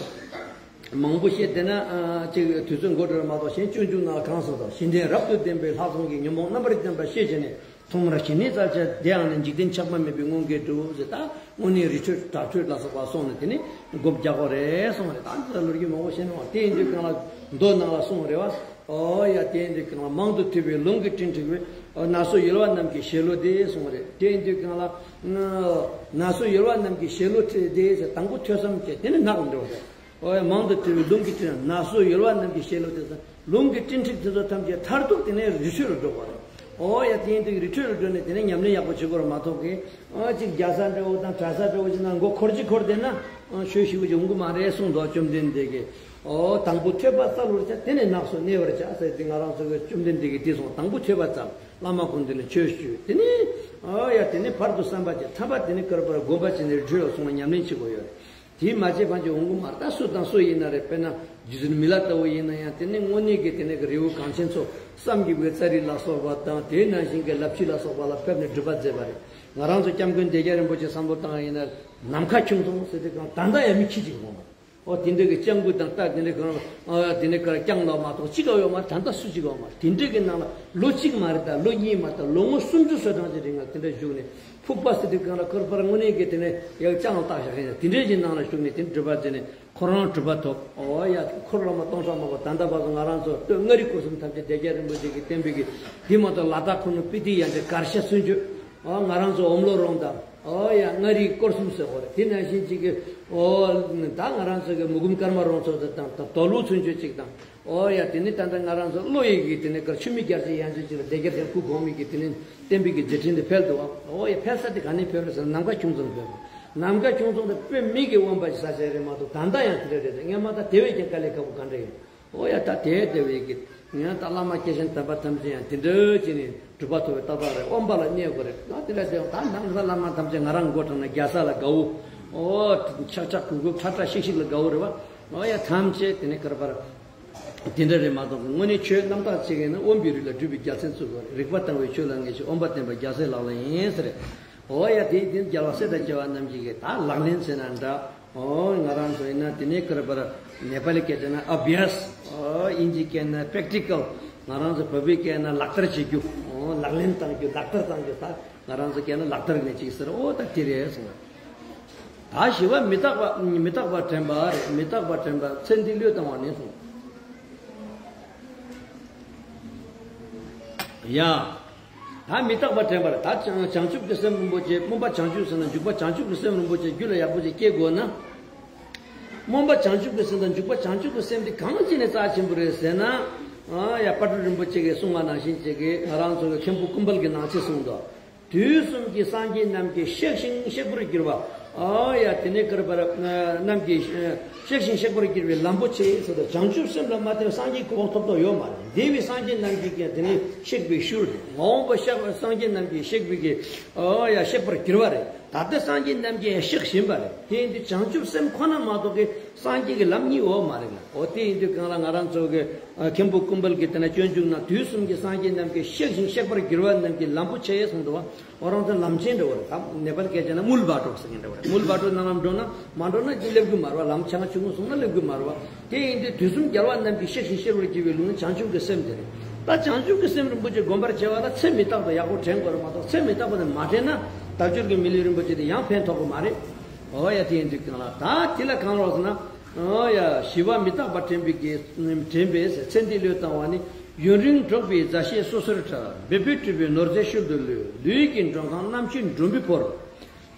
མང་པོ་བཤད་བསྡད་ན་ཅིག་དུས་ཚོད་འགོར་འགྲོ་རེད་མ་གཏོགས་གཞན་སྤྱོད་འཇུག་ནང་ལ་གང་གསུངས་དང་། གཞི་འབྲས་རབ་ཏུ་ལྡན་པའི་ལྷག་བསམ་གྱིས། ཉོན་མོངས་རྣམ་པར་བསྟན་པ་ཤེས་བྱས་ནས། ཐོག་མར་ཞི་གནས་བཙལ་བྱ་དེ་ཡང་ནི། འཇིག་རྟེན་ཆགས་པ་མེད་པའི་དངོས་འགལ་སྒྲུབ་ཟེར། ད་དངོས་གནས་རི་ཁྲོད་བྲག་ཁྲོད་ལ་སོགས་པ་སོང་ནས་དེ་ནི་སྒོམ་རྒྱག་དགོས་རེད་གསུངས་རེད། ད་འདི་ལ་ལོ་རྒྱུས་མང་པོ་བཤད་ནས་དེ་ཡིན་དུས་གང་ལ་མདོ་ནང་ལ་གསུངས་རེད་བ། ཨོ་ཡ། དེ་ཡིན་དུས་གང་ལ་མང་དུ་ཐོས་པའི་ལུང་གི་སྤྲིན་འཁྲིགས་པས། ན་སོ་ཡོལ་བ་རྣམས་ཀྱི་ཞལ་ལུང་དེ་གསུངས་རེད། དེ་ཡིན་དུས་གང་ལ་ན་སོ་ཡོལ་བ་རྣམས་ཀྱི་ཞལ་ལུང་དེ་ཟེར་དང་པོ་ཐོས་བསམ་བྱས་དེ་ནི་ངག་ལ་འགྲོ་བ་རེད། ཨོ་ཡ། མང་དུ་ཐོས་པའི་ལུང་གི་སྤྲིན། ན་སོ་ཡོལ་བ་རྣམས་ཀྱི་ཞལ་ལུང་དེ་ཟེར། ལུང་གི་སྤྲིན་འཁྲིགས་དེ་ཚོ་ཐམས་ཅད་མཐར་ཐུག་དེ་ནས་རི་ཁྲོད་ལ་འགྲོ་བ་རེད། ཨོ་ཡ་དེ་ཡིན་དུས་རི་ཁྲོད་ལ་འགྲོ་ནས་དེ་ནས་ཉམས་ལེན་ཡག་པོ་བྱེད་དགོས་ར་མ་གཏོགས་གི། ཨ་ཅིག་རྒྱ་ས་འདྲ་བོ་དང་གྲྭ་ས་འདྲ་བོ་ཅིག་ནང་མགོ་འཁོར་གཅིག་འཁོར་བསྡད་ན་ཨ་ཆོས་ཞུ་གི་ཡོང་གི་མ་རེད་གསུངས་འདུག་བཅོམ་ལྡན་འདས་ཀྱིས། ཨོ་དང་པོ་ཐོས་པ་བཙལ་བར་བྱ། དེ་ནས་ནགས་སུ་གནས་པར་བྱ་ཟེར་ཏེ་ང་རང་ཚོ་གི་བཅོམ་ལྡན་འདས་ཀྱིས་དེ་གསུངས། དང་པོ་ཐོས་པ་བཙལ། བླ་མ་ཁོང་འདི་ལ་ཆོས་ཞུས། དེ་ནས་ཨོ་ཡ་དེ་ནས་བར་དུ་བསམ་པ་བྱེད། ཐ་མ་དེ་ནས་བསྐལ་པར་སྒོམ་པ་བྱས་ནས་རི་ཁྲོད་ལ་སོང་བ་ཉམས་ལེན་བྱེད་དགོས་ཡོད་རེད། དེ་མ་བྱས་པ་ཅིག་འོང་གི་མ་རེད། ད་སུ་དང་སུ་ཡིན་ན་རེད། དཔེར་ན་རྗེ་བཙུན་མི་ལ་ལྟ་བུ་ཡིན་ན་ཡང་དེ་ནས་དངོས་གནས་ཀྱི་དེ་ནས་ཀྱི་རི་བོ་གངས་ཅན་མཚོ་བསམ་གྱིས་མི་ཁྱབ་པའི་ཙཱ་རི་ལ་སོགས་པ་དང་དེ་ནང་བཞིན་གྱི་ལབ་ཆུ་ལ་སོགས་པ་ལ་ཕེབས་ནས་སྒྲུབ་པ་མཛད་པ་རེད། ང་རང་ཚོ་སྐྱབས་མགོན་བདེ་རྒྱལ་རིན་པོ་ཆེ་བསམ་བློ་བཏང་བ་ཡིན་ན་ནམ་མཁའ་ཁྱུང་ཚང་ཟེར་དུས་གང་ད་ལྟ་ཡང་མི་ཁྱི་གཅིག་འོང་བ། ཨོ་དེ་འདྲ་གི་སྐྱབས་མགོན་དང་ལྟ་དེ་འདྲ་གང་ཨོ་དེ་འདྲ་གར་རྐྱང་ལ་མ་གཏོགས་གཅིག་ག་ཡོད་མ་རེད། ད་ལྟ་སུ་གཅིག་ཡོད་མ་རེད། དེ་འདྲ་གི་ནང་ལ་ལོ་གཅིག་མ་རེད། ད་ལོ་གཉིས་མ་རེད། ད་ལོ་ངོ་སུམ་ཅུ་སོ་གྲངས་ཅིག་རིང་ལ་དེ་འདྲ་བཞུགས་ནས་ཕུག་པ་ཟེར་དུས་གང་ལ་ཁོར་པར་དངོས་གནས་ཀྱི་དེ་ནས་ཡག་ཅང་བཏགས་བཞག་ཡིན། དེ་འདྲ་གི་ནང་ལ་བཞུགས་ནས་དེ་འདྲ་སྒྲུབ་པ་མཛད་ནས་ཁོ་རང་གྲུབ་པ་ཐོབ། ཨོ་ཡ་འཁོར་ལོ་མ་སྟོང་ཕྲག་མང་པོ་ད་ལྟ་བར་དུ་ང་རང་ཚོ་སྟོད་མངའ་རིས་སྐོར་གསུམ་ཐམས་ཅད་བདེ་རྒྱལ་རིན་པོ་ཆེ་གི་བསྟན་པའི་གི་དེ་མ་གཏོགས་ལ་དྭགས་ཁུ་ནུ་སྤི་ཏི་ཡན་ཆད་གར་ཤ་ཚུན་ཆོད། ཨོ་ང་རང་ཚོ་ཨོམ་ལོ་རོང་དང་། ཨོ་ཡ་མངའ་རིས་སྐོར་གསུམ་ཟེར་གོ་རེད། དེ་ནང་བཞིན་གཅིག་གི་ཨོ་ད་ང་རང་ཚོ་གི་མུ་གུམ་ཀརྨ་རོང་ཚོ་དང་དང་དོ་ལུ་ཚུན་ཆོད་གཅིག་དང་། ཨོ་ཡ་དེ་ནི་ད་ལྟ་ང་རང་ཚོ་བློ་ཡི་གི་དེ་ནི་གར་ཆུ་མིག་རྒྱལ་རྩེ་ཡན་ཆོད་གཅིག་ལ་བདེ་རྒྱལ་ཐེབས་སྐུ་གོང་མའི་གི་དེ་ནི་བསྟན་པའི་གི་མཛད་འཕྲིན་དེ་འཕེལ་འདུག་ཨོ་ཡ་འཕེལ་ས་དེ་ག་ནས་འཕེལ་རེད་ཟེར་ན་ནམ་མཁའ་ཁྱུང་ཚང་འཕེལ། ནམ་མཁའ་ཁྱུང་ཚང་དེ་དཔེ་མི་གི་དབེན་པ་ཞིག་ས་ཆ་རེད་མ་གཏོགས་ད་ལྟ་ཡང་དེ་འདྲ་རེད། སྔན་མ་ད་དེ་བས་ཀྱང་དཀའ་ལས་ཁག་པོ་ག་འདྲ་ཡིན། ཨོ་ཡ་ད་དེ་དེ་བས་ཀྱི་ཡང་ད་བླ་མ་སྐྱེས་ཆེན་དམ་པ་ཐམས་ཅད་ཡང་དེ་འདྲ་བྱས་ནས་གྲུབ་པ་ཐོབ་པའི་ཏག་ཏག་རེད། དབེན་པ་ལ་གནས་དགོས་རེད། ད་དེ་འདྲ་དེ་ད་ནང་ས་བླ་མ་ཐམས་ཅད་ང་རང་མགོ་དྲངས་ན་རྒྱ་ས་ལ་དགའ་བོ། ཨོ་ཆག་ཆག་གུག་གུག་ཁྲ་ཁྲ་ཤིག་ཤིག་ལ་དགའ་བོ་རེད་བ། ཨོ་ཡ་ཐམས་ཅད་དེ་ནས་གར་པར་དེ་འདྲ་རེད་མ་གཏོགས་དངོས་གནས་ཆོས་རྣམ་དག་བྱེད་མཁན་ནི་དབེན་པའི་རི་ལ་སྒྲུབ་པའི་རྒྱལ་མཚན་བཙུགས་པ་རེད། རིག་པ་དྭངས་པའི་ཆོས་ལ་ངེས་ཤིང་དབེན་པ་བསྟེན་པ་རྒྱལ་སྲས་ལག་ལེན་ཡིན་ཟེར། ཨོ་ཡ་དེ་དེ་རྒྱལ་བ་སྲས་དང་བཅས་པ་རྣམས་ཀྱིས་ད་ལག་ལེན་བྱས་ན་འདྲ། ཨོ་ང་རང་ཚོ་ཡིན་ན་དེ་ནས་གར་པར་ནེ་པ་ལི་སྐད་ཆ་ན་ཨ་བྷི་ཡཱས། ཨོ་དབྱིན་ཇིའི་སྐད་ན་པེག་ཊི་ཀལ། ང་རང་ཚོ་བོད་པའི་སྐད་ན་ལག་བསྟར་བྱེད་རྒྱུ། ཨོ་ལག་ལེན་བཏང་རྒྱུ་ལག་བསྟར་བཏང་རྒྱུ་ད་ང་རང་ཚོ་སྐད་ན་ལག་བསྟར་ནས་ཅིག་ཟེར། ཨོ་ད་དེ་རེད་གསུངས། ད་བཞི་པ་མི་རྟག་པ་མི་རྟག་པ་དྲན་པ་རེད། མི་རྟག་པ་དྲན་པ་ཚེ་འདི་བློས་བཏང་བ་ནས་གསུངས། ཡ། ད་མི་རྟག་པ་དྲན་པ་རེད། ད་བྱང་བྱང་ཆུབ་ཀྱི་སེམས་རིན་པོ་ཆེ་སྨོན་པ་བྱང་ཆུབ་ཟེར་ན་འཇུག་པ་བྱང་ཆུབ་ཀྱི་སེམས་རིན་པོ་ཆེ་རྒྱུད་ལ་ཡག་པོ་ཞིག་སྐྱེ་དགོས་ན། སྨོན་པ་བྱང་ཆུབ་ཀྱི་སེམས་དང་འཇུག་པ་བྱང་ཆུབ་ཀྱི་སེམས་དེ་གང་ཅི་ནས་རྩ་ཆེན་པོ་རེད་ཟེར་ན། ཨ་ཡ་དཔལ་སྤྲུལ་རིན་པོ་ཆེ་གིས་གསུངས་པ་ནང་བཞིན་བྱེད་ཀྱི་ང་རང་ཚོ་གི་མཁན་པོ་ཀུན་དཔལ་གྱི་ནང་ཆེ་གསུངས་འདུག་དུས་གསུམ་གྱི་སངས་རྒྱས་རྣམས་ཀྱིས་གཤེགས་ཤིང་གཤེགས་པར་གྱུར་པ། ཨ་ཡ་དེ་ནས་གར་པར་རྣམས་ཀྱིས་གཤེགས་ཤིང་གཤེགས་པར་གྱུར་པའི་ལམ་པོ་ཆེ་ཟེར་དུས་བྱང་ཆུབ་སེམས་ལ་མ་བརྟེན་སངས་རྒྱས་གོ་འཕང་ཐོབ་ཐོབ་ཡོད་མ་རེད། འདས་པའི་སངས་རྒྱས་རྣམས་ཀྱིས་ཀྱང་དེ་ནས་གཤེགས་པའི་ཤུལ་རེད། མ་འོངས་པ་གཤེགས་པ་སངས་རྒྱས་རྣམས་ཀྱིས་གཤེགས་པའི་གི་ཨ་ཡ་གཤེགས་པར་གྱུར་པ་རེད། ད་ལྟ་སངས་རྒྱས་རྣམས་ཀྱིས་གཤེགས་བཞིན་པ་རེད། དེ་ཡིན་དུས་བྱང་ཆུབ་སེམས་ཁོ་ན་མ་གཏོགས་ཀྱི་སངས་རྒྱས་ཀྱི་ལམ་གཉིས་ཡོད་མ་རེད་ལ། འོ་དེ་ཡིན་དུས་གང་ལ་ང་རང་ཚོ་གི་ཨ་མཁན་པོ་ཀུན་དཔལ་གྱི་དེ་ན་སྤྱོད་འཇུག་ནང་དུས་གསུམ་གྱི་སངས་རྒྱས་རྣམས་ཀྱིས་གཤེགས་ཤིང་གཤེགས་པར་གྱུར་པ་རྣམས་ཀྱི་ལམ་པོ་ཆེ་གསུངས་འདུག་བ། འོ་རང་ཚོ་ལམ་ཆེན་འདྲ་བོ་རེད། ད་ནེ་པ་ལི་སྐད་ཆ་ན་མུལ་བ་ཏྲོག་ཟེར་མཁན་འདྲ་བོ་རེད། མུལ་བ་ཏྲོག་ནང་ལམ་འགྲོ་ན་མ་འགྲོ་ན་ཅི་སླེབས་གི་མ་རེད་བ། ལམ་ཆེན་ཆུང་ངུ་སོང་ན་སླེབས་གི་མ་རེད་བ། དེ་ཡིན་དུས་དུས་གསུམ་རྒྱལ་བ་རྣམས་ཀྱིས་གཤེགས་ཤིང་གཤེགས་པར་གྱུར་པའི་ལུང་བྱང་ཆུབ་ཀྱི་སེམས་དེ་རེད། ད་བྱང་ཆུབ་ཀྱི་སེམས་རིན་པོ་ཆེ་སྒོམ་པར་བྱེད་པ་ལ་ཚེ་མི་རྟག་པ་ཡག་པོ་དྲན་དགོས་རེད་མ་གཏོགས་ཚེ་མི་རྟག་པ་དེ་མ་དྲན་ན་དལ་འབྱོར་གྱི་མི་ལུས་རིན་པོ་ཆེ་དེ་ཡང་ཕན་ཐོགས་ཀྱི་མ་རེད། འོ་ཡ་དེ་ཡིན་དུས་གང་ལ་ད་དེ་ལ་གང་རོགས་ཟེར་ན། འོ་ཡ་བཞི་པ་མི་རྟག་པ་དྲན་པའི་གི་དྲན་པས་ཚེ་འདི་བློས་བཏང་བ་ནི། ཡུན་རིང་འགྲོགས་པའི་མཛའ་བཤེས་སོ་སོར་བྲལ། འབད་པས་སྤྲུལ་པའི་ནོར་རྫས་ཤུལ་དུ་ལུས། ལུས་ཀྱི་མགྲོན་ཁང་རྣམ་ཤེས་མགྲོན་པོས་བོར།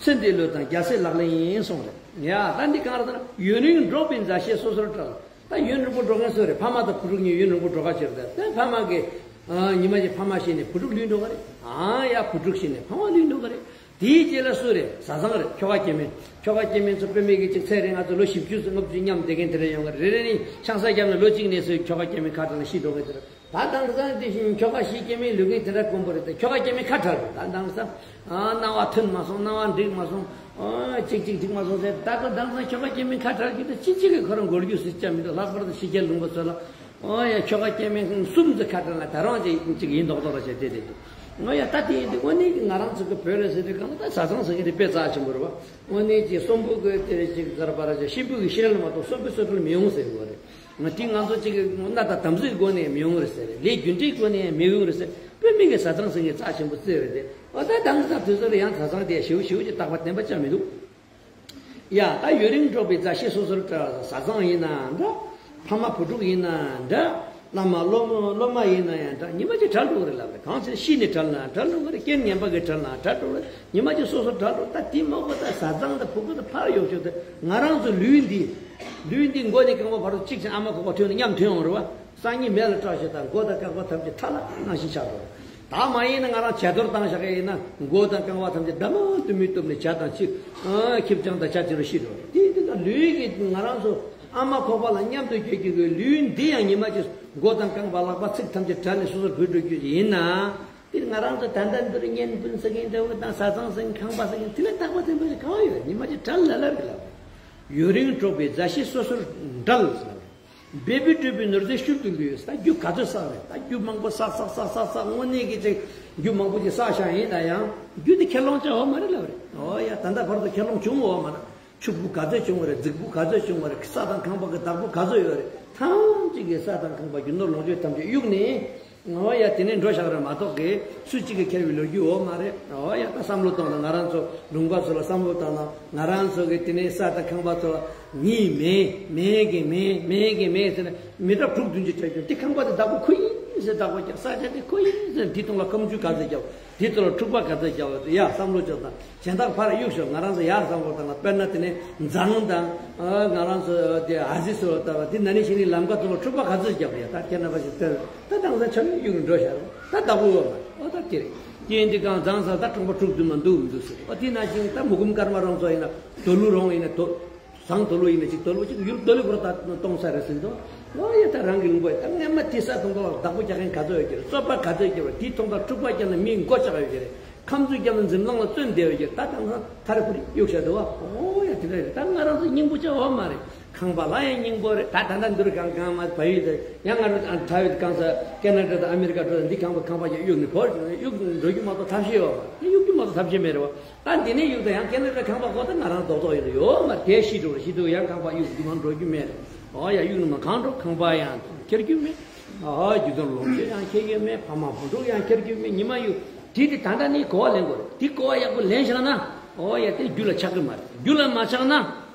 ཚེ་འདི་བློས་བཏང་རྒྱལ་སྲས་ལག་ལེན་ཡིན་གསུངས་རེད། ཡ་ད་འདི་གང་རེད་ཟེར་ན་ཡུན་རིང་འགྲོགས་པའི་མཛའ་བཤེས་སོ་སོར་བྲལ། ད་ཡུན་རིང་པོ་འགྲོགས་མཁན་སུ་རེད། ཕ་མ་དང་བུ་ཕྲུག་གཉིས་ཡུན་རིང་པོ་འགྲོགས་ཁ་བྱེད་རེད། ད་ཕ་མ་གིས་ཨ་ཉི་མ་གཅིག་ཕ་མ་ཤི་ནས་བུ་ཕྲུག་ལུས་འགྲོ་གི་རེད། ཨ་ཡ་བུ་ཕྲུག་ཤི་ནས་ཕ་མ་ལུས་འགྲོ་གི་རེད། དེའི་རྗེས་ལ་སུ་རེད། བཟའ་ཚང་རེད། ཁྱོ་ག་སྐྱེ་དམན། ཁྱོ་ག་སྐྱེ་དམན་ཚོ་དཔེ་མེད་ཀྱི་ཅིག་ཚེ་རིང་ང་ཚོ་ལོ་བཞི་བཅུ་ཙམ་ལྔ་བཅུ་མཉམ་བསྡད་མཁན་དེ་འདྲ་ཡོང་གི་རེད། རེ་རེ་ནས་ཆང་ས་བརྒྱབ་ནས་ལོ་གཅིག་ནས་སུ་ཁྱོ་ག་སྐྱེ་དམན་ཁ་བྲལ་ནས་ཤི་འགྲོ་གི་རེད། ད་དེང་སང་དེ་བཞིན་ཁྱོ་ག་ཤི་སྐྱེ་དམན་ལུས་མཁན་དེ་འདྲ་དཀོན་པོ་རེད་དེ། ཁྱོ་ག་སྐྱེ་དམན་ཁ་བྲལ་རེད། ད་དེང་སང་ཨ་སྣང་བ་ཐོན་མ་སོང་། སྣང་བ་འགྲིག་མ་སོང་། ཨ་ཅིག་ཅིག་འགྲིག་མ་སོང་ཟེར། ད་ཁོ་དེང་སང་ཁྱོ་ག་སྐྱེ་དམན་ཁ་བྲལ་རྒྱུ་དེ་ཅི་ཅིག་གིས་ཁོ་རང་འགོར་རྒྱུ་ཟེར་ཅི་མི་འདུག་ལྷག་པར་དུ་ཕྱི་རྒྱལ་ལུང་པ་ཚོ་ལ། ཨོ་ཡ་ཁྱོ་ག་སྐྱེ་དམན་གསུམ་ཙམ་ཁ་བྲལ་ན་ད་རང་ཅིག་ཅིག་ཡིན་མདོག་མདོག་ར་བྱས་བསྡད་བསྡད་འདུག་ཨོ་ཡ་ད་དེ་ཡིན་དུས་དངོས་གནས་ཀྱི་ང་རང་ཚོ་གི་བོད་ལ་ཟེར་དུས་གང་ལ་ད་བཟའ་ཚང་ཟེར་མཁན་དེ་དཔེ་རྩ་ཆེན་པོ་རེད་བ། དངོས་གནས་ཀྱི་གསོན་པོ་གི་དེ་རེད་ཅིག་ཟེར་བ་ར་ཅིག་གཤིན་པོ་གི་གཤིན་རལ་མ་གཏོགས་གསོན་པོའི་གསོན་རལ་མི་ཡོང་ཟེར་གི་བ་རེད། ང་དེ་ང་ཚོ་ཅིག་གི་གནའ་དང་དམ་ཚིག་སྒོ་ནས་མི་ཡོང་རེད་ཟེར། ལས་རྒྱུ་འབྲས་སྒོ་ནས་མི་ཡོང་རེད་ཟེར། དཔེ་མི་གི་བཟའ་ཚང་ཟེར་མཁན་རྩ་ཆེན་པོ་རྩེ་རེད་དེ། ཨོ་ད་དེང་སང་དུས་ཚོད་ལ་ཡང་བཟའ་ཚང་དེ་ཞེ་པོ་ཞེ་པོ་ཅིག་རྟག་པ་བརྟན་པ་ཅང་མི་འདུག་ཡ་ད་ཡུན་རིང་འགྲོགས་པའི་མཛའ་བཤེས་སོ་སོར་བྲལ། བཟའ་ཚང་ཡིན་ན་འདྲ། ཕ་མ་བུ་ཕྲུག་ཡིན་ན་འདྲ། བླ་མ་སློབ་སློབ་མ་ཡིན་ན་ཡང་འདྲ། ཉི་མ་གཅིག་བྲལ་འགྲོ་གི་རེད་ལབ་རེད། གང་ཟེར་ཤི་ནས་བྲལ་ན་བྲལ་འགྲོ་གི་རེད། རྐྱེན་ངན་པ་གིས་བྲལ་ན་བྲལ་འགྲོ་གི་རེད། ཉི་མ་གཅིག་སོ་སོར་བྲལ་འགྲོ། ད་དེ་མ་གོ་ད་བཟའ་ཚང་དང་བུ་གུ་དང་ཕར་ཡོང་ཤོག་ད་ང་རང་ཚོ་ལུས་འདི། ལུས་འདི་མགོ་ནས་རྐང་པ་བར་དུ་གཅིག་ཅིག་ཨ་མ་ཁོག་པ་ཐོན་ནས་མཉམ་ཐོན་ཡོང་རེད་བ། སང་ཉིན་མེ་ལ་སྲེག་བྱས་ད་མགོ་དང་རྐང་པ་ཐམས་ཅད་ཐལ་ལ་ནང་བཞིན་ཆགས་འགྲོ་རེད། ད་མ་ཡིན་ན་ང་རང་བྱ་དོར་བཏང་བཞག་གི་ཡིན་ན་མགོ་དང་རྐང་པ་ཐམས་ཅད་འདྲ་མ་དུ་མི་བཏུབ་ནས་བྱ་དང་ཕྱི་ཁེབས་རྐྱང་དང་བྱ་ཅི་རུ་ཤི་འགྲོ་དེ་འདི་ལ་ལུས་ཀྱི་ང་རང་ཚོ་ཨ་མ་ཁོག་པ་ལ་མཉམ་དུ་སྐྱེ་རྒྱུ་གི་ལུས་འདི་ཡང་ཉི་མ་གཅིག་མགོ་དང་རྐང་པ་ལག་པ་ཚིགས་ཐམས་ཅད་བྲལ་ནས་སོ་སོར་བུད་འགྲོ་རྒྱུ་ཡིན་ན། དེ་ང་རང་ཚོ་ད་ལྟ་འདིར་བརྙན་སྤུན་ཟེར་མཁན་འདྲ་བོ་དང་བཟའ་ཚང་ཟེར་མཁན་ཁང་པ་ཟེར་མཁན་དེ་ལ་རྟག་པ་དེ་འདྲ་ཞིག་ག་བ་ཡོད་ཉི་མ་གཅིག་བྲལ་ལ་ལ་རེད་ལ། ཡུན་རིང་འགྲོགས་པའི་མཛའ་བཤེས་སོ་སོར་འབྲལ་ཟེར་ལ། འབད་པས་བསྒྲུབས་པའི་ནོར་རྫས་ཤུལ་དུ་འགུལ། ད་རྒྱུ་ག་ཚོད་བསགས་རེད། ད་རྒྱུ་མང་པོ་བསགས་བསགས་བསགས་བསགས་བསགས་དངོས་གནས་ཀྱི་ཅིག་རྒྱུ་མང་པོ་ཅིག་བསགས་བཞག་ཡིན་ན་ཡང་རྒྱུ་དེ་ཁས་བླངས་བྱ་བ་མ་རེད་ལབ་རེད། ཨོ་ཡ་ད་ལྟ་བར་དུ་ཁས་བླངས་བྱུང་བ་མ་རེད། ཕྱུག་པོ་ག་ཚོད་བྱུང་བ་རེད། རྫིག་པོ་ག་ཚོད་བྱུང་བ་རེད། ས་དང་ཁང་པ་གི་བདག་པོ་ག་ཚོད་ཡོད་རེད། ཐམས་ཅད་ཀྱི་ས་དང་ཁང་པ་རྒྱུ་ནོར་ལོངས་སྤྱོད་ཐམས་ཅད་གཡུགས་ནས། ཨོ་ཡ་དེ་ནས་འགྲོ་བཞག་རེད་མ་གཏོགས་གི་སུ་གཅིག་གིས་ཁྱེར་བའི་ལོ་རྒྱུས་འོ་མ་རེད། ཨོ་ཡ་ད་བསམ་བློ་གཏོང་དང་ང་རང་ཚོ་ལུང་པ་ཚོ་ལ་བསམ་བློ་བཏང་ན་ང་རང་ཚོ་གི་དེ་ནས་ས་དང་ཁང་པ་ཚོ་ལ་ངའི་མེད་མེད་གི་མེད་མེད་གི་མེད་ཟེར་ན་མི་རབས་དྲུག་བདུན་ཅུ་བྱས་ཀྱང་དེ་ཁང་པ་དེ་བདག་པོ་ཁོ་ཡིན་ཟེར་བདག་པོ་རྒྱབ། ས་ཆ་དེ་ཁོ་ཡིན་ཟེར་དེ་དུང་ལ་སྐམ་ཆུ་ག་ཚོད་རྒྱབ། དེ་ཚོ་ལ་འཁྲུག་པ་ག་ཚོད་རྒྱག་པ་དེ་ཡར་བསམ་བློ་བཅོས་དང་གཞན་དག་ཕར་གཡུག་ཞོག་ང་རང་ཚོ་ཡར་བསམ་བློ་བཏང་ན་དཔེར་ན་དེ་ནས་མཛངས་དང་ང་རང་ཚོ་དེ་ཨ་ཟི་སོ་ལྟ་བ་དེ་ན་ནི་ཞིག་ནི་ལམ་ཁ་ཚོ་ལ་འཁྲུག་པ་ག་ཚོད་རྒྱག་པ་ཡ་ད་ཁྱེད་རྣམ་པ་ཞིག་ལྟོས་ད་དང་ས་ཆ་ནས་གཡུག་འགྲོ་ཤར་ད་བདག་པོ་ཡོད་མ་ཨོ་ད་དེ་རེད། རྐྱེན་འདི་གང་མཛངས་ས་ད་གྲོང་པ་དྲུག་བདུན་མ་འདུག་མི་འདུག་ཟེར་ཨོ་དེ་ན་ཞིག་ད་མུ་གུམ་ཀརྨ་རོང་ཚོ་ཡིན་ན་དོ་ལུ་རོང་ཡིན་ན་དོ། བཟང་དོ་ལོ་ཡིན་ན་ཅིག་དོ་ལོ་ཅིག་ཡུལ་དོ་ལོ་བོར་ད་གཏོང་ས་རེད་ཟིན་ཏོ། ཨོ་ཡ་ད་རང་གི་ལུང་པ་ཡ་ད་སྔན་མ་དེ་ས་གཏོང་ཐོག་ལ་བདག་པོ་རྒྱག་མཁན་ག་ཚོད་ཡོད་ཀྱི་རེད། རྩོད་པ་ག་ཚོད་ཡོད་ཀྱི་རེད། དེའི་ཐོག་ལ་འཁྲུག་པ་རྒྱབ་ན་མིའི་མགོ་ཆག་ཡོད་ཀྱི་རེད། ཁམས་ཚུར་རྒྱབ་ན་འཛིན་བླང་ལ་བརྩོན་བསྡད་ཡོད་ཀྱི་རེད། ད་དང་ས་ཐར་ཁུར་གཡུག་བྱ་འདུག་བ། ཨོ་ཡ་དེ་འདྲ་རེད། ད་ང་རང་ཚོ་སྙིང་པོ་བྱ་བ་མ་རེད། ཁང་པ་ལ་ཡང་སྙིང་པོ་རེད། ད་ད་ལྟ་འདིར་གང་གང་མ་བ་ཡོད་དེ་ཡང་ང་རང་ཨ་ཐ་ཡོད་གང་ས་ཀེ་ན་ཌ་དང་ཨ་མི་རི་ཀ་འགྲོ་དང་འདི་ཁང་པ་ཁང་པ་ཡང་གཡུག་ནས་བོར་གཡུག་འགྲོ་རྒྱུ་མ་གཏོགས་ཐབས་ཤེས་ཡོད་མ་རེད། གཡུག་རྒྱུ་མ་གཏོགས་ཐབས་ཤེས་མེད་རེད་བ། ད་འདི་ནས་གཡུག་དང་ཡང་ཁེ་ན་ཌ་ཁང་པ་ཁོ་ད་ང་རང་རྡོག་རྡོག་ཡོད་ཡོད་མ་རེད། ཤི་འགྲོ་རེད། ཤི་འདུག་ཡང་ཁང་པ་གཡུག་རྒྱུ་མ་འགྲོ་རྒྱུ་མེད་རེད། ཨོ་ཡ་གཡུག་ནི་མ་གང་འགྲོ་ཁང་པ་ཡང་ཁྱེར་རྒྱུ་མེད། ཨོ་རྒྱུ་དོན་ལོངས་སྤྱོད་ཡང་ཁྱེར་རྒྱུ་མེད། ཕ་མ་བུ་ཕྲུག་ཡང་ཁྱེར་རྒྱུ་མེད། ཉི་མ་གཡུག་དེ་དེ་ད་ལྟ་ནས་གོ་བ་ལེན་དགོས་རེད། དེ་གོ་བ་ཡག་པོ་ལེན་བཞག་ན་ཨོ་ཡ་དེ་རྒྱུ་ལ་ཆགས་ཀྱི་མ་རེད། རྒྱུ་ལ་མ་ཆགས་ན་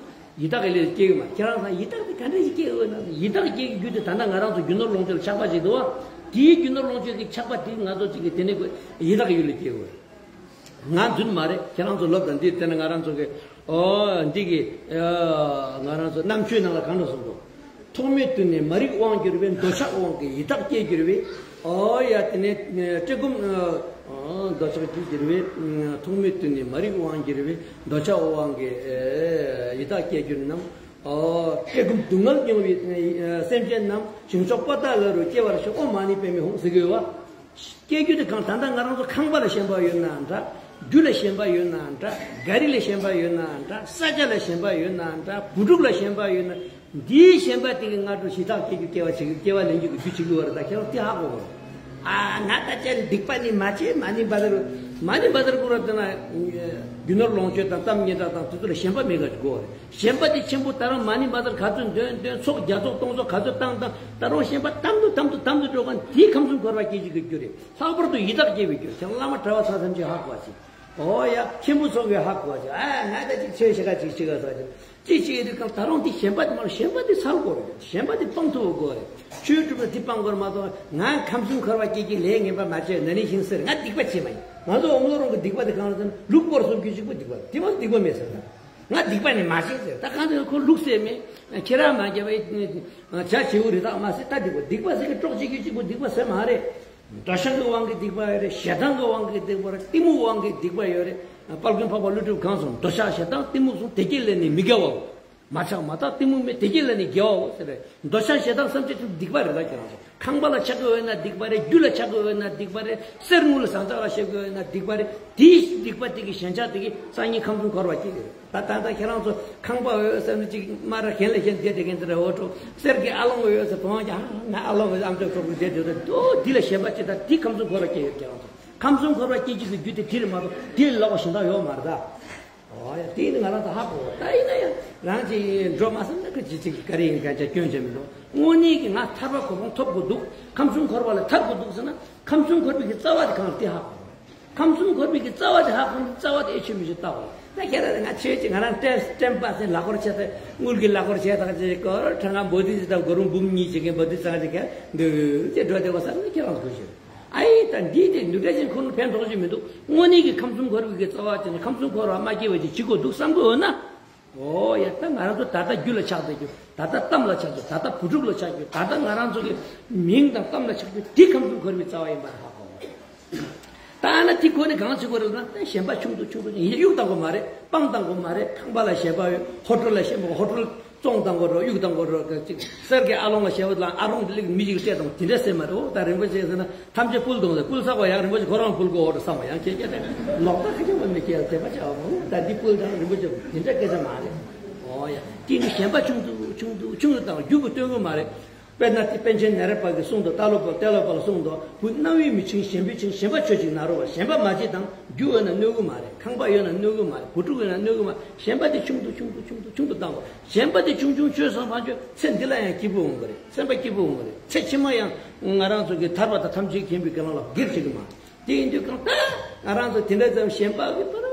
ཡི་དྭགས་ཀྱི་ལས་སྐྱེ་གི་མ་རེད། ཁྱེད་རང་ཚང་ཡི་དྭགས་དེ་ག་འདྲ་ཞིག་སྐྱེ་འོས་ན་ཡི་དྭགས་སྐྱེ་གི་རྒྱུ་དེ་ད་ལྟ་ང་རང་ཚོ་རྒྱུ་ནོར་ལོངས་སྤྱོད་ལ་ཆགས་པ་ཞིག་འདུག་བ། དེའི་རྒྱུ་ནོར་ལོངས་སྤྱོད་ཀྱི་ཆགས་པ་དེ་ང་ཚོ་གཅིག་གི་དེ་ནས་ཡི་དྭགས་ཀྱི་ཡུལ་ལ་སྐྱེ་འོས། ང་རྫུན་མ་རེད། ཁྱེད་རང་ཚོ་ལབ་དང་འདི་བལྟས་ན་ང་རང་ཚོ་གི་ཨོ་འདི་གི་ཨ་ང་རང་ཚོ་རྣམ་དཔྱོད་ནང་ལ་གང་འདྲ་གསུངས་འདུག་ཐོག་མའི་དུས་ནས་མ་རིག་དབང་གྱུར་པའི། འདོད་ཆགས་དབང་གིས་ཡི་དྭགས་སྐྱེས་གྱུར་པའི། ཨོ་ཡ་དེ་ནས་བཀྲེས་སྐོམ་ཨ་འདོད་ཆགས་སྐྱེས་གྱུར་པའི། ཐོག་མའི་དུས་ནས་མ་རིག་དབང་གྱུར་པའི། འདོད་ཆགས་དབང་གིས་ཨེ་ཡི་དྭགས་སྐྱེས་གྱུར་རྣམས། ཨོ་བཀྲེས་སྐོམ་སྡུག་བསྔལ་མྱོང་བའི་ཨེ་སེམས་ཅན་རྣམས། བྱང་ཕྱོགས་པ་ཏ་ལ་རུ་སྐྱེ་བར་ཤོག་ཨོཾ་མ་ཎི་པདྨེ་ཧཱུྃ་ཟེར་གྱི་ཡོད་བ། སྐྱེ་རྒྱུ་དེ་གང་ད་ལྟ་ང་རང་ཚོ་ཁང་པ་ལ་ཞེན་པ་ཡོད་ན་འདྲ། རྒྱུ་ལ་ཞེན་པ་ཡོད་ན་འདྲ། ག་རི་ལ་ཞེན་པ་ཡོད་ན་འདྲ། ས་ཆ་ལ་ཞེན་པ་ཡོད་ན་འདྲ། བུ་ཕྲུག་ལ་ཞེན་པ་ཡོད་ན། འདིའི་ཞེན་པ་དེ་གིས་ང་ཚོ་ཞེ་དྲག་སྐྱེ་རྒྱུ་སྐྱེ་བ་བྱེད་རྒྱུ་སྐྱེ་བ་ལེན་རྒྱུ་གི་རྒྱུ་བྱེད་ཀྱི་ཡོད་རེད། ད་ཁྱེད་རང་དེ་ཧ་གོ་དགོས་རེད། ཨ་ང་ད་ཅག་སྡིག་པ་ནི་མ་བྱེད། མ་ཎི་བཛྲ་གུ་རུ། མ་ཎི་བཛྲ་གུ་རུ་དེ་ན་རྒྱུ་ནོར་ལོངས་སྤྱོད་དང་གཏམ་སྙན་གྲགས་དང་དེ་ཚོ་ལ་ཞེན་པ་མེད་པ་དགོས་རེད། ཞེན་པ་དེ་ཆེན་པོ་ད་རང་མ་ཎི་བཛྲ་ག་ཚོད་འདོན་འདོན་ཚོགས་བརྒྱ་ཚོགས་སྟོང་ཚོགས་ག་ཚོད་བཏང་བཏང་ད་རུང་ཞེན་པ་དམ་དུ་དམ་དུ་དམ་དུ་འགྲོ་གང་དེའི་ཁམས་གསུམ་འཁོར་བ་སྐྱེ་གཅིག་གི་རྒྱུ་རེད། ལྷག་པར་དུ་ཡི་དྭགས་སྐྱེ་བའི་རྒྱུ་རེད། ཁྱེད་བླ་མ་གྲྭ་བ་ཚང་ཐམས་ཅད་ཧ་གོ་བ་ཅིག་ཨོ་ཡ་ཆེན་པོ་ཚོ་གི་ཧ་གོ་བ་ཅིག་ཨ་ང་ད་ཅིག་ཆོས་ཤེས་ཀ་ཅིག་ཅིག་ག་ས་ཅིག་ཅིག་ཅིག་ཡིན་དུས་གང་ད་རུང་དེ་ཞེན་པ་དེ་མ་རུང་ཞེན་པ་དེ་ཚར་དགོས་རེད། ཞེན་པ་དེ་སྤང་ཐུབ་དགོས་རེད། ཆོས་སྒྲུབ་ན་དེ་སྤང་དགོས་རེད་མ་གཏོགས་ང་ཁམས་གསུམ་འཁོར་བ་སྐྱེ་གི་ལས་ངན་པ་མ་བྱས་ན་ནི་ཤིང་ཟེར་ང་སྡིག་པ་བྱེད་མ་ཡིན། ང་ཚོ་འོམ་ལོ་རོང་གི་སྡིག་པ་དེ་གང་རེད་ཟེར་ན་ལུག་སྤོར་སོབ་ཀྱི་གཅིག་པོ་སྡིག་པ་རེད། དེ་མ་སྡིག་པ་མེད་ཟེར་ན། ང་སྡིག་པ་ནི་མ་བྱེད་ཟེར། ད་གང་དུ་ཁོ་ལུག་བསད་མེད། ཁྱེད་རང་མ་རྒྱབ་པའི་བྱ་བྱེའུ་རི་དྭགས་མ་བསད་ད་སྡིག་པ་སྡིག་པ་ཟེར་གི་གྲོགས་གཅིག་གི་གཅིག་པོ་སྡིག་པ་ཟེར་མ་རེད། འདོད་ཆགས་ཀྱི་དབང་གིས་སྡིག་པ་ཡོད་རེད། ཞེ་སྡང་གི་དབང་གིས་སྡིག་པ་རེད། གཏི་མུག་དབང་གིས་སྡིག་པ་ཡོད་རེད། དཔལ་མགོན་འཕགས་པ་ཀླུ་སྒྲུབ་གང་གསུངས། འདོད་ཆགས་ཞེ་སྡང་གཏི་མུག་གསུམ་དེ་སྐྱེ་ལས་ནི་མི་དགེ་བའོ། མ་ཆགས་མ་དག་གཏི་མུག་མེད་དེ་སྐྱེ་ལས་ནི་དགེ་བའོ་ཟེར་རེད། འདོད་ཆགས་ཞེ་སྡང་བསམ་སྤྱོད་ཚུལ་སྡིག་པ་རེད་ད་ཁྱེད་རང་ཚོ། ཁང་པ་ལ་ཆགས་ཀྱི་ཡོད་ན་སྡིག་པ་རེད། རྒྱུ་ལ་ཆགས་ཀྱི་ཡོད་ན་སྡིག་པ་རེད། གསེར་དངུལ་ལ་ཟངས་ལྕགས་ལ་ཞེན་གྱི་ཡོད་ན་སྡིག་པ་རེད། དེའི་སྡིག་པ་དེ་གི་ཞེན་ཆགས་དེ་གི་སང་ཉིན་ཁམས་གསུམ་འཁོར་བ་སྐྱེ་གི་རེད། ད་ད་ལྟ་ཁྱེད་རང་ཚོ་ཁང་པ་ཡོད་ཟེར་ན་ཅིག་སྨ་ར་གན་ལ་གན་བསྡད་བསྡད་མཁན་དེ་འདྲ་འོ་འགྲོ། གསེར་གི་ཨ་ལོང་ཡོད་ཟེར་བང་ཀྱང་ན་ཨ་ལོང་ཡོད་ཨམ་ཅོག་གྲོགས་པོ་བསྡད་བསྡད་འོ་འདི་ལ་ཞེན་པ་ཅི་ད་དེ་ཁམས་གསུམ་འཁོར་བ་སྐྱེ་ཡོད་ཁྱེད་རང་ཚོ། ཁམས་གསུམ་འཁོར་བ་སྐྱེ་རྒྱུ་གི་རྒྱུ་དེ་དེ་རེད་མ་གཏོགས་དེ་ལས་ལོག་པ་གཞན་དག་ཡོད་མ་རེད་ད། ཨོ་ཡ་དེ་ནི་ང་རང་ཚོ་ཧ་གོ་ད་ཡིན་ན་ཡང་རང་ཅིག་འགྲོ་མ་སོང་ན་ཁ་ཅིག་ཅིག་ག་རེ་ཡིན་ག་ཅག་སྐྱོན་ཅན་མི་འདུག་དངོས་གནས་ཀྱི་ང་ཐར་པ་གོ་འཕང་ཐོབ་དགོས་འདུག་ཁམས་གསུམ་འཁོར་བ་ལས་ཐར་དགོས་འདུག་ཟེར་ན་ཁམས་གསུམ་འཁོར་བའི་གི་རྩ་བ་དེ་གང་རེད་དེ་ཧ་གོ་ཁམས་གསུམ་འཁོར་བའི་གི་རྩ་བ་དེ་ཧ་གོ་རྩ་བ་དེ་ཨེ་ཆོས་མི་ཆོས་ལྟ་བ་ད་ཁྱེད་རང་ང་ཆོས་ཅིག་ང་རང་བསྟན་བསྟན་པ་ཟེར་ལ་སྐོར་བྱས་ཏེ་དངུལ་གྱི་ལ་སྐོར་བྱས་ད་ཅིག་གོ་ཁྲ་ང་འབོ་དི་ཅི་དང་སྒོ་རུང་འབུམ་གཉིས་བྱེད་མཁན་འབོ་དི་ཚང་ཅིག་ག་འདུག་ཅེས་འགྲོ་བསྡད་པ་ས་ནི་ཁྱེད་རང་ཚོ་ཞིག་ཨ་ཡེ་ད་འདི་དེ་འདུ་འབྲས་ཅན་ཁོ་ན་ཕན་ཐོགས་ཀྱི་མི་འདུག་དངོས་གནས་ཀྱི་ཁམས་གསུམ་འཁོར་བའི་གི་རྩ་བ་དེ་ནི་ཁམས་གསུམ་འཁོར་བ་མ་སྐྱེ་བ་ཅིག་བྱེད་དགོས་འདུག་བསམ་གི་འོ་ན། ཨོ་ཡ་ད་ང་རང་ཚོ་ད་ལྟ་རྒྱུ་ལ་ཆགས་བསྡད་རྒྱུ། ད་ལྟ་གཏམ་ལ་ཆགས་རྒྱུ། ད་ལྟ་བུ་ཕྲུག་ལ་ཆགས་རྒྱུ། ད་ལྟ་ང་རང་ཚོ་གི་མིང་དང་གཏམ་ལ་ཆགས་རྒྱུ་དེ་ཁམས་གསུམ་འཁོར་བའི་རྩ་བ་ཡིན་པར་ཧ་གོ། ད་ན་དེ་ཁོ་ནི་གང་བྱེད་དགོས་རེད་ན། ད་ཞེན་པ་ཆུང་དུ་ཆུང་དུ་ཡིན། གཡུག་བཏང་དགོས་མ་རེད། སྤང་བཏང་དགོས་མ་རེད། ཁང་པ་ལ་ཞེན་པ་ཡོད། ཧོ་ཊལ་ལ་ཞེན་པ། ཧོ་ཊལ་བཙོང་བཏང་དགོས་རེད། གཡུག་བཏང་དགོས་རེད། ཅིག་གསེར་གྱི་ཨ་ལོང་ལ་ཞེན་པ་ལ་ཨ་ལོང་དེ་ལེགས་མི་ཞིག་སྤྲད་དང་དེ་འདྲ་ཟེར་མ་རེད། འོ་ད་རིན་པོ་ཆེ་ཟེར་ན་ཐམས་ཅད་ཕུལ་གཏོང་ཟེར། ཕུལ་ཚར་བ་ཡང་རིན་པོ་ཆེ་ཁོ་རང་ཕུལ་དགོས་འོ་རེད་བསམ་བ་ཡང་ཁྱེད་སྐད་ཆ་ལོག་ལྟ་ཁ་ཁྱོད་མ་མི་སྐད་དེ་པ་ཆགས་འོ། ད་འདི་ཕུལ་དང་རིན་པོ་ཆེ་དེ་འདྲ་སྐད་ཆ་མ་རེད། འོ་ཡ། དེ་ནི་ཞེན་པ་ཆུང་དུ་ཆུང་དུ་ཆུང་དུ་བཏང་རྒྱུ་གི་སྟོན་གི་མ་རེད། དཔེར་ན་དེ་པཎ་ཆེན་ནཱ་རོ་པ་གིས་གསུངས་འདུག། ཏཱ་ལོ་པ་ཏཱ་ལོ་པ་ལ་གསུངས་འདུག། བུ་རྣ་བས་མི་འཆིང་ཞེན་པས་འཆིང་། ཞེན་པ་ཁྱོད་ཅིག་ན་རོ་བ། ཞེན་པ་མ་བྱེད་དང་། རྒྱུ་ཡོད་ན་གནོད་གི་མ་རེད། ཁང་པ་ཡོད་ན་གནོད་གི་མ་རེད། བུ་ཕྲུག་ཡོད་ན་གནོད་གི་མ་རེད། ཞེན་པ་དེ་ཆུང་དུ་ཆུང་དུ་ཆུང་དུ་ཆུང་དུ་བཏང་དགོས། ཞེན་པ་དེ་ཆུང་ཆུང་ཆུང་སོང་ཙང་ཁྱོད་ཚེ་འདི་ལ་ཡང་སྐྱིད་པོ་འོང་གི་རེད། སེམས་པ་སྐྱིད་པོ་འོང་གི་རེད། ཚེ་ཕྱི་མ་ཡང་ང་རང་ཚོ་གི་ཐར་པ་དང་ཐམས་ཅད་མཁྱེན་པའི་གང་ལ་སྒེར་བྱེད་གི་མ་རེད། དེ་ཡིན་དུས་གང་ལྟར་ང་རང་ཚོ་དེ་འདྲ་ཙམ་ཞེན་པ་གི་པར་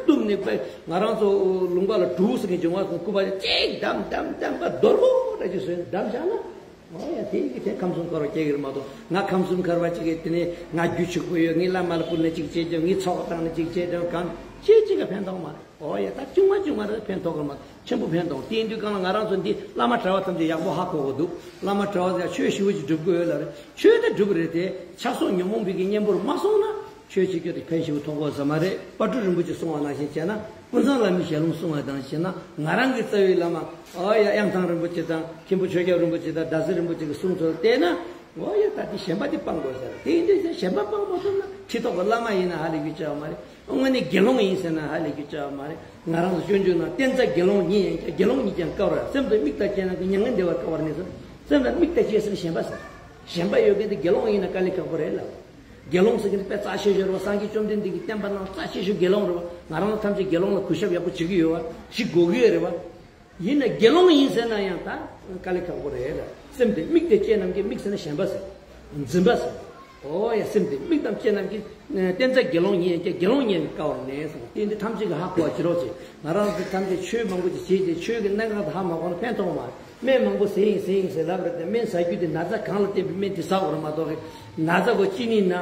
གཏུབ་ནས་པའི་ང་རང་ཚོ་ལུང་པ་ལ་གྲུ་ཟེར་མཁན་བྱུང་བ་སོང་། སྐུ་པར་ཅིག་བསྡམས་བསྡམས་བསྡམས་པ་རྡོ་རོ་འདྲ་ཅིག་བཟོས་ནས་བསྡམས་བཞག་ན། འོ་ཡ། དེ་གི་དེ་ཁམས་གསུམ་འཁོར་བ་སྐྱེ་གི་རེད་མ་གཏོགས། ང་ཁམས་གསུམ་འཁོར་བ་ཅིག་གི་དེ་ནས་ང་རྒྱུ་ཕྱུག་པོ་ཡོད། ངའི་བླ་མ་ལ་ཕུལ་ནས་ཅིག་བྱེད་ཀྱང་། ངའི་ཚོགས་བཏང་ནས་ཅིག་བྱེད་ཀྱང་། གང་ཅི་ཅིག་ག་ཕན་ཐོགས་མ་རེད། འོ་ཡ། ད་ཆུང་མ་ཆུང་མ་རེད། ཕན་ཐོགས་ཀྱི་མ་ཆེན་པོ་ཕན་ཐོགས། དེ་ཡིན་དུས་གང་ལ་ང་རང་ཚོ་འདི་བླ་མ་གྲྭ་བ་ཐམས་ཅད་ཡག་པོ་ཧ་གོ་གི་འདུག། བླ་མ་གྲྭ་བ་ཚོས་ཆོས་ཞེ་པོ་ཅིག་སྒྲུབ་དགོས་ཡོད་ལ་རེད། ཆོས་དེ་སྒྲུབ་རེད་དེ། ཆགས་སོགས་ཉོན་མོངས་པའི་གི་གཉེན་པོར་མ་སོང་ན་ཆོས་བྱེད་རྒྱུ་དེ་ཕན་ཞེ་པོ་ཐོགས་ཀྱི་ཡོད་ས་མ་རེད། དཔལ་སྤྲུལ་རིན་པོ་ཆེས་གསུངས་པ་ནང་བཞིན་བྱས་ན། ཀུན་བཟང་བླ་མའི་ཞལ་ལུང་གསུངས་པ་དང་བྱས་ན། ང་རང་གི་རྩ་བའི་བླ་མ། ཨོ་ཡ། གཡང་ཐང་རིན་པོ་ཆེ་དང་མཁན་པོ་ཆོས་སྐྱབས་རིན་པོ་ཆེ་དང་། ཟླ་ཟེར་རིན་པོ་ཆེ་གི་གསུང་ཚུལ་བལྟས་ན། ཨོ་ཡ། ད་དེ་ཞེན་པ་དེ་སྤང་དགོས་ཟེར། དེ་ཡིན་དུས་ཞེན་པ་སྤང་མ་ཐུབ་ན་ཁྲི་ཐོག་གི་བླ་མ་ཡིན་ན་ཧ་ལས་རྒྱུ་ཅི་ཡང་མ་རེད། དངོས་གནས་དགེ་སློང་ཡིན་ཟེར་ན་ཧ་ལས་རྒྱུ་ཅི་ཡང་མ་རེད། ང་རང་ཚོ་སྤྱོད་འཇུག་ནང་བསྟན་རྩ་དགེ་སློང་ཉིད་ཡིན་ཀྱང་། དགེ་སློང་ཉིད་ཀྱང་དཀའ་བར། སེམས་དང་དམིགས་དང་བཅས་རྣམས་ཀྱིས། མྱ་ངན་འདས་པ་དཀའ་བར་ནི་ཟེར། སེམས་དང་དམིགས་དང་བཅས་ཟེར་ན་ཞེན་པ་ཟེར། ཞེན་པ་ཡོད་མཁན་དེ་དགེ་སློང་ཡིན་ན་དཀའ་ལས་ཁག་པོ་རེད་ལབ། དགེ་སློང་ཟེར་མཁན་དེ་དཔེ་རྩ་ཆེ་ཤོས་རེད་བ། སངས་རྒྱས་བཅོམ་ལྡན་འདས་ཀྱི་བསྟན་པ་ནང་རྩ་ཆེ་ཤོས་དགེ་སློང་རེད་བ། ང་རང་ཚོ་ཐམས་ཅད་དགེ་སློང་ལ་གུས་ཞབས་ཡག་པོ་བྱེད་ཀྱི་ཡོད་བ། བྱེད་དགོས་ཀྱི་ཡོད་རེད་བ། ཡིན་ན་དགེ་སློང་ཡིན་ཟེར་ན་ཡང་ད་དཀའ་ལས་ཁག་པོ་རེད་ལ། སེམས་དེ་དམིགས་དེ་བཅས་རྣམས་ཀྱིས། དམིགས་ཟེར་ན་ཞེན་པ་ཟེར། འཛིན་པ་ཟེར། ཨོ་ཡ། སེམས་དེ་དམིགས་དང་བཅས་རྣམས་ཀྱིས། བསྟན་རྩ་དགེ་སློང་ཉིད་ཡིན་ཀྱང་། དགེ་སློང་ཉིད་ཡིན་ཀྱང་དཀའ་བར་ནི་ཟེར། དེ་འདི་ཐམས་ཅད་ཀྱིས་ཧ་གོ་བ་བྱེད་རོགས་བྱེད། ང་རང་ཚོ་ཐམས་ཅད་ཆོས་མང་པོ་ཅིག་བྱེད་ཅིང་། ཆོས་ཀྱི་གནད་འགག་དེ་ཧ་མ་གོ་ན་ཕན་ཐོགས་མ་རེད། སྨན་མང་པོ་ཟས་ཡིན་ཟས་ཡིན་ཟེར་ལབ་རེད་དེ། སྨན་ཟ་རྒྱུ་དེ་ན་ཚ་གང་ལ་བརྟེན་པའི་སྨན་དེ་ཟ་དགོས་རེད་མ་གཏོགས། ན་ཚ་གོ་གཅིན་སྙི་ན་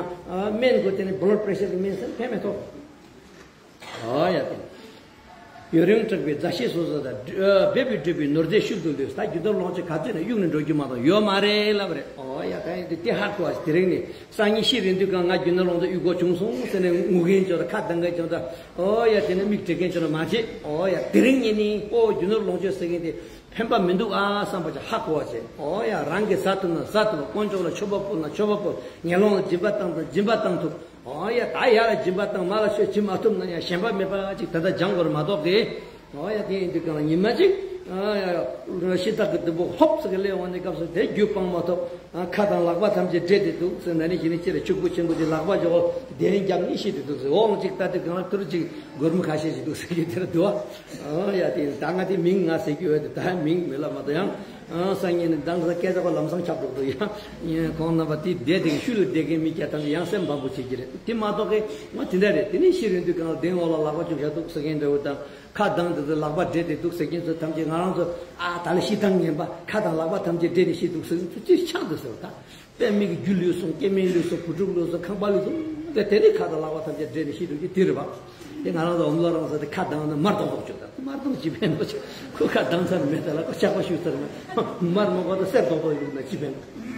སྨན་གོ་དེ་ནི་blood pressure གི་སྨན་ཟ་ན་ཕན་མི་ཐོགས། ཨ་ཡ་དེ། ཡུན་རིང་དྲག་པའི་མཛའ་བཤེས་སོ་སོ་དང་། འབད་པས་བསྒྲུབས་པའི་ནོར་རྫས་ཤུལ་དུ་ལུས། ད་རྒྱུ་ནོར་ལོངས་སྤྱོད་ག་ཚོད་ན་གཡུགས་ནས་འགྲོ་རྒྱུ་མ་གཏོགས་ཡོད་མ་རེད་ལབ་རེད། ཨོ་ཡ། ད་ཡིན་དུས་དེ་ཧ་གོ་བ། དེ་རིང་ནས་སང་ཉིན་ཤི་རན་དུས་གང་ང་རྒྱུ་ནོར་ལོངས་སྤྱོད་གཡུག་དགོས་བྱུང་སོང་ཟེར་ནས་ངུ་མཁན་ཅོ་དང་། ཁ་གདངས་མཁན་ཅོ་དང་། ཨོ་ཡ། དེ་ནས་མིག་བགྲད་མཁན་ཅོ་དང་མ་བྱེད། ཨོ་ཡ། དེ་རིང་ཉིན་ནས་ཨོ་རྒྱུ་ནོར་ལོངས་སྤྱོད་ཟེར་མཁན་དེ་ཕན་པ་མི་འདུག་ཨ་བསམ་པ་ཅིག་ཧ་གོ་བ་བྱེད། ཨོ་ཡ། རང་གིས་ཟ་ཐུབ་ན་ཟ་ཐུབ། དཀོན་མཆོག་ལ་མཆོད་པ་ཕུལ་ན་མཆོད་པ་ཕུལ། ངན་སློང་ལ་སྦྱིན་པ་བཏང་ན་སྦྱིན་པ་བཏང་ཐུབ། ཨོ་ཡ། ད་ཡར་ལ་སྦྱིན་པ་བཏང་། མར་ལ་ཆོས་བྱེད་མ་ཐུབ་ན་ཡང་ཞེན་པ་མེད་པ་ཅིག་ད་ལྟ་སྦྱང་དགོས་རེད་མ་གཏོགས་ཏེ། ཨོ་ཡ། དེ་ཡིན་དུས་གང་ལ་ཉི་མ་གཅིག་ཨ་ཡ། ཤི་སྟག་གི་ལྡུམ་པོ་ཧོབ་ཙམ་གྱིས་སླེབས་འོང་ནས་སྐབས་སུ་དེ་རྒྱུ་སྤང་མ་ཐུབ། ཨ། ཁ་དང་ལག་པ་ཐམས་ཅད་བྲེགས་ཏེ་འདུག་ཟེར། ན་ནིང་གཞེས་ནིང་ཕྱི་ལ་ཕྱུག་པོ་ཆེན་པོ་དེ་ལག་པ་ཇོ་བོ་དེ་རིང་རྒྱབ་ནས་ཤི་སྟེ་འདུག་ཟེར། འོང་གཅིག་ལྟ་དུས་གང་ལ་ཐུར་གཅིག་སྒོར་མོ་ཁ་ཤས་ཤིག་འདུག་ཟེར་གྱི་དེར་འདུག་ཨ། ཨོ་ཡ། དེ་ད་ང་དེ་མིང་ང་ཟེར་གྱི་ཡོད་དེ། ད་མིང་མི་ལབ་མ་གཏོགས་ཡང་། ཨ། སང་ཉིན་ནས་འདང་ས་སྐད་ཆ་པ་ལམ་སང་ཁྱབ་འགྲོ་འདུག་ཡང་། ཁོང་རྣམ་པ་དེ་བསྡད་དེ་ཤུལ་ལ་བསྡད་མཁན་མི་སྐྱ་ཐམས་ཅད་ཡང་སེམས་ཕམ་པོ་བྱེད་ཀྱི་རེད། དེ་མ་གཏོགས་ཀྱི་ང་དེ་འདྲ་རེད། དེ་ནས་ཤི་རན་དུས་གང་ལ་གདན་འོག་ལ་ལག་པ་བཅུག་བཞག་འདུག་ཟེར་མཁན་འདྲ་བོ་དང་། ཁ་གདངས་དེ་ཚོ་ལག་པ་བྲེགས་ཏེ་འདུག་ཟེར་མཁན་ཚོ་ཐམས་ཅད་ང་རང་ཚོ། ཨ། ད་ལ་ཤི་སྟངས་ངན་པ། ཁ་དང་ལག་པ་ཐམས་ཅད་བྲེགས་ནས་ཤི་འདུག་ཟེར་མཁན་ཚོ་ཅིག་ཆགས་འདུག་ཟེར་བ་དང་། པད་མའི་རྒྱུ་ལུས་སོང་། སྐྱེ་དམན་ལུས་སོང་། བུ་ཕྲུག་ལུས་སོང་། ཁང་པ་ལུས་སོང་། དེ་དེ་ནས་ཁ་དང་ལག་པ་ཐམས་ཅད་བྲེགས་ནས་ཤི་འདུག་རྒྱུ་དེ་རེད་པ། དེ་ང་རང་ཚོ་འོམ་ལོ་རང་ས་དེ་ཁ་གདངས་ན་མར་རྡོག་རྡོག་བྱུགས་ད། མར་རྡོག་ཅི་ཕན་ཐོགས་ཆེ། ཁོ་ཁ་གདངས་ཚར་མེད་ད་ལ། ཁོ་ཆག་པ་ཞུ་ཚར་མ། མར་མ་གོ་ད་གསེར་རྡོག་རྡོག་ཡོད་ན་ཅི་ཕན་ཐོགས།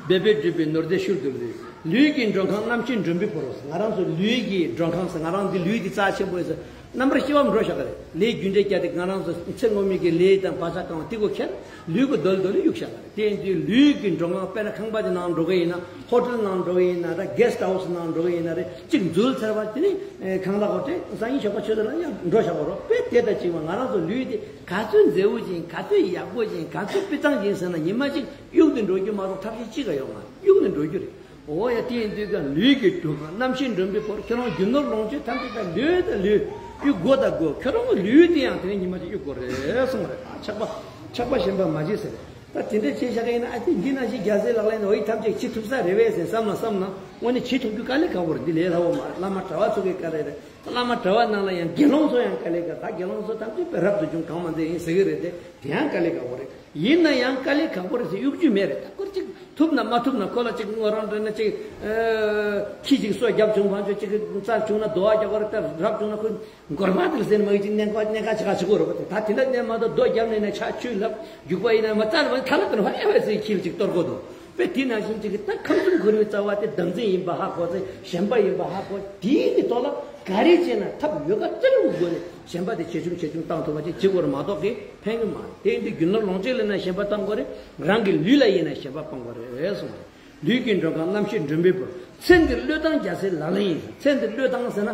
འབད་པས་བསྒྲུབས་པའི་ནོར་རྫས་ཤུལ་དུ་ལུས། ལུས་ཀྱི་མགྲོན་ཁང་རྣམ་མཁྱེན་མགྲོན་པོའི་བུ་རོ། ང་རང་ཚོ་ལུས་ཀྱི་མགྲོན་ཁང་ཟེར། ང་རང་འདི་ལུས་འདི་རྩ་ཆེན་པོ་ཡིན་ཟེར། རྣམ་པར་ཤེས་པའམ་འགྲོ་བཞག་གི་རེད། ལས་རྒྱུ་འབྲས་བརྒྱབ་སྟེ་ང་རང་ཚོ་ཚེ་སྔོན་མའི་གི་ལས་དང་བག་ཆགས་གང་བ་དེ་གོ་ཁྱེར། ལུས་གོ་རྡོལ་རྡོལ་གཡུག་བཞག་གི་རེད། དེ་ཡིན་དུས་ལུས་ཀྱི་མགྲོན་ཁང་། དཔེར་ན་ཁང་པ་ཅིག་ནང་འགྲོ་གི་ཡིན་ན། ཧོ་ཊལ་ནང་འགྲོ་གི་ཡིན་ན་ར། གེ་སི་ཊི་ཧའུ་སི་ནང་འགྲོ་གི་ཡིན་ན་རེད། གཅིག་འཛུལ་ཚར་བ་དེ་ནི་ཁང་གླ་གོ་སྤྲད། སང་ཉིན་ཞོགས་པ་ཆུ་ཚོད་ལ་ཡང་འགྲོ་བཞག་གོ་རོགས། དཔེ་དེ་དང་གཅིག་པ་ང་རང་ཚོ་ལུས་དེ་ག་ཚོད་མཛེས་པོ་ཅིག་ཡིན། ག་ཚོད་ཡག་པོ་ཅིག་ཡིན། ག་ཚོད་སྤུས་གཙང་ཅིག་ཡིན་ཟེར་ན་ཉི་མ་གཅིག་གཡུག་སྟེ་འགྲོ་རྒྱུ་མ་གཏོགས་ཐབས་ཤེས་གཅིག་ཀ་ཡོད་མ་རེད། གཡུག་ནས་འགྲོ་རྒྱུ་རེད། འོ་ཡ། དེ་ཡིན་དུས་ཀ་ལུས་ཀྱི་མགྲོན་ཁང་རྣམ་མཁྱེན་མགྲོན་པོའི་བུ་རོ། ཁྱོད་རང་རྒྱུ་ནོར་ལོངས་སྤྱོད་ཐམས་ཅད་ད་ལུས་ད་ལུས་གཡུག་དགོས་ད་དགོས། ཁྱོད་རང་གི་ལུས་དེ་ཡང་དེ་ནས་ཉི་མ་གཅིག་གཡུག་དགོས་རེད་གསུངས་རེད། ཨ། ཆགས་པ་ཆགས་པ་ཞེན་པ་མ་བྱེད་ཟེར། ད་དེ་འདྲ་བྱས་བཞག་གི་ཡིན་ན། ཨ། དེ་འདི་ནང་བཞིན་རྒྱལ་སྲས་ལག་ལེན་འོ་ཡི་ཐམས་ཅད་བྱེད་ཐུབ་ས་རེད་པས་ཟེར་བསམ་ན་བསམ་ན། དངོས་གནས་བྱེད་ཐུབ་རྒྱུ་དཀའ་ལས་ཁག་པོ་རེད། འདི་ལས་སླ་བོ་མ་རེད། བླ་མ་གྲྭ་བ་ཚོ་གི་དཀའ་ལས་རེད། བླ་མ་གྲྭ་བ་ནང་ལ་ཡང་དགེ་སློང་ཚོ་ཡང་དཀའ་ལས་ཁག། ད་དགེ་སློང་ཚོ་ཐམས་ཅད་དཔེ་རབ་ཏུ་བྱུང་གང་མ་མཛད་ཡིན་ཟེར་གི་རེད་དེ། དེ་ཡང་དཀའ་ལས་ཁག་པོ་རེད། ཡིན་ན་ཡང་དཀའ་ལས་ཁག་པོ་རེད་ཟེར་གཡུག་རྒྱུ་མེད་རེད། ད་སྐོར་གཅིག་ཐུབ་ན་མ་ཐུབ་ན་ཁོ་ལ་གཅིག་ངོ་རང་འདྲ་ན་གཅིག་ཨ། ཁྱི་གཅིག་སོ་བརྒྱབ་བྱུང་། ཕ་ཆོས་གཅིག་རྩར་བྱུང་ན་རྡོ་བ་རྒྱག་པ་རེད། ད་རབ་བྱུང་ན་ཁོ་མགོར་མ་དེར་ཟེར་ནས་མ་གི་གཅིག་གནད་འགག་གནད་འགག་ཆེ་ག་ཆེ་གོ་རེད་པ། ད་དེ་འདྲ་གནས་མ་གཏོགས་རྡོ་བརྒྱབ་ནས་ན་ཆ་ཆུ་ལབ་རྒྱུག་པ་ཡིན་ན་མ་རྩ་ལ་མ་ཐ་ལ་དེར་ཧ་ཡ་ཧ་ཟེར་ཁྱི་ལ་གཅིག་གཏོར་གོ་འདུག། དཔེ་དེ་ནང་བཞིན་གཅིག་གིས་ད་ཁམས་གསུམ་འཁོར་བའི་རྩ་བ་དེ་བདག་འཛིན་ཡིན་པ་ཧ་གོ་ཚེ་ཞེན་པ་ཡིན་པ་ཧ་གོ། དེའི་གི་ཐོག་ལ་ག་རེ་བྱས་ན་ཐབས་ཡོ་ག་ཙམ་གྱི་སྒོ་ནས་ཞེན་པ་དེ་ཇེ་ཆུང་ཇེ་ཆུང་བཏང་ཐུབ་པ་ཅིག་བྱེད་དགོས་རེད་མ་གཏོགས་ཀྱི་ཕན་གྱི་མ་རེད། དེ་ཡིན་དུས་རྒྱུ་ནོར་ལོངས་སྤྱོད་ལ་ཡིན་ན་ཞེན་པ་བཏང་དགོས་རེད། རང་གི་ལུས་ལ་ཡིན་ན་ཞེན་པ་སྤང་དགོས་རེད་གསུངས་པ་རེད། ལུས་ཀྱི་མགྲོན་ཁང་རྣམ་ཤེས་མགྲོན་པོའི་བུར། ཚེ་འདིར་བློས་བཏང་རྒྱལ་སྲས་ལག་ལེན་ཡིན། ཚེ་འདིར་བློས་བཏང་ཟེར་ན།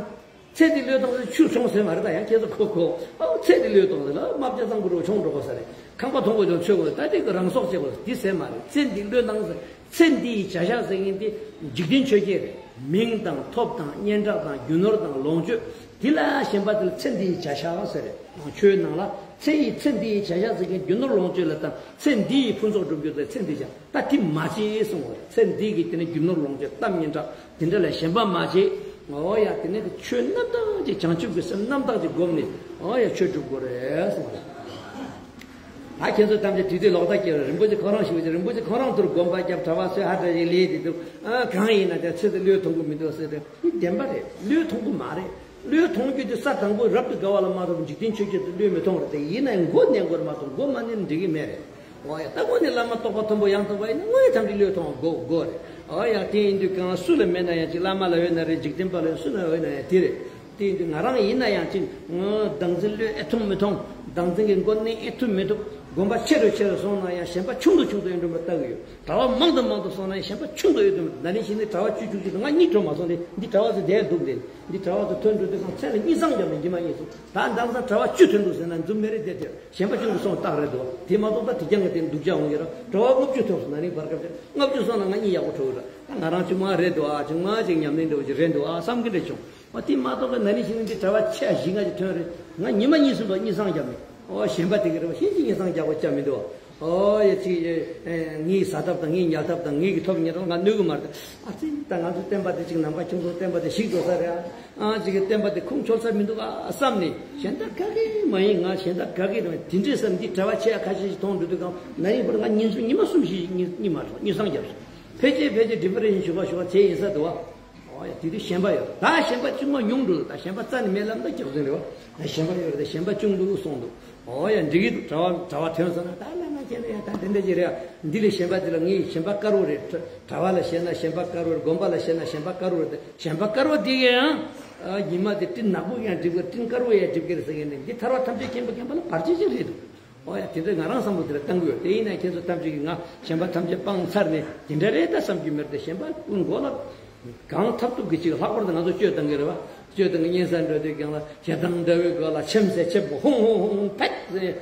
ཚེ་འདི་བློས་བཏང་ཟེར་ཆུ་མཆོང་ཟེར་མ་རེད། ད་ཡང་ཁྱེད་ཚོ་གོ་གོ། ཨོ་ཚེ་འདི་བློས་བཏང་ཟེར་ལ་རྨ་བྱ་ཚང་པོ་རུ་མཆོང་འགྲོ་གོ་ས་རེད། ཁང་པ་མཐོན་པོ་ཅིག་མཆོད་དགོས། ད་དེ་གི་རང་སྲོག་བཅད་དགོས། དེ་ཟེར་མ་རེད། ཚེ་འདི་བློས་བཏང་ཟེར། ཚེ་འདི་ཡི་བྱ་བཞག་ཟེར་མཁན་དེ་འཇིག་རྟེན་ཆོས་བརྒྱད་རེད། མིང་དང་ཐོབ་དང་སྙན་གྲགས་དང་རྒྱུ་ནོར་དང་ལོངས་སྤྱོད། དེ་ལ་ཞེན་པ་དེ་ལ་ཚེ་འདི་ཡི་བྱ་བཞག་ཟེར་རེད། ཆོས་ནང་ལ་ཚེ་ཡི་ཚེ་འདི་ཡི་བྱ་བཞག་ཟེར་མཁན་རྒྱུ་ནོར་ལོངས་སྤྱོད་ལ་དང་ཚེ་འདི་ཡི་ཕུན་ཚོགས་སྒྲུབ་རྒྱུ་དེ་ཚེ་འདི་བྱ། ད་དེ་མ་བྱེད་གསུངས་པ་རེད། ཚེ་འདི་གི་དེ་ནི་རྒྱུ་ནོར་ལོངས་སྤྱོད་གཏམ་སྙན་གྲགས་དེ་འདྲ་ལ་ཞེན་པ་མ་བྱེད། འོ་ཡ་དེ་ནི་ཆོས་རྣམ་དག་ཅིག་བྱང་ཆུབ་ཀྱི་སེམས་རྣམ་དག་ཅིག་བསྒོམས་ནས་འོ་ཡ་ཆོས་སྒྲུབ་དགོས་རེད་གསུངས་པ་རེད། ད་ཁྱེད་ཚོ་ཐམས་ཅད་དུས་དུས་ལོག་ལྟ་སྐྱེ་བ་རིན་པོ་ཆེ་ཁོ་རང་ཞིག་རིན་པོ་ཆེ་ཁོ་རང་ཐུར་དགོན་པ་རྒྱབ་གྲྭ་པ་ཚོས་ཧ་ཏྲ་ཞིག་ལས་དེ་འདུག་ཨ་གང་ཡིན་ན་དེ་ཚེ་དེ་བློས་ཐོངས་གི་མི་འདུག་ཟེར་ཏེ་འདི་བདེན་པ་རེད། བློས་ཐོངས་གི་མ་རེད། བློས་ཐོངས་རྒྱུ་དེ་ས་དང་པོ་རབ་ཏུ་དགའ་བ་ལ་མ་ཐོབ་འཇིག་རྟེན་ཆོས་བརྒྱད་དུ་བློས་མི་ཐོངས་རེད་དེ། ཡིན་ན་མགོ་གནོན་དགོས་རེད་མ་གཏོགས་མགོ་མ་གནོན་ན་འགྲིག་གི་མེད་རེད། འོ་ཡ་ད་དངོས་ནས་བླ་མ་རྟོགས་པ་མཐོན་པོ་ཡང་དག་པ་ཡིན་ན་དངོས་ཐམས་ཅད་བློས་ཐོངས་དགོས་དགོས་རེད། འོ་ཡ་དེ་ཡིན་དུས་གང་སུ་ལ་མེད་ན་ཡང་ཅིག་བླ་མ་ལ་ཡོད་ན་རེད། འཇིག་རྟེན་པ་ལ་སུ་ན་ཡོད་ན་ཡང་དེ་རེད། དེ་ཡིན་དུས་ང་རང་ཡིན་ན་ཡང་ཅིག་ངོ་བདག་འཛིན་བློས་ཨེ་ཐུབ་མི་ཐུབ། བདག་འཛིན་གྱི་མགོ་གནོན་ཨེ་ཐུབ་མི་ཐུབ། དགོན་པ་ཆེ་རུ་ཆེ་རུ་སོང་ན་ཡང་ཞེན་པ་ཆུང་དུ་ཆུང་དུ་ཨེ་འགྲོ་མ་ལྟ་གི་ཡོད། གྲྭ་བ་མང་དུ་མང་དུ་སོང་ན་ཡང་ཞེན་པ་ཆུང་དུ་ཨེ་འགྲོ་མི་ཐུབ། ད་ནི་ཞིག་ནི་གྲྭ་བ་བཅུ་བཅུ་གཅིག་དང་ང་གཉིས་འགྲོ་མ་སོང་སྟེ་འདི་གྲྭ་བ་ཚོ་བསྡད་འདུག་སྟེ་འདི་གྲྭ་བ་ཚོ་ཐོན་འགྲོ་དུས་གང་ཚེ་ལ་གཉིད་སང་རྒྱབ་ནས་ཉི་མ་གཉིད་སོང་། ད་ད་ལྟ་གྲྭ་བ་བཅུ་ཐོན་འདུག་ཟེར་ན་རྫུན་མེད་རེད་དེ། དེ་ཞེན་པ་ཆུང་དུ་སོང་རྟགས་རེད་འདུག་དེ་མ་གཏོགས་ད་དེ་རྐྱང་གི་སྟེང་སྡུག་ཅག་འོང་གི་རེད། གྲྭ་བ་ལྔ་བཅུ་ཐོན་སོང་ན་ནི་བར་སྐབས་ལྔ་བཅུ་སོང་ན་ང་གཉིད་ཡག་པོ་འགྲོ་གི་རེད། ད་ང་རང་ཅིག་མ་རེད་འདུག་ཨ། ཅིག་མ་ཅིག་ཉམས་ལེན་འདྲ་བོ་ཅིག་རེད་འདུག་ཨ་བསམ་གི་འདྲ་བྱུང་། ཨོ་དེ་མ་གཏོགས་ཀྱི་ན་ནིང་ཕྱི་ནང་གི་གྲྭ་བ་ཆ་བཞི་ལྔ་ཅིག་ཐོན་རེད། ང་ཉི་མ་གཉིད་སོང་དུས་གཉིད་སང་རྒྱབ་མེད། ཨོ་ཞེན་པ་དེ་ག་རེད་བ། ཤིན་ཅིག་གཉིད་སང་རྒྱག་པ་ཅག་མི་འདུག་ཨོ་ཡ་ཅིག་ངའི་ཟ་ཐབས་དང་ངའི་ཉལ་ཐབས་དང་ངའི་གི་ཐོབ་ཉལ་ཐོབ་ང་གནོད་གི་མ་རེད། ཨ་ཙི་ད་ང་ཚོ་བསྟན་པ་དེ་ཅིག་ནམ་མཁའ་ཁྱུང་ཚོ་བསྟན་པ་དེ་ཞིག་འགྲོ་ས་རེད་ཨ། ཨ་ཅིག་གི་བསྟན་པ་དེ་ཁུངས་འཁྱོལ་ས་མི་འདུག་ཨ་བསམ་ནས་གཞན་དག་ག་གི་མ་ཡིན། ང་གཞན་དག་ག་གི་རེད་བ། དེ་འདྲའི་བསམ་འདི་གྲྭ་བ་ཆེ་ཁ་ཤས་ཤིག་མཐོང་འགྲོ་དུས་གང་ན་ནིང་བར་ང་ཉིན་གསུམ་ཉི་མ་གསུམ་ཞིག་གཉིད་མ་ཐོག་གཉིད་སང་རྒྱབ་སོང་། ཕལ་ཆེར་ཕལ་ཆེར་ཌི་པི་རེ་ཤན་ཞུ་བ་ཞུ་བ་བྱས་ཡིན་ས་འདུག་བ། ཨོ་ཡ་དེ་དུས་ཞེན་པ་ཡོད། ད་ཞེན་པ་ཅུང་མ་ཉུང་འགྲོ། ད་ཞེན་པ་རྩ་ནས་མེད་ལབ་ན་རྒྱག་ཚུལ་རེད་བ། ད་ཞེན་པ་ཡོད་རེད། ད་ཞེན་པ་ཅུང་འདུག་གསུངས་འདུག་ཨོ་ཡ་འགྲིག་གི་འདུག་གྲྭ་བ་གྲྭ་བ་ཐོན་སོང་ན་ད་ལ་ན་ཁྱེད་རེད་ཡ། ད་དེ་འདྲ་ཅིག་རེད་ཡ། འདི་ལས་ཞེན་པ་དེ་ལ་ངའི་ཞེན་པ་དཀར་བོ་རེད། གྲྭ་བ་ལ་བཤད་ན་ཞེན་པ་དཀར་བོ་རེད། དགོན་པ་ལ་བཤད་ན་ཞེན་པ་དཀར་བོ་རེད། ཞེན་པ་དཀར་བོ་དེ་གས་ཡང་ཉི་མ་དེ་སྤྲིན་ནག་པོ་ཡང་འགྲིབ་གི་རེད། སྤྲིན་དཀར་བོ་ཡང་འགྲིབ་གི་རེད་ཟེར་མཁན་ནི་འདི་ཐར་པ་ཐམས་ཅད་མཁྱེན་པ་མཁྱེན་པ་ལ་བར་ཆད་ཅིག་རེད་འདུག་ཨོ་ཡ་དེ་འདྲ་ང་རང་བསམ་བློ་དེ་ལ་བཏང་གི་ཡོད། དེ་ཡིན་ན་ཁྱེད་ཚོ་ཐམས་ཅད་ཀྱིས་ང་ཞེན་པ་ཐམས་ཅད་སྤངས་ཚར་ནས་དེ་འདྲ་རེད་ད་བསམ་རྒྱུ་མེད་དེ། ཞེན་པ་ཀུན་མགོ་ལ་གང་ཐབས་ཐུབ་ཀྱི་ཅིག་ལྷག་པར་དུ་ང་ཚོ་སྤྱོད་བཏང་གི་རེད་བ། སྤྱོད་བཏང་གི་གཉན་ས་འགྲོ་དུས་སྒང་ལ་ཞེ་སྡང་འདྲ་བོའི་སྒོ་ལ་ཆེམ་ཟེར་ཆེམ་པོ་ཧོང་ཧོང་ཧོང་ཧོང་ཕེད་ཟེར་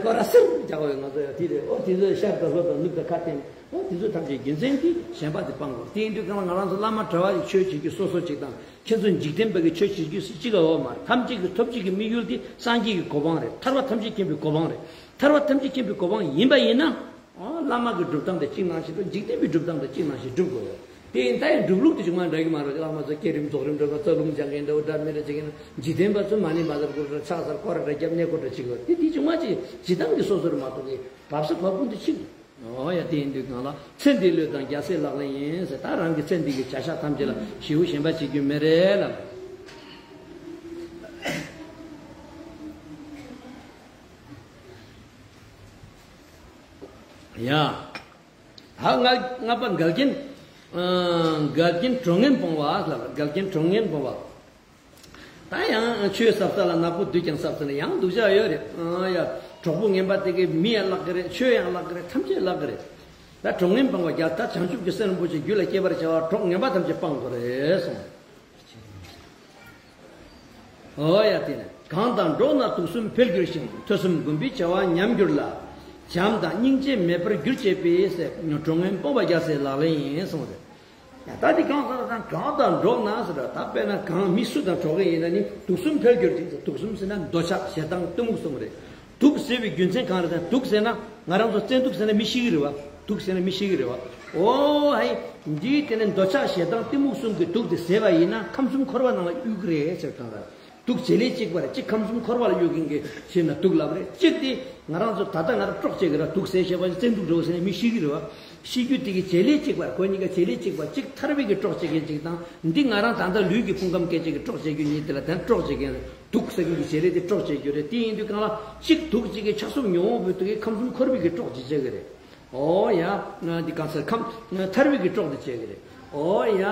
སྐོར་ར་སིར་རྒྱག་པའི་ང་ཚོ་ཡ་དེ་རེད། ཨོ་དེ་ཚོ་ཤར་དང་ལྷོ་དང་ནུབ་དང་ཁ་བསྟན། ཨོ་དེ་ཚོ་ཐམས་ཅད་རྒྱུ་མཚན་གྱིས་ཞེན་པ་དེ་སྤང་དགོས། དེ་ཡིན་དུས་སྒང་ལ་ང་རང་ཚོ་བླ་མ་གྲྭ་བ་ཡི་ཆོས་བྱེད་རྒྱུ་སོ་སོ་གཅིག་དང་། ཁྱེད་ཚོ་འཇིག་རྟེན་པ་གི་ཆོས་བྱེད་རྒྱུ་སུ་གཅིག་ག་འོག་མ་རེད། ཐམས་ཅད་ཀྱི་ཐོབ་བྱེད་ཀྱི་དམིགས་ཡུལ་དེ་སངས་རྒྱས་ཀྱི་གོ་འཕང་རེད། ཐར་པ་ཐམས་ཅད་མཁྱེན་པའི་གོ་འཕང་རེད། ཐར་པ་ཐམས་ཅད་མཁྱེན་པའི་གོ་འཕང་ཡིན་པ་ཡིན་ན། ཨོ་བླ་མ་གི་སྒྲུབ་སྟངས་དེ་གཅིག་ནང་བཞིན་དུ་འཇིག་རྟེན་པའི་སྒྲུབ་སྟངས་དེ་གཅིག་ནང་བཞིན་སྒྲུབ་དགོས་ཡོད། དེ་ཡིན་ད་ཡང་སྒྲུབ་ལུགས་དེ་ཅུང་མ་འདྲ་གི་མ་རེད། བླ་མ་ཚོ་བསྐྱེད་རིམ་རྫོགས་རིམ་འགྲོ་བ་རྩ་རླུང་སྦྱང་མཁན་འདྲ་བོ་འདྲ་མི་འདྲ་བྱེད་མཁན་འཇིག་རྟེན་པ་ཚོ་མ་ཎི་མ་ཟེར་དགོས་རེད། ཕྱག་འཚལ་སྐོར་ར་རྒྱབ་གནས་སྐོར་ར་བྱེད་དགོས། དེ་དེ་ཅུང་མ་ཅིག་བྱེད་སྟངས་ཀྱི་སོ་སོ་རེད་མ་གཏོགས་ཀྱི་བབས་ས་བབས་ཁུངས་དེ་གཅིག་ཨོ་ཡ་དེ་ཡིན་དུས་གང་ལ་ཚེ་འདི་བློས་བཏང་རྒྱལ་སྲས་ལག་ལེན་ཡིན་ཟེར། ད་རང་གི་ཚེ་འདི་གི་བྱ་བཞག་ཐམས་ཅད་ལ་ཞེ་པོ་ཞེན་པ་བྱེད་རྒྱུ་མེད་རེད་ལ། ཡ། ད་ལྔ་ལྔ་པ་འགལ་རྐྱེན། འགལ་རྐྱེན་གྲོགས་ངན་སྤོང་བ་ལ། འགལ་རྐྱེན་གྲོགས་ངན་སྤོང་བ། ད་ཡང་ཆོས་ཟབ་ས་ལ་ནག་པོ་བདུད་ཀྱང་ཟབ་ཟེར་ན་ཡང་སྡུག་ཅག་ཡོད་རེད། ཨ་ཡ། གྲོགས་པོ་ངན་པ་དེ་གས་མི་ཡང་བརླག་གི་རེད། ཆོས་ཡང་བརླག་གི་རེད། ཐམས་ཅད་བརླག་གི་རེད། ད་གྲོགས་ངན་སྤང་བ་རྒྱལ། ད་བྱང་ཆུབ་ཀྱི་སེམས་རིན་པོ་ཆེ་རྒྱུད་ལ་སྐྱེ་བར་བྱ་བ་གྲོགས་ངན་པ་ཐམས་ཅད་སྤང་དགོས་རེད་གསུངས། ཨོ་ཡ་དེ་ནས་གང་དང་འགྲོགས་ན་དུག་གསུམ་འཕེལ་འགྱུར་ཞིང་། ཐོས་བསམ་སྒོམ་པའི་བྱ་བ་ཉམས་འགྱུར་ལ། བྱམས་དང་སྙིང་རྗེ་མེད་པར་འགྱུར་བྱེད་པའི་ཟེར། གྲོགས་ངན་སྤོང་བ་རྒྱལ་སྲས་ལག་ལེན་ཡིན་གསུངས་རེད། ད་འདི་གང་ཟེར་ན་གང་དང་འགྲོགས་ན་ཟེར་བ། ད་དཔེར་ན་གང་མི་སུ་དང་འགྲོགས་ཀྱི་ཡིན་ན་ནི་དུག་གསུམ་འཕེལ་འགྱུར་ཅིག་ཟེར། དུག་གསུམ་ཟེར་ན་འདོད་ཆགས་ཞེ་སྡང་གཏི་མུག་གསུམ་རེད། དུག་ཟེར་བའི་རྒྱུ་མཚན་གང་རེད་ཟེར་ན། དུག་ཟེར་ན་ང་རང་ཚོ་བཙན་དུག་ཟེར་ན་མི་ཤི་གི་རེད་བ། དུག་ཟེར་ན་མི་ཤི་གི་རེད་བ། ཨོ་ཧའི། འདིའི་དེ་ནི་འདོད་ཆགས་ཞེ་སྡང་གཏི་མུག་གསུམ་གྱི་དུག་དེ་ཟས་པ་ཡིན་ན་ཁམས་གསུམ་འཁོར་བ་ནང་ལ་གཡུག་གི་རེད་ཟེར་གང་རེད། དུག་བྱེད་ལས་གཅིག་པ་རེད། གཅིག་ཁམས་གསུམ་འཁོར་བ་ལ་གཡུག་མཁན་གྱི་ཞེ་ན་དུག་ལབ་རེད། གཅིག་དེ་ང་རང་ཚོ་ད་ལྟ་ང་རང་སྲོག་བཅད་ཀྱི་ར། དུག་ཟས་ཞེས་པ་བཙན་དུག་འགྲོ་ཟེར་ནས་མི་ཤི་གི་རེད་བ། ཤི་རྒྱུ་དེ་གི་བྱེད་ལས་གཅིག་པ། ཁོ་གཉིས་ཀ་བྱེད་ལས་གཅིག་པ། གཅིག་ཐར་པའི་གི་སྲོག་བཅད་མཁན་གཅིག་དང་། འདི་ང་རང་ད་ལྟ་ལུས་ཀྱི་ཕུང་ཁམས་སྐད་ཅིག་གི་སྲོག་བཅད་རྒྱུ་གཉིས་དེ་ལ་དེ་སྲོག་བཅད་མཁན་རེད། དུག་ཟ་མཁན་གྱི་བྱེད་ལས་དེ་སྲོག་བཅད་རྒྱུ་རེད། དེ་ཡིན་དུས་གང་ལ་གཅིག་དུག་གཅིག་གི་ཆགས་སོགས་ཉོ་འོང་བའི་དུག་གི་ཁམས་གསུམ་འཁོར་བའི་གི་སྲོག་བཅད་བྱེད་ཀྱི་རེད། ཨོ་ཡ། འདི་གང་ཟེར་ཁམས་ཐར་པའི་གི་གྲོགས་དེ་བྱེད་གི་རེད། ཨོ་ཡ།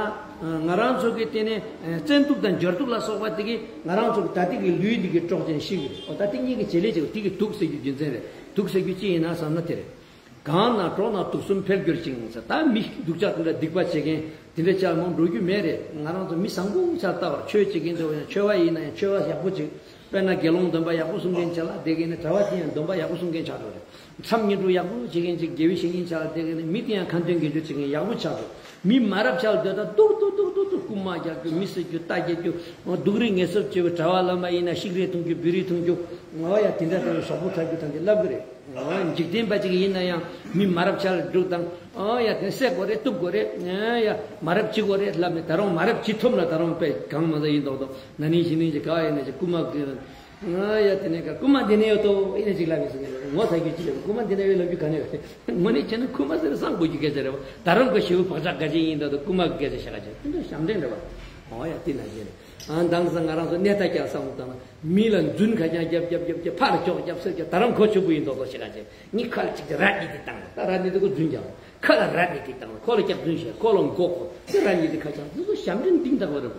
ང་རང་ཚོ་གི་དེ་ནས་བཙན་དུག་དང་འབྱོར་དུག་ལ་སོགས་པ་དེ་གི་ང་རང་ཚོ་གི་ད་ལྟའི་གི་ལུས་འདི་གི་གྲོགས་ཅན་ཞིག་གི་རེད། ཨོ་ད་དེ་གཉིས་ཀྱི་བྱེད་ལས་བྱེད་དེ་གི་དུག་ཟེར་རྒྱུ་རྒྱུ་མཚན་རེད། དུག་ཟེར་རྒྱུ་ཅི་ཡིན་ན་བསམ་ན་དེ་རེད། གང་ན་གྲོགས་ན་དུག་གསུམ་འཕེལ་འགྱུར་ཞིང་ཟེར། ད་མི་སྡུག་ཅག་དེ་འདྲ་སྡིག་པ་བྱེད་མཁན་དེ་འདྲ་ཅག་མང་འགྲོ་རྒྱུ་མེད་རེད། ང་རང་ཚོ་མི་བཟང་པོ་ཆགས་ལྟ་བར་ཆོས་བྱེད་མཁན་དེ་ཡང་ཆོས་པ་ཡིན་ན་ཡང་ཆོས་པ་ཡག་པོ་ཅིག་དཔེར་ན་དགེ་སློང་སྡོམ་པ་ཡག་པོ་སྲུང་མཁན་ཆགས་ལ་བསྡད་མཁན་ནི་གྲྭ་པ་དེ་ཡང་སྡོམ་པ་ཡག་པོ་སྲུང་མཁན་ཆགས་འགྲོ་རེད། མཚམས་བསྙེན་སྒྲུབ་ཡག་པོ་བྱེད་མཁན་ཅིག་དགེ་བའི་བཤེས་གཉེན་ཆགས་ལ་བསྡད་མཁན་ནི་མི་དེ་ཡང་ཁ་འདོན་དགེ་སྦྱོར་བྱེད་མཁན་ཡག་པོ་ཆགས་འགྲོ། མི་མ་རབས་ཆགས་ལ་སྡོད་ད་སྡུག་སྡུག་སྡུག་སྡུག་སྡུག་རྐུན་མ་རྒྱག་རྒྱུ་མི་གསོད་རྒྱུ་རྟ་རྒྱག་རྒྱུ་སྡུག་རུས་ངལ་གསོ་བྱེད་པའི་གྲྭ་པ་བླ་མ་ཡིན་ན་ཤིག་རས་འཐུང་རྒྱུ་བི་རི་འཐུང་རྒྱུ། ཨོ་ཡ་དེ་འདྲ་དང་ཞོག་པོ་འཁྲབ་རྒྱུ་དང་དེ་ལབ་གི་རེད། འཇིག་རྟེན་པ་ཅིག་ཡིན་ན་ཡང་མི་མ་རབས་ཆགས་ལ་འདུག་དང་། ཨོ་ཡ་དེ་བསད་དགོས་རེད། གཏུབ་དགོས་རེད། ཨ་ཡ་མ་རབས་བྱེད་དགོས་རེད་ལབ་ནས་ད་རུང་མ་རབས་བྱེད་ཐུབ་ན་ད་རུང་དཔེ་གང་མ་ཟ་ཡིན་མདོག་མདོག་ན་ནིང་གཞེས་ནིང་ཅིག་ག་ཡིན་ན་ཅིག་རྐུན་མ་གི། ཨ་ཡ་དེ་ནས་ག་རྐུན་མ་འདི་ནས་ཡོད་དོ་ཡིན་ན་ཅིག་ལབ་ཡིན་ཟེར་ནས་ངོ་ཚ་རྒྱུ་ཅི་ཡོད། རྐུན་མ་འདི་ནས་ཡོད་ལབ་རྒྱུ་ག་ནས་ཡོད། དངོས་གནས་བྱས་ན་རྐུན་མ་ཟེར་ན་བསམ་དགོས་རྒྱུ་སྐད་ཆ་རེད་བ། ད་རུང་ག་ཞེ་པོ་བག་ཆགས་ག་ཅིག་ཡིན་མདོག་མདོག་རྐུན་མ་གི་སྐད་ཆ་བཤད་ག་ཅིག་དེ་འདྲ་ཞབས་འདྲེན་རེད་བ། ཨོ་ཡ་དེ་ན་བྱས་ནས། ཨ་དང་ས་ང་རང་ཚོ་གནས་ཐ་ཀྱག་བསམ་བློ་བཏང་ན་མི་ལ་རྫུན་ཁ་རྐྱང་རྒྱབ་རྒྱབ་རྒྱབ་རྒྱབ་ཕར་ལ་ཅོག་རྒྱབ་ཚུར་རྒྱབ་ད་རང་ཁོ་ཆོ་བུ་ཡིན་མདོག་མདོག་བྱེད་ག་བྱེད། ངས་ཁ་ལ་གཅིག་ཅིག་ར་གཉིས་དེ་བཏང་ད་ར་གཉིས་དེ་ཁོ་རྫུན་རྒྱག་ཁ་ལ་ར་གཉིས་དེ་བཏང་ཁོ་ལ་སྐྱག་རྫུན་བཤད་ཁོ་ལ་མགོ་ཁོ་དེ་ར་གཉིས་དེ་ཁ་རྐྱང་དེ་ཚོ་ཞབས་འདྲེན་གཏིང་ཟབ་པོ་རེད།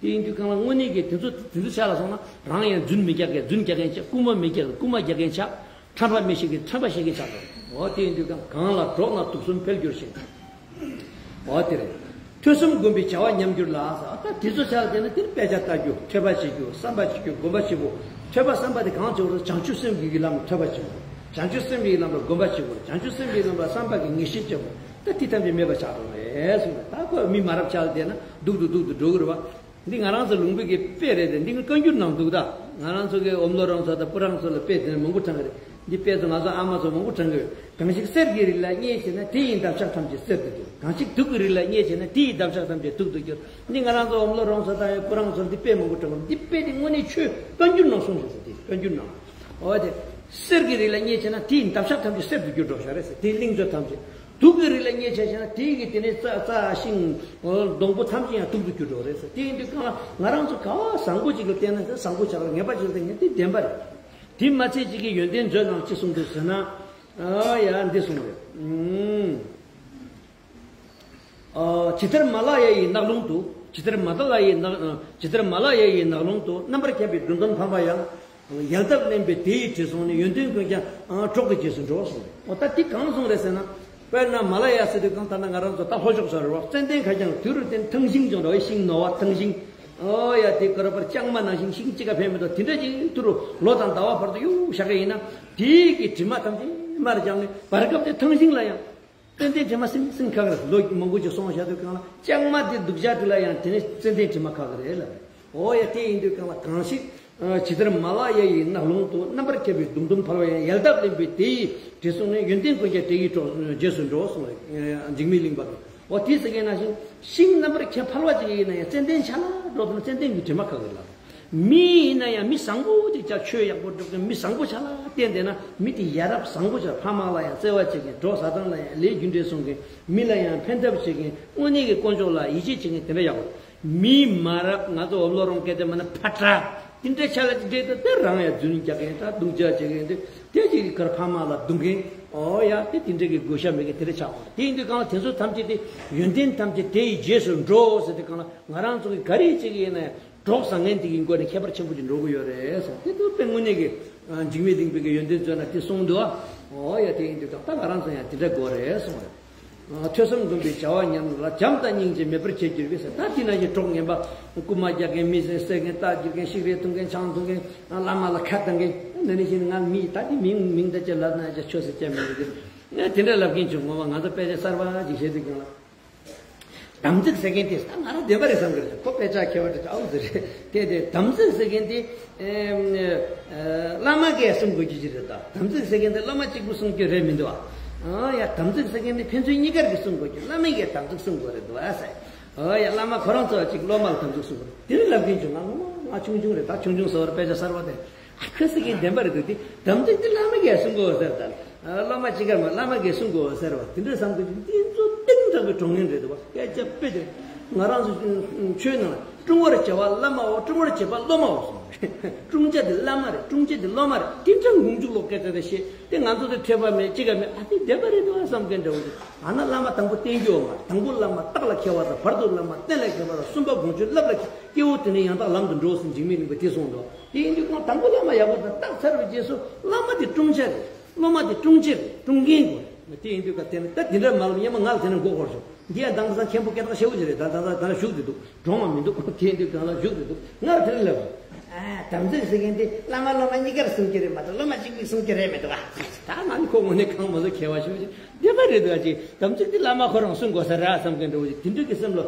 དེ་ཡིན་དུས་གང་ལ་དངོས་གནས་ཀྱི་དེ་ཚོ་དེ་ཚོ་ཆ་ལ་སོང་ན་རང་ཡང་རྫུན་མི་རྒྱག་མཁན་རྫུན་རྒྱག་མཁན་ཆགས། རྐུན་མ་མི་རྒྱག་རྐུན་མ་རྒྱག་མཁན་ཆགས། ཁྲམ་པ་མི་བཤད་མཁན་ཁྲམ་པ་བཤད་མཁན་ཆགས་འགྲོ། འོ་དེ་ཡིན་དུས་གང་གང་ལ་གྲོགས་ན་དུག་གསུམ་འཕེལ་འགྱུར་ཞིང་། འོ་དེ་རེད། ཐོས་བསམ་སྒོམ་པའི་བྱ་བ་ཉམས་འགྱུར་ལ། ད་དེ་ཚོ་ཆ་ལ་བལྟས་ན་དེར་དཔེ་ཆ་ལྟ་རྒྱུ་ཐོས་པ་བྱེད་རྒྱུ་བསམ་པ་བྱེད་རྒྱུ་སྒོམ་པ་བྱེད་དགོས། ཐོས་པ་བསམ་པ་དེ་གང་བྱེད་དགོས། བྱང་ཆུབ་སེམས་ཀྱི་ལམ་ཐོས་པ་བྱེད་དགོས། བྱང་ཆུབ་སེམས་ཀྱི་ལམ་ལ་སྒོམ་པ་བྱེད་དགོས། བྱང་ཆུབ་སེམས་ཀྱི་ལམ་ལ་བསམ་པ་གི་ངེས་ཤེས་བྱེད་དགོས། ད་དེ་ཐམས་ཅད་མེད་པ་ཆགས་འགྲོ་རེད་གསུངས་པས། ད་ཁོ་མི་མ་རབས་ཆགས་ལ་བསྡད་ན་སྡུག་ཏུ་སྡུག་ཏུ་འགྲོ་གི་རེད་བ། འདི་ང་རང་ཚོ་ལུང་པའི་གི་དཔེ་རེད་དེ། འདི་ངས་བཀའ་འགྱུར་ནང་འདུག་ད་ང་རང་ཚོ་གི་འོམ་ལོ་རོང་ཚོ་དང་སྤུ་རང་ཚོ་ལ་དཔེ་དེ་མང་པོ་དྲངས་གི་རེད། འདི་དཔེ་ཚོ་ང་ཚོ་ཨ་མ་ཚོ་མང་པོ་དྲངས་གི་ཡོད། གང་ཞིག་གསེར་གྱི་རི་ལ་བསྙེས་བྱས་ན་དེ་ཡི་འདབ་ཆགས་ཐམས་ཅད་གསེར་དུ་འགྱུར། གང་ཞིག་དུག་གི་རི་ལ་བསྙེས་བྱས་ན་དེ་ཡི་འདབ་ཆགས་ཐམས་ཅད་དུག་ཏུ་འགྱུར། འདི་ང་རང་ཚོ་འོམ་ལོ་རོང་ཚོ་དང་སྤུ་རང་ཚོ་འདི་དཔེ་མང་པོ་དྲངས་གི་རེད། འདི་དཔེ་འདི་དངོས་གནས་ཆོས་བཀའ་འགྱུར་ནང་གསུངས་ཡོད་ཟེར། དེ་བཀའ་འགྱུར་ནང་། འོ་དེ། གསེར་གྱི་རི་ལ་བསྙེས་བྱས་ན་དེ་ཡི་འདབ་ཆགས་ཐམས་ཅད་གསེར་དུ་འགྱུར་འགྲོ་ཤག་རེད་ཟེར། དེའི་གླིང་ཚོ་ཐམས་ཅད། དུག་གི་རི་ལ་བསྙེས་བྱས་བྱས་ན་དེའི་གི་དེ་ནས་རྩྭ་རྩྭ་ཤིང་སྡོང་པོ་ཐམས་ཅད་ཡང་དུག་ཏུ་གྱུར་འགྲོ་རེད་ཟེར། དེ་ཡིན་དུས་གང་ལ་ང་རང་ཚོ་ག་བ་བཟང་པོ་ཅིག་ལ་བལྟས་ན་བཟང་པོ་ཆགས་རེད། ངན་པ་ཅིག་ལ་བལྟས་ན་དེ་བདེན་པ་རེད། དེ་མ་ཚད་ཅིག་གི་ཡོན་ཏན་མཛོད་ནང་ཅི་གསུངས་འདུག་ཟེར་ན། ཨ་ཡ་འདི་གསུངས་རེད། ཨུམ། ཇི་ལྟར་མ་ལ་ཡ་ཡི་ནགས་ཀློང་དུ། ཇི་ལྟར་མ་ལ་ཡ་ཡི་ནགས། ཇི་ལྟར་མ་ལ་ཡ་ཡི་ནགས་ཀློང་དུ། རྣམ་པར་ཁྱབ་པའི་འབྲུ་འདོན་ཕངས་པ་ཡང་། ཡལ་འདབ་བརླན་པའི་དེ་ཡི་དྲི་བསུང་ནི། ཡོན་ཏན་ཀུན་ཀྱང་གྲོགས་ཀྱི་རྗེས་སུ་འགྲོ་གསུངས། འོ་ད་འདི་གང་གསུངས་རེད་ཟེར་ན། དཔེར་ན་མ་ལ་ཡ་ཟེར་དུས་གང་ལྟར་ན་ང་རང་ཚོ་ད་ལྷོ་ཕྱོགས་ཟེར་བ་ཙན་དན་ཁ་རྐྱང་དུས་རུ་བསྟན་ཐང་ཤིང་ཀྱང་འདྲ་བའི་ཤིང་ནོར་བ་ཐང་ཤིང་། ཨོ་ཡ་དེ་ཀ་ར་པར་ལྕང་མ་ནང་བཞིན་ཤིང་གཅིག་ག་ཕན་མི་འདུག་དེ་འདྲ་ཅིག་དུས་རུ་ལོ་དང་ཟླ་བ་བར་དུ་གཡུག་བཞག་གི་ཡིན་ན་དེའི་གི་དྲི་མ་ཐམས་ཅད་མར་སྦྱངས་ནས་བར་སྐབས་དེ་ཐང་ཤིང་ལ་ཡང་། ཙན་དན་དྲི་མ་སིམ་སིམ་ཁ་གི་རེད། ལོ་མང་པོ་ཅིག་སོང་བཞག་དུས་གང་ལ་ལྕང་མ་དེ་སྡུག་ཅག་དེ་ལ་ཡང་དེ་ནས་ཙན་དན་དྲི་མ་ཁ་གི་རེད་ལ། འོ་ཡ་དེ་ཡིན་དུས་གང་ལ་གང་ཞིག་ཇི་ལྟར་མ་ལ་ཡ་ཡི་ནགས་ཀློང་དུ། རྣམ་པར་ཁྱབ་པའི་འབྲུ་འདོན་ཕངས་པ་ཡང་། ཡལ་འདབ་བརླན་པའི་དེ་ཡི་དྲི་བསུང་ནི། ཡོན་ཏན་ཀུན་ཀྱང་དེ་ཡི་གྲོགས་རྗེས་སུ་འགྲོ་གསུངས་རེད། འཇིགས་མེད་གླིང་པ་གིས། འོ་དེ་ཟེར་མཁན་ནང་བཞིན་ཤིང་རྣམ་པར་ཁྱབ་ཕལ་བ་ཅིག་ཡིན་ན་ཡང་ཙན་དན་ཆ་ལ་འགྲོ་དུས་ཙན་དན་གྱི་དྲི་མ་ཁ་གི་ལ། མི་ཡིན་ན་ཡང་མི་བཟང་པོ་ཅིག་ཅག་ཆོས་ཡག་པོ་སྒྲུབ་མཁན་མི་བཟང་པོ་ཆ་ལ་བསྟེན་བསྡད་ན་མི་དེ་ཡ་རབས་བཟང་པོ་ཆགས། ཕ་མ་ལ་ཡང་བརྩེ་བ་བྱེད་མཁན་གྲོགས་བཟའ་ཚང་ལ་ཡང་ལས་རྒྱུ་འབྲས་སྲུང་མཁན་མི་ལ་ཡང་ཕན་ཐབས་བྱེད་མཁན་དངོས་གནས་ཀྱི་དཀོན་མཆོག་ལ་ཡིད་ཆེས་བྱེད་མཁན་དེ་འདྲ་ཡག་པོ། མི་མ་རབས་ང་ཚོ་འོབ་ལོ་རོང་སྐད་དེ་མ་ན་ཕ་ཏྲ་དེ་འདྲ་ཆ་ལ་ཅིག་འདྲེས་ད་དེ་རང་ཡང་རྫུན་རྒྱག་མཁན་ད་རྡུང་རྒྱག་བྱེད་མཁན་དེ་དེ་ཅིག་གི་ཁར་ཕ་མ་ལ་རྡུང་མཁན། ཨོ་ཡ་དེ་དེ་འདྲ་གི་དགོས་ཤ་མེད་མཁན་དེ་འདྲ་ཆགས་པ་དེ་ཡིན་དུས་གང་ལ་དེ་ཚོ་ཐམས་ཅད་དེ་ཡོན་ཏན་ཐམས་ཅད་དེ་ཡི་རྗེས་སུ་འགྲོ་ཟེར་དུས་གང་ལ་ང་རང་ཚོ་གི་ག་རེ་བྱེད་ཀྱི་ཡིན་ན་ཡང་། གྲོགས་བཟང་ངན་དེ་གི་སྒོ་ནས་ཁྱད་པར་ཆེན་པོ་ཅིག་འགྲོ་གི་ཡོད་རེད་གསུངས། དེ་ཚོ་དཔེ་དངོས་གནས་ཀྱི་འཇིགས་མེད་གླིང་པའི་གི་ཡོན་ཏན་མཛོད་ན་དེ་གསུངས་འདུག་ཨ། ཨོ་ཡ་དེ་ཡིན་དུས་ད་ལྟ་ང་རང་ཚོ་ཡང་དེ་འདྲ་དགོས་རེད་གསུངས་རེད། ཐོས་བསམ་སྒོམ་པའི་བྱ་བ་ཉམས་ལ་བྱམས་དང་སྙིང་རྗེ་མེད་པར་བྱེད་འགྱུར་བས་ཟེར། ད་དེ་ན་ཡི་གྲོགས་ངན་པ་རྐུན་མ་རྒྱག་མཁན་མི་ཟན་བསད་མཁན་རྟ་འགྱེལ་མཁན་ཤིག་རེ་འཐུང་མཁན་ཆང་འཐུང་མཁན་བླ་མ་ལ་ཁ་བཏང་མཁན་ནི་ནི་བཞིན་ང་མི་ད་དེ་མིང་མིང་ད་ཅི་ལབ་ན་ཅི་ཆོས་ཟེར་ཅི་མི་འདུག་དེ་དེ་འདྲ་ལབ་མཁན་བྱུང་ངོ་མ་ང་ཚོ་དཔེ་ཆ་གསར་པ་ཅིག་བཤད་དུས་སྒང་ལ། དམ་ཚིག་ཟེར་མཁན་དེ་ད་ང་རང་བདེན་པ་རེད་བསམ་གི་རེད། ཁོ་དཔེ་ཆ་མཁས་པ་རེད་ཨའུ་ཟེར་རེད་དེ། དེ་དམ་ཚིག་ཟེར་མཁན་དེ་བླ་མ་གིས་སྲུང་དགོས་རྒྱུ་ཅིག་རེད། ད་དམ་ཚིག་ཟེར་མཁན་དེ་བླ་མ་གཅིག་པུ་སྲུང་རྒྱུ་རེད་མི་འདུག་ཨ། ཨ་ཡ་དམ་ཚིག་ཟེར་མཁན་དེ་ཕན་ཚུན་གཉིས་ཀར་གྱིས་སྲུང་དགོས་རྒྱུ། བླ་མ་གིས་དམ་ཚིག་སྲུང་དགོས་རེད་འདུག་ཨ་ཟེར། ཨ་ཡ་བླ་མ་ཁོ་རང་ཚོ་གཅིག་སློབ་མ་ལ་དམ་ཚིག་སྲུང་དགོས་རེད། དེ་རིང་ལབ་མཁན་བྱུང་ང་ངོ་མ་ང་ཆུང་ཆུང་རེད། ད་ཆུང་ཆུང་ཟེར་བར་དཔེ་ཆ་གསར་པ་དེ། ཁོས་ཟེར་མཁན་བདེན་པ་རེད་འདུག་སྟེ། དམ་ཚིག་འདི་བླ་མ་གིས་སྲུང་དགོས་ཟེར་ད། བླ་མ་གཅིག་ཀར་མ་བླ་མ་གིས་སྲུང་དགོས་ཟེར་བ་དེ་འདྲ་བསམ་གི་འདི་ཚོ་གཏིང་དྲགས་པའི་གྲོགས་ངན་རེད་འདུག་བ། སྐད་ཆ་དཔེ་དེ་ང་རང་ཚོ་ཆོས་ནང་ལ་དཀྲུང་བར་བྱ་བ་བླ་མའོ། དཀྲུང་བར་བྱེད་པ་སློབ་མའོ་གསུངས། དཀྲུང་ཆ་དེ་བླ་མ་རེད། དཀྲུང་ཆ་དེ་སློབ་མ་རེད། དེ་འདྲ་ངུང་ཆུ་ལོག་སྐད་ཆ་རེ་བཤད་དེ། ང་ཚོ་དེ་ཐོས་པ་མེད་ཅི་ག་མེད། ཨ་དེ་བདེན་པ་རེད་འདུག་ཨ་བསམ་མཁན་འདྲ་བོ་ཅིག་ཨ་ན་བླ་མ་དང་པོ་བསྟེན་རྒྱུ་ཡོད་མ་རེད། དང་པོ་བླ་མ་རྟགས་ལ་མཁས་པ་དང་། བར་དུ་བླ་མ་རྟེན་ལ་མཁས་པ་དང་། གསུམ་པ་དགོངས་ཆོད་བསླབ་ལ་མཁས། སྐྱེ་བོ་དེ་ནི་ཡང་དག་ལམ་དུ་འགྲོ་ཟེར་འཇིགས་མེད་གླིང་པས་དེ་གསུངས་འདུག་དེ་ཡིན་དུས་གང་དང་པོ་བླ་མ་ཡག་པོ་དང་བརྟག་ཚར་བའི་རྗེས་སུ་བླ་མ་དེ་དཀྲུང་ཆ་རེད། སློབ་མ་དེ་དཀྲུང་ཆ་རེད། དཀྲུང་མཁན་དགོས་རེད། དེ་ཡིན་དུས་ཀ་དེ་ནི་ད་དེ་འདྲ་མ་ལབ། སྙན་མ་ང་ལ་དེ་ནས་མགོ་འཁོར་བྱུང་། འདི་ཡང་དང་པོ་སང་མཁན་པོ་སྐད་གྲགས་ཆེ་བོ་ཅིག་རེད། ད་ད་ད་ད་བཞུགས་བསྡད་འདུག་གྲོངས་པ་མི་འདུག་དེ་ཡིན་དུས་གང་ལ་བཞུགས་བསྡད་འདུག་ང་ལ་དེ་ནས་ལབ། ཨ་དམ་ཚིག་ཟེར་མཁན་དེ་བླ་མ་སློབ་མ་གཉིས་ཀར་སྲུང་གི་རེད་མ་གཏོགས་སློབ་མ་གཅིག་པུས་སྲུང་གི་རེད་མི་འདུག་ཨ། ད་ང་ནི་ཁོ་དངོས་གནས་གང་མ་བཟོ་མཁས་པ་ཞིག་རེད། བདེན་པ་རེད་འདུག་ཨ། ཅིག་དམ་ཚིག་དེ་བླ་མ་ཁོ་རང་སྲུང་དགོས་ས་རེད་བསམ་མཁན་འདྲ་བོ་ཅིག་དེ་འདྲ་གི་སེམས་ལ།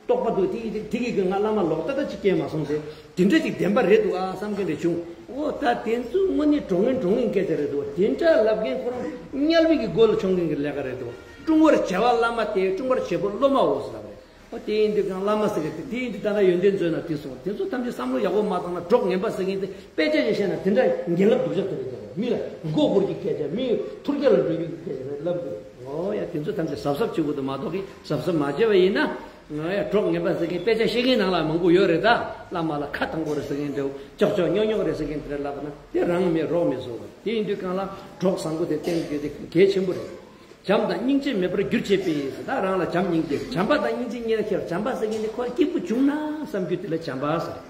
རྟོགས་པ་འདུག་དེ་དེ་དེ་གི་ང་བླ་མ་ལོག་ལྟ་ལྟ་ཅིག་སྐྱེས་མ་སོང་ཚེ། དེ་འདྲ་ཅིག་བདེན་པ་རེད་འདུག་ཨ་བསམ་མཁན་རེ་བྱུང་། ཨོ་ད་དེ་ཚོ་དངོས་གནས་གྲོགས་ངན་གྲོགས་ངན་སྐད་ཆ་རེད་འདུག་དེ་འདྲ་ལབ་མཁན་ཁོ་རང་དམྱལ་བའི་གི་སྒོ་ལ་མཆོང་མཁན་གི་ལས་ཀ་རེད་འདུག་དཀྲུང་བར་བྱ་བ་བླ་མ་སྟེ། དཀྲུང་བར་བྱེད་པོ་སློབ་མའོ་ཟེར་ལབ་རེད། ཨོ་དེ་ཡིན་དུས་ཀྱང་བླ་མ་ཟེར་གི་དེ་དེ་ཡིན་དུས་ད་ལྟ་ཡོན་ཏན་མཛོད་ན་དེ་སོང་། དེ་ཚོ་ཐམས་ཅད་བསམ་བློ་ཡག་པོ་མ་བཏང་ན། གྲོགས་ངན་པ་ཟེར་མཁན་དེ་དཔེ་ཆ་ཞིག་བཤད་ན་དེ་འདྲ་ངན་ལབ་སྡུག་ཅག་དེ་རེད་ཟེར། མི་ལ་མགོ་སྐོར་གྱི་སྐད་ཆ། མི་ཐུར་རྒྱག་ལ་འགྲོ་རྒྱུ་གི་སྐད་ཆ་རེད་ལབ་དགོས། ཨོ་ཡ། དེ་ཚོ་ཐམས་ཅད་གཟབ་གཟབ་བྱེད་དགོས་འདུག་མ་གཏོགས་གི་གཟབ་གཟབ་མ་བྱས་པ་ཡིན་ན། ཨོ་ཡ། གྲོགས་ངན་པ་ཟེར་མཁན་དཔེ་ཆ་ཤེས་མཁན་ནང་ལ་མང་པོ་ཡོད་རེད་ད། བླ་མ་ལ་ཁ་ཐང་པོ་རེད་ཟེར་མཁན་འདྲ་བོ། ཅོག་ཅོག་ཉོག་ཉོག་རེད་ཟེར་མཁན་དེ་འདྲ་ལབ་ན་དེ་རང་མེད་རོགས་མེད་བཟོ་དགོས། དེ་ཡིན་དུས་གང་ལ་གྲོགས་བཟང་པོ་དེ་བསྟེན་རྒྱུ་དེ་གལ་ཆེན་པོ་རེད། བྱམས་དང་སྙིང་རྗེ་མེད་པར་གྱུར་ཅེས་པའི་ཟེར། ད་རང་ལ་བྱམས་སྙིང་རྗེ། བྱམས་པ་དང་སྙིང་རྗེ་གཉིས་ལ་ཁྱད་པར། བྱམས་པ་ཟེར་མཁན་དེ་ཁོ་སྐྱིད་པོ་བྱུང་ན་བསམ་རྒྱུ་དེ་ལ་བྱམས་པ་ཟེར།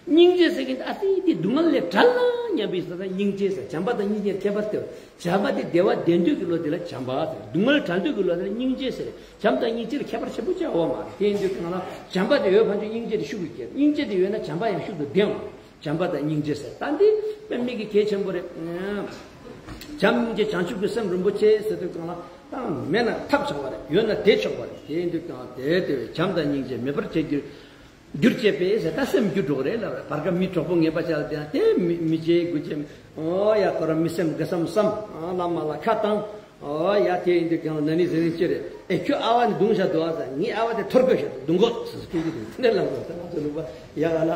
སྙིང་རྗེ་ཟེར་མཁན་དེ་ཨ་ཙི་དེ་སྡུག་བསྔལ་ལས་བྲལ་ན་སྙམ་པའི་ས་ན་སྙིང་རྗེ་ཟེར། བྱམས་པ་དང་སྙིང་རྗེ་ཁྱད་པར་དེ། བྱམས་པ་དེ་བདེ་བ་ལྡན་དུས་ཀྱི་བློ་དེ་ལ་བྱམས་པ་ཟེར། སྡུག་བསྔལ་བྲལ་དུས་ཀྱི་བློ་དེ་ལ་སྙིང་རྗེ་ཟེར། བྱམས་དང་སྙིང་རྗེ་ལ་ཁྱད་པར་ཆེན་པོ་ཅིག་ཡོད་མ་རེད། དེ་ཡིན་དུས་གང་ལ་བྱམས་པ་དེ་ཡོད་ཕན་ཆོད་སྙིང་རྗེ་དེ་ཤུགས་ཀྱིས་སྐྱེ། སྙིང་རྗེ་དེ་ཡོད་ན་བྱམས་པ་ཡང་ཤུགས་ཀྱིས་ལྡན་འོང་། བྱམས་པ་དང་སྙིང་རྗེ་ཟེར། ད་འདི་དཔེ་མི་གི་གལ་ཆེན་པོ་རེད། བྱམས་སྙིང་རྗེ་བྱང་ཆུབ་ཀྱི་སེམས་རིན་པོ་ཆེ་ཟེར་དུས་གང་ལ་ད་མེད་ན་ཐབས་ཆོག་པ་རེད། ཡོད་ན་དེ་ཆོག་པ་རེད། དེ་ཡིན་དུས་གང་དེ་དེ་བས་བྱམས་དང་སྙིང་རྗེ་མེད་པར་བྱས་གྱུར། གྱུར་ཅེས་པས་ཟེར། ད་སེམས་འགྱུར་འགྲོ་གི་རེད་ལབ་རེད། བར་སྐབས་མི་གྲོགས་པོ་ངན་པ་ཅིག་ལ་བལྟས་ན་དེ་མི་མི་བྱེད་དགུ་བྱེད། ཨོ་ཡ། ཁོ་རང་མི་སེམས་དགའ་བསམ་བསམ། ཨ་བླ་མ་ལ་ཁ་བཏང་། ཨོ་ཡ། དེ་ཡིན་དུས་ཀྱང་ན་ནི་ཟེར་ནི་ཅི་རེད། ཨེ་ཁྱོད་ཨ་བ་ནི་རྡུང་བཞག་འདུག་ཨ་ཟེར། ངའི་ཨ་བ་དེ་ཐོར་དགོས་ཤོག་རྡུང་དགོས་ཟེར་སྐད་ཀྱི་འདུག་དེ་ནས་ལབ་དགོས་ཟེར། ང་ཚོ་ནུས་པ་ཡ་ག་ལ་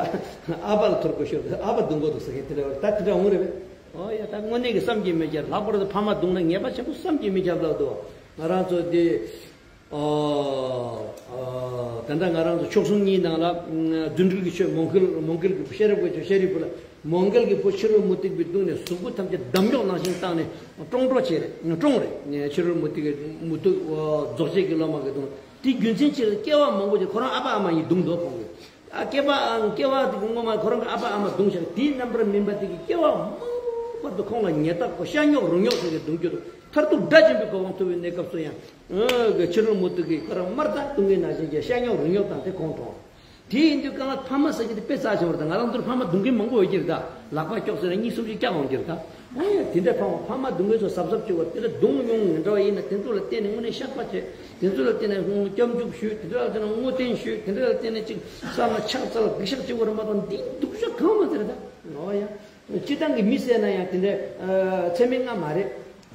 ཨ་བ་ལ་ཐོར་དགོས་ཤོག་ཨ་བ་རྡུང་དགོས་འདུག་ཟེར་མཁན་དེ་འདྲ་བ་ད་དེ་འདྲ་འོང་རེད་པས། ཨོ་ཡ། ད་དངོས་གནས་ཀྱི་བསམ་གྱིས་མི་ཁྱབ། ལྷག་པར་དུ་ཕ་མ་རྡུང་ན་ཉེས་པ་ཆེན་པོ་བསམ་གྱིས་མི་ཁྱབ་ལབ་འདུག་ང་རང་ཚོ་དེ། ཨོ། ཨོ། ད་ལྟ་ང་རང་ཚོ་མཆོག་གསུམ་གཉིས་ནང་ལ་རྫུ་འཕྲུལ་གྱི་ཆོས་མོའུ་འགལ། མོའུ་འགལ་གྱི་ཤེས་རབ་ཀྱི་ཆོས་ཤཱ་རིའི་བུ་ལ། མོའུ་འགལ་གྱི་བུ་ཕྱི་རོལ་མུ་སྟེགས་པས་བརྡུངས་ནས་གཟུགས་པོ་ཐམས་ཅད་འདམ་རྒྱུག་ནང་བཞིན་བཏང་ནས་བཀྲོང་བཀྲོང་བྱས་རེད། བཀྲོངས་རེད། ཕྱི་རོལ་མུ་སྟེགས་ཀྱི་མུ་སྟེགས་རྫོགས་བྱེད་ཀྱི་སློབ་མ་གིས་བརྡུངས། དེའི་རྒྱུ་མཚན་ཅི་རེད། སྐྱེ་བ་མང་པོ་ཅིག་ཁོ་རང་ཨ་ཕ་ཨ་མ་གཉིས་བརྡུངས་འདུག་ཁོང་གིས། ཨ། སྐྱེ་བ་ཨ། སྐྱེ་བ་དེ་གི་སྔོན་མ་ཁོ་རང་གི་ཨ་ཕ་ཨ་མ་བརྡུངས་བཞག་དེའི་རྣམ་པར་སྨིན་པ་དེ་གིས་སྐྱེ་བ་མང་པོ་བར་དུ་ཁོང་ལ་ཉེས་རྟགས་ཁོ་ཤ་རྙོག་རུས་རྙོག་ཟེར་གྱི་བརྡུང་རྒྱུ་འདུག་མཐར་ཐུག་དགྲ་བཅོམ་པའི་གོ་འཕང་ཐོབ་པའི་གནས་སྐབས་སུ་ཡང་། ཨ། གི་ཕྱི་རོལ་མུ་སྟེགས་ཀྱིས་ཁོ་རང་དམར་རྟགས་བརྡུང་མཁན་ནང་བཞིན་གྱི་ཤ་རྙོག་རུས་རྙོག་དང་དེ་ཁོང་གྲོངས། དེ་ཡིན་དུས་གང་ལ་ཕ་མ་ཟེར་གྱི་དེ་དཔེ་རྩ་ཆེན་པོ་རེད། ད་ང་རང་ཚོར་ཕ་མ་བརྡུང་མཁན་མང་པོ་ཡོད་ཀྱི་རེད་ད། ལག་པ་ཀྱོག་ཟེར་ན་གཉིས་གསུམ་ཅིག་བཀྱག་འོང་གྱི་རེད་ད། ཨ་ཡ། དེ་འདྲའི་ཕ་མ་ཕ་མ་བརྡུང་མཁན་ཚོ་གཟབ་གཟབ་བྱེད་དགོས། དེ་འདྲ་བརྡུང་མྱོང་མི་འདྲ་བ་ཡིན་ན་དེ་ཚོ་ལ་བརྟེན་ནས་དངོས་གནས་བཤགས་པ་བྱེད། དེ་ཚོ་ལ་བརྟེན་ནས་སྐྱབས་འཇུག་ཞུ། དེ་འདྲ་ལ་བརྟེན་ནས་བསྔོ་རྟེན་ཞུ། དེ་འདྲ་ལ་བརྟེན་ནས་ཅིག་བསམ་ན་ཕྱག་འཚལ་སྡིག་བཤགས་བྱེད་དགོས་རེད་མ་གཏོགས་འདི་སྡུག་ཤོས་གང་མ་ཟེར་ད། ཨོ་ཡ། སྤྱིར་བཏང་གི་མི་ཟེར་ན་ཡང་དེ་འདྲའི་ཚད་མེད་ལྔ་མ་རེད།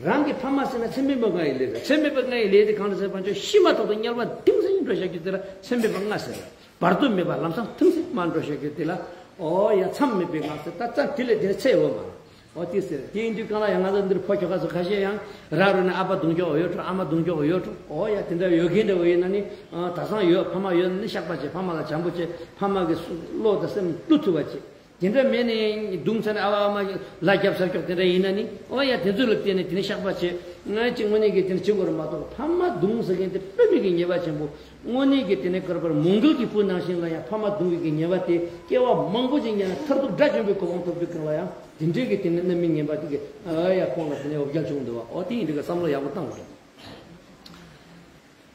རང་གི་ཕ་མ་ཟེར་ན་ཚད་མེད་པ་ལྔ་ཡི་ལས་རེད། ཚད་མེད་པ་ལྔ་ཡི་ལས་དེ་གང་རེད་ཟེར་བ་ཅོ་ཤི་མ་ཐག་ཏུ་དམྱལ་བ་ཐིམ་ཟིན་འགྲོ་བཞག་རྒྱུ་དེ་ལ་ཚད་མེད་པ་ལྔ་ཟེར། བར་དུ་མེད་པ་ལམ་སང་ཐིམ་ཟིན་མ་འགྲོ་བཞག་རྒྱུ་དེ་ལ། ཨོ་ཡ། མཚམས་མེད་པའི་ལྔ་ཟེར། ད་ཙམ་དེ་ལས་དེ་ཚད་ཡོད་མ་རེད། ཨོ་དེ་ཟེར། དེ་ཡིན་དུས་གང་ལ་ཡང་ང་ཚོ་འདིར་ཕོ་ཁྱོ་ག་ཚོ་ཁ་ཤས་ཡང་ར་རུ་ནས་ཨ་ཕ་རྡུང་ཀྱོག་ཡོད་འགྲོ། ཨ་མ་རྡུང་ཀྱོག་ཡོད་འགྲོ། ཨོ་ཡ། དེ་འདྲ་ཡོད་མཁན་འདྲ་བོ་ཡིན་ན་ནི། ཨ། ད་སང་ཡོད་ཕ་མ་ཡོད་ན་ནི་བཤགས་པ་བྱེད། ཕ་མ་ལ་བྱམས་པོ་བྱེད། ཕ་མ་གི་བློ་དང་སེམས་བསླུ་ཐུབ་པ་བྱེད། དེ་འདྲ་མེད་ནས་རྡུང་ཚར་ནས་ཨ་ཕ་ཨ་མ་ལ་རྒྱབ་ས་ཀྱོག་དེ་འདྲ་ཡིན་ན་ནི། ཨོ་ཡ། དེ་ཚོ་ལ་བརྟེན་ནས་དེ་ནས་བཤགས་པ་བྱེད། ང་ཅིག་དངོས་གནས་ཀྱི་དེ་ནས་བྱེད་དགོས་རེད་མ་གཏོགས་ཕ་མ་རྡུང་ཟེར་མཁན་དེ་དཔེ་མེད་ཀྱི་ཉེས་པ་ཆེན་པོ། དངོས་གནས་ཀྱི་དེ་ནས་ཀར་པར་མོའུ་འགལ་གྱི་བུ་ནང་བཞིན་ལ་ཡང་ཕ་མ་རྡུང་བའི་གི་ཉེས་པ་དེ་སྐྱེ་བ་མང་པོ་ཅིག་ཉར་ན་མཐར་ཐུག་དགྲ་བཅོམ་པའི་གོ་འཕང་ཐོབ་དུས་གང་ལ་ཡང་དེ་འདྲའི་གི་དེ་ནས་རྣམ་སྨིན་ངན་པ་དེ་གི། ཨ་ཡ། ཁོང་ལ་དེ་ནས་འོ་བརྒྱལ་བྱུང་འདུག་བ། ཨོ་དེ་ཡིན་དུས་ཀ་བསམ་བློ་ཡག་པོ་བཏང་དགོས་རེད།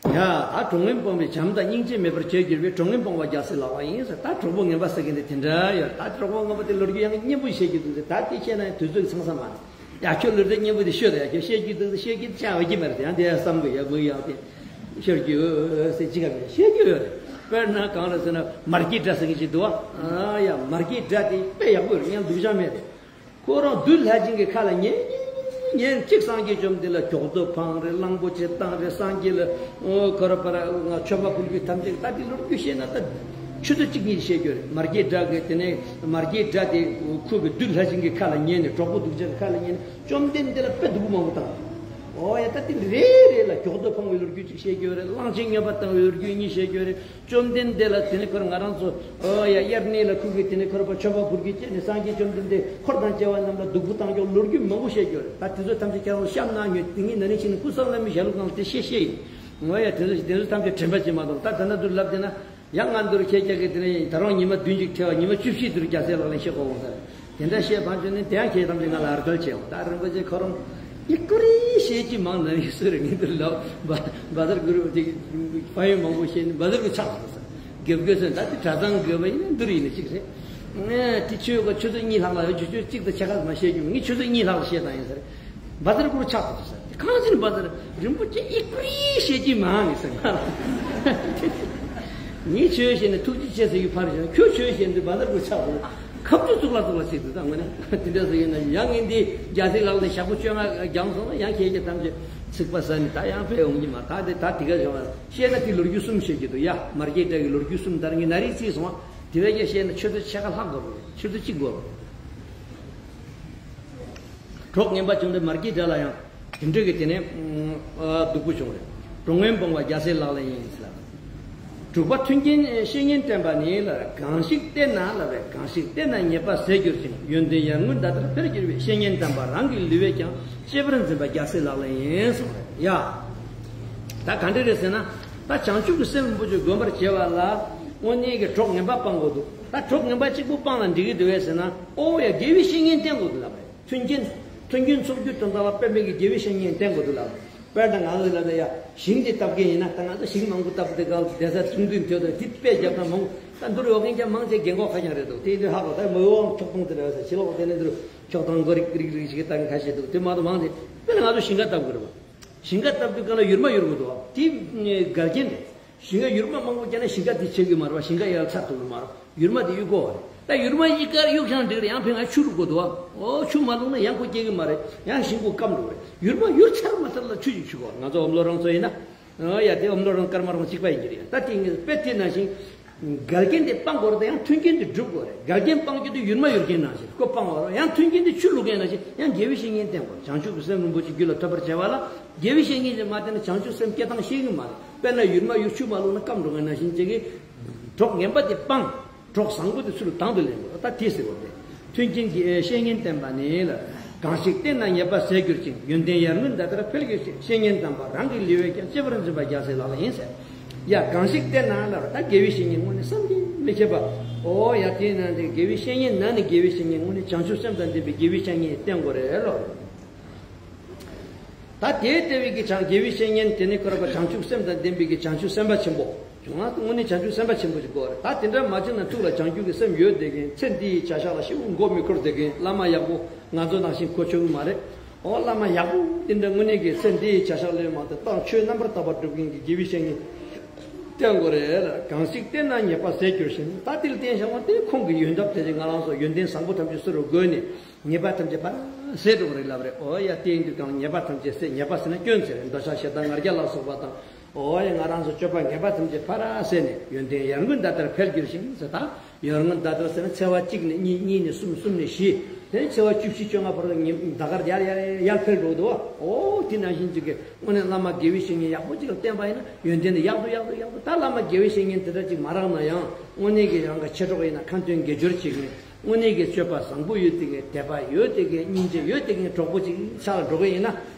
ཡ། ད་གྲོགས་ངན་སྤོང་བས་བྱམས་དང་སྙིང་རྗེ་མེད་པར་བྱས་གྱུར་པས། གྲོགས་ངན་སྤོང་བ་རྒྱལ་སྲས་ལག་པར་ཡིན་ཟེར། ད་གྲོགས་པོ་ངན་པ་ཟེར་མཁན་དེ་དེ་འདྲ་ཡོད། ད་གྲོགས་པོ་ངན་པ་དེ་ལོ་རྒྱུས་ཡང་སྙན་པོ་བཤད་རྒྱུ་འདུག་ཟེར། ད་དེ་བཤད་ན་ཡང་དུས་ཚོད་ཀྱི་ཚང་ས་མ་རེད། ཡ། ཁྱོད་ལོ་རྒྱུས་སྙན་པོ་དེ་ཤོད་དང་། ཡ། ཁྱོད་བཤད་རྒྱུ་འདུག་ཟེར། བཤད་རྒྱུ་ཆ་བ་གི་མ་རེད། ཡང་དེ་ཡང་བསམ་དགོས། ཡ། མི་ཡང་དེ་ཤོད་རྒྱུ་ཟེར་ཅི་ག་མེད། བཤད་རྒྱུ་ཡོད་རེད། དཔེར་ན་གང་ལ་ཟེར་ན་མར་གྱི་སྒྲ་ཟེར་མཁན་ཅིག་འདུག་བ། ཨ་ཡ། མར་གྱི་སྒྲ་དེ་དཔེ་ཡག་པོ་རེད། ཡང་སྡུག་ཅག་མེད་རེད། ཁོ་རང་བདུད་ལྷས་བྱིན་གྱི་ཁ་ལ་ཉན་ཉན་ཉན། གཅིག་སངས་རྒྱས་བཅོམ་ལྡན་ལ་མགྱོགས་རྡོ་འཕངས་རེད། གླང་པོ་ཆེ་བཏང་རེད། སངས་རྒྱས་ལ་ཁོ་ར་པ་ར་མཆོད་པ་ཕུལ་རྒྱུ་ཐམས་ཅད་ད་དེ་ལོ་རྒྱུས་བཤད་ན་ད་ཆུ་ཚོད་གཅིག་གཉིས་བཤད་རྒྱུ་རེད། མར་གྱི་སྒྲ་གི་དེ་ནས་མར་གྱི་སྒྲ་དེ་ཁོ་གི་བདུད་ལྷས་བྱིན་གྱི་ཁ་ལ་ཉན་ནས་གྲོགས་པོ་སྡུག་ཅག་གི་ཁ་ལ་ཉན་ནས་བཅོམ་ལྡན་འདས་ལ་དཔེ་སྡུག་པོ་མང་པོ་བཏང་། ཨོ་ཡ། ད་དེ་རེ་རེ་ལ་མགྱོགས་དུ་འཕངས་པའི་ལོ་རྒྱུས་ཅིག་བཤད་རྒྱུ་རེད། གླང་ཆེན་རྔོན་པ་བཏང་བའི་ལོ་རྒྱུས་གཉིས་བཤད་རྒྱུ་རེད། བཅོམ་ལྡན་འདས་ལ་དེ་ནས་ཁོར་ང་རང་ཚོ་ཨོ་ཡ་དབྱར་གནས་ལ་ཁུག་གི། དེ་ནས་ཁོར་པ་མཆོད་པ་འབུལ་གི་བྱས་ནས། སངས་རྒྱས་བཅོམ་ལྡན་འདས་འཁོར་དང་བཅས་པ་རྣམས་ལ་སྡུག་པོ་བཏང་ཀྱོག་ལོ་རྒྱུས་མང་པོ་བཤད་རྒྱུ་རེད། ད་དེ་ཚོ་ཐམས་ཅད་ཁྱེད་རང་ཚོ་བཤམས་གནང་ཉོན། དེ་ངས་ན་ནིང་ཕྱིན་ནས་ཀུན་བཟང་བླ་མའི་ཞལ་ལུང་ཁང་དེ་བཤད་བཤད་ཡིན། ངོ་ཡ་དེ་ཚོ་དེ་ཚོ་ཐམས་ཅད་དྲན་པ་བརྗེད་མ་གཏོང་། ད་ད་ན་དུ་ལབ་དེ་ན། ཡང་ང་འདིར་ཁྱེད་ཅག་གིས་དེ་ནས་ད་རུང་ཉི་མ་བདུན་ཅིག་ཁྲལ་བ། ཉི་མ་བཅུ་བཞི་དུ་རྒྱལ་སྲས་ལག་ལེན་བཤད་དགོས་འོང་ཟེར། དེ་འདྲ་བཤད་བཏང་བྱུང་ནས། དེ་ཡང་ཁྱེད་ཐམས་ཅད་ང་ལ་ཨར་སྐལ་བྱས་འོང་། ད་རིན་པོ་ཆེ་ཁོ་རང་ཡི་ཀུ་རེ་བཤད་ཀྱི་མང་ན་ཡི་སུ་རེད། ངས་འདིར་ལབ་བ་བ་ཟར་གུ་རུ་དེ་ཕ་ཡུལ་མང་པོ་བཤད་ནས་བ་ཟར་གུ་ཆགས་སོང་ཟེར། དགེ་བསྐོས་ཟེར། ད་དེ་གྲྭ་ཚང་དགོས་པ་ཡིན་ན་འདིར་ཡིན་ན་གཅིག་རེད། ཨེ་དེ་ཆོས་ག་ཆུ་ཚོད་གཉིས་ལྷག་ལ་ཡོད། ཆུ་ཚོད་གཅིག་དང་ཕྱེད་ཀ་མ་བཤད་རྒྱུ། ངས་ཆུ་ཚོད་གཉིས་ལྷག་ལ་བཤད་བཏང་ཡིན་ཟེར། བ་ཟར་གུ་རུ་ཆགས་སོང་ཟེར། གང་ཕྱིན་བ་ཟར་རིན་པོ་ཆེ་ཡི་ཀུ་རེ་བཤད་ཀྱི་མང་ནི་ཟེར། ང་ངས་ཆོས་བཤད་ནས་ཐུགས་རྗེ་ཆེ་ཟེར་གྱི་ཕར་བཞག། ཁྱོད་ཆོས་བཤད་དུས་བ་ཟར་གུ་རུ་ཆགས་སོང་། ཁ་མཆུ་གཙུག་ལག་གཙུག་ལག་བྱེད་དུས། ད་དངོས་གནས་དེ་འདྲ་ཟེར་ཡིན་ན། ཡང་ངས་འདི་རྒྱལ་སྲས་ལག་ལེན་ཞག་པོ་བཅོ་ལྔ་བརྒྱངས་སོང་ན། ཡང་ཁྱེད་ཀྱི་ཐམས་ཅད་ཚིག་པ་ཟ་ནས་ད་ཡང་ཕེབས་འོང་གི་མ། ད་དེ་ད་དེ་ག་བྱུང་བ་བཤད་ན་དེ་ལོ་རྒྱུས་གསུམ་བཤད་ཀྱི་འདུག་ཡ། མར་གྱི་སྒྲ་གི་ལོ་རྒྱུས་གསུམ། ད་ངས་ན་རིག་རྩིས་སོང་བ། དེ་བས་ཀྱང་བཤད་ན་ཆུ་ཚོད་ཕྱེད་ཀ་ལྷག་དགོས་རེད། ཆུ་ཚོད་གཅིག་དགོས་རེད། གྲོགས་ངན་པ་བྱུང་སྟེ། མར་གྱི་སྒྲ་ལ་ཡང་དེ་འདྲ་གི་དེ་ནས་ཨ་སྡུག་པོ་བྱུང་རེད། གྲོགས་ངན་སྤོང་བ་རྒྱལ་སྲས་ལག་ལེན་ཡིན་ཟེར་ལ། དྲུག་པ་མཐུན་རྐྱེན་བཤེས་གཉེན་བསྟེན་པ་ནི་ལ། གང་ཞིག་བསྟེན་ན་ལ་བས། གང་ཞིག་བསྟེན་ན་ཉེས་པ་ཟད་འགྱུར་ཞིང་། ཡོན་ཏན་ཡར་ངོའི་ཟླ་ལྟར་འཕེལ་འགྱུར་བའི། བཤེས་གཉེན་དམ་པ་རང་གི་ལུས་པས་ཀྱང་། གཅེས་པར་འཛིན་པ་རྒྱལ་སྲས་ལག་ལེན་ཡིན་གསུངས་རེད་ཡ། ད་ག་འདྲ་རེད་ཟེར་ན། ད་བྱང་ཆུབ་ཀྱི་སེམས་རིན་པོ་ཆེ་བསྒོམ་པར་བྱེད་པ་ལ་དངོས་གནས་ཀྱི་གྲོགས་ངན་པ་སྤང་དགོས་འདུག་ད་གྲོགས་ངན་པ་གཅིག་པུ་སྤངས་ལ་འགྲིག་གི་འདུག་གས་ཟེར་ན། ཨོ་ཡ། དགེ་བའི་བཤེས་གཉེན་བསྟེན་དགོས་འདུག་ལབ་རེད། མཐུན་རྐྱེན། མཐུན་རྐྱེན་ཚོགས་རྒྱུ་དོན་དག་ལ་དཔེ་མེད་ཀྱི་དགེ་བའི་བཤེས་གཉེན་བསྟེན་དགོས་འདུག་ལབ་རེད། དཔེར་ན་ང་ཚོ་ལ་ད་ཡ་ཞིང་འདི་བཏབ་མཁན་ཡིན་ན། ད་ང་ཚོ་ཞིང་མང་པོ་བཏབ་དེ་ག་ལ་བསྡད་ས་ཆུང་དུས་མཐོ་དང་དེ་དཔེ་རྒྱབ་ན་མང་པོ། ད་འདུར་ཡོག་མཁན་ཀྱང་མང་ཆེ་རྒན་གོག་ཁ་རྐྱང་རེད་འདུག་དེ་འདུར་ཧ་གོ། ད་མི་འོང་ཁྱོག་ཐང་དེ་རེད་ཟེར། ཕྱི་ལོགས་དེ་ནས་འདུར་ཁྱོག་ཐང་མགོ་རིག་རིག་རིག་ཞིག་གི་ད་ཁ་ཤས་འདུག་དེ་མ་གཏོགས་མང་དེ་དཔེར་ན་ང་ཚོ་ཞིང་ཁ་བཏབ་དགོས་རེད་པ། ཞིང་ཁ་བཏབ་དུས་ག་ལ་ཡུར་མ་གཡུག་དགོས་འདུག་དེ་འགལ་རྐྱེན་རེད། ཞིང་ཁ་ཡུར་མ་མང་པོ་བརྒྱབ་ན་ཞིང་ཁ་དེ་ཆགས་ཀྱི་མ་རེད་པ། ཞིང་ཁ་ཡར་ཚར་ཐུབ་ཀྱི་མ་རེད། ཡུར་མ་དེ་གཡུག་དགོས་པ་རེད། ད་ཡུར་མ་གཡུག་གར་གཡུག་ཤང་འགྲིག་རེད། ཡང་ཕན་ང་ཆུ་བླུག་དགོས་འདུག་ཨོ་ཆུ་མ་བླུགས་ན་ཡང་ཁོ་སྐྱེ་གི་མ་རེད། ཡང་ཞིང་ཁོ་སྐམ་འགྲོ་རེད། ཡུར་མ་ཡུར་ཚར་མ་ཚར་ལ་ཆུ་ཅིག་བྱུག་དགོས། ང་ཚོ་ཨོམ་ལོ་རང་ཚོ་ཡིན་ན། ཨོ་ཡ། དེ་ཨོམ་ལོ་རང་སྐར་མ་རང་གཅིག་པ་ཡིན་གྱི་རེད། ད་དེ་ངས་དཔེ་དེ་ནང་བཞིན། འགལ་རྐྱེན་དེ་སྤང་དགོས་རེད། ད་ཡང་མཐུན་རྐྱེན་དེ་སྒྲུབ་དགོས་རེད། འགལ་རྐྱེན་སྤང་རྒྱུ་དེ་ཡུར་མ་གཡུག་མཁན་ནང་བཞིན་ཁོ་སྤང་དགོས་རེད། ཡང་མཐུན་རྐྱེན་དེ་ཆུ་བླུག་མཁན་ནང་བཞིན་ཡང་དགེ་བའི་བཤེས་གཉེན་བསྟེན་དགོས། བྱང་ཆུབ་ཀྱི་སེམས་རིན་པོ་ཆེ་རྒྱུད་ལ་ཐོབ་པར་བྱ་བ་ལ་དགེ་བའི་བཤེས་གཉེན་ཅིག་མ་བསྟེན་ན་བྱང་ཆུབ་སེམས་སྐྱེ་སྟངས་ཤེས་ཀྱི་མ་རེད། དཔེར་ན་ཡུར་མ་གཡུག་ཆུ་མ་བླུགས་ན་སྐམ་འགྲོ་མཁན་ནང་བཞིན་ཅིག་གིས་གྲོགས་ངན་པ་དེ་སྤང་། གྲོགས་བཟང་པོ་དེ་ཚུར་དང་དུ་ལེན་དགོས། ད་དེ་ཟེར་བ་རེད། མཐུན་རྐྱེན་གྱི་བཤེས་གཉེན་བསྟེན་པ་ནི་ལ། གང་ཞིག་བསྟེན་ན་ཉེས་པ་ཟད་འགྱུར་ཞིང་། ཡོན་ཏན་ཡར་ངོའི་ཟླ་ལྟར་འཕེལ་འགྱུར་ཞིང་། བཤེས་གཉེན་དམ་པ་རང་གི་ལུས་པས་ཀྱང་། གཅེས་པར་འཛིན་པ་རྒྱལ་སྲས་ལག་ལེན་ཡིན་ཟེར། ཡ། གང་ཞིག་བསྟེན་ན་ལ། ད་དགེ་བའི་བཤེས་གཉེན་དངོས་གནས་བསམ་གྱིས་མི་ཁྱབ་པ། ཨོ་ཡ། དེ་ན་དེ་དགེ་བའི་བཤེས་གཉེན་ན་ནི་དགེ་བའི་བཤེས་གཉེན་དངོས་གནས་བྱང་ཆུབ་སེམས་དང་ལྡན་པའི་དགེ་བའི་བཤེས་གཉེན་བསྟེན་དགོས་རེད་ལོ། ད་དེ་ལྟ་བུའི་གི་བྱང་དགེ་བའི་བཤེས་གཉེན་དེ་ནི་ཁོ་ར་བ་བྱང་ཆུབ་སེམས་དང་ལྡན་པའི་གི་བྱང་ཆུབ་སེམས་དཔའ་ཆེན་པོ། ང་དངོས་གནས་བྱང་ཆུབ་སེམས་དཔའ་ཆེན་པོ་ཞིག་དགོས་རེད། ད་དེ་འདྲ་མ་བྱུང་ན་ཐུགས་ལ་བྱང་ཆུབ་ཀྱི་སེམས་ཡོད་བསྡད་མཁན། ཚེ་འདི་ཡི་བྱ་གཞག་ལ་ཞེ་པོ་མགོ་མི་འཁོར་བསྡད་མཁན་བླ་མ་ཡག་པོ་ང་ཚོ་ནང་བཞིན་གོ་ཆོད་ཀྱི་མ་རེད། ཨོ་བླ་མ་ཡག་པོ་དེ་འདྲ་དངོས་གནས་ཀྱི་ཚེ་འདི་ཡི་བྱ་གཞག་ལས་མ་ཐག་ཏང་ཆོས་རྣམ་པར་དག་པ་སྒྲུབ་མཁན་གྱི་དགེ་བའི་བཤེས་གཉེན་བསྟེན་དགོས་རེད། གང་ཞིག་བསྟེན་ན་ཉེས་པ་ཟད་འགྱུར་ཞིང་། ད་དེ་ལ་བསྟེན་བཞག་པ་དེ་ཁོང་གི་ཡོན་ཏན་དེ་ང་རང་ཚོ་ཡོན་ཏན་བཟང་པོ་ཐམས་ཅད་སུ་རུ་བགོས་ནས། ཉེས་པ་ཐམས་ཅད་ཕར་ཟད་འགྲོ་གི་རེད་ལབ་རེད། ཨོ་ཡ། དེ་ཡིན་དུས་གང་ཉེས་པ་ཐམས་ཅད་ཟད། ཉེས་པ་ཟེར་ན་སྐྱོན་ཟེར་རེད། འདོད་ཆགས་ཞེ་སྡང་ང་རྒྱལ་ལ་སོགས་པ་དང་། ཨོ་ཡ། ང་རང་ཚོ་སྤྱོད་པ་ངན་པ་ཐམས་ཅད་ཕར་ཟད་ནས་ཡོན་ཏན་ཡར་ངོའི་ཟླ་ལྟར་འཕེལ་འགྱུར་ཞིང་ཟེར། ད་ཡར་ངོའི་ཟླ་ལྟར་ཟེར་ན་ཚེས་པ་གཅིག་ནས་གཉིས། གཉིས་ནས་གསུམ། གསུམ་ནས་བཞི། དེ་ནས་ཚེས་པ་བཅུ་བཞི་བཅོ་ལྔ་བར་ཉིན་ཟླ་སྐར་ཡར་ཡར་ཡར་འཕེལ་འགྲོ་འདུག་ཨོ་དེ་ནང་བཞིན་ཅིག་གི་དངོས་གནས་བླ་མ་དགེ་བའི་བཤེས་གཉེན་ཡག་པོ་ཅིག་ལ་བསྟེན་པ་ཡིན་ན་ཡོན་ཏན་དེ་ཡག་ཏུ་ཡག་ཏུ་ཡག་ཏུ། ད་བླ་མ་དགེ་བའི་བཤེས་གཉེན་དེ་འདྲ་ཅིག་མ་རག་ན་ཡང་དངོས་གནས་ཀྱི་རང་གི་མཆེད་གྲོགས་ཡིན་ན་ཁ་འདོན་དགེ་སྦྱོར་བྱེད་མཁན། དངོས་གནས་ཀྱི་སྤྱོད་པ་བཟང་པོ་ཡོད་དེ་གའི། དད་པ་ཡོད་དེ་གའི། སྙིང་རྗེ་ཡོད་དེ་གའི་གྲོགས་པོ་ཅིག་ཆགས་ལ་འགྲོ་གི་ཡིན་ན།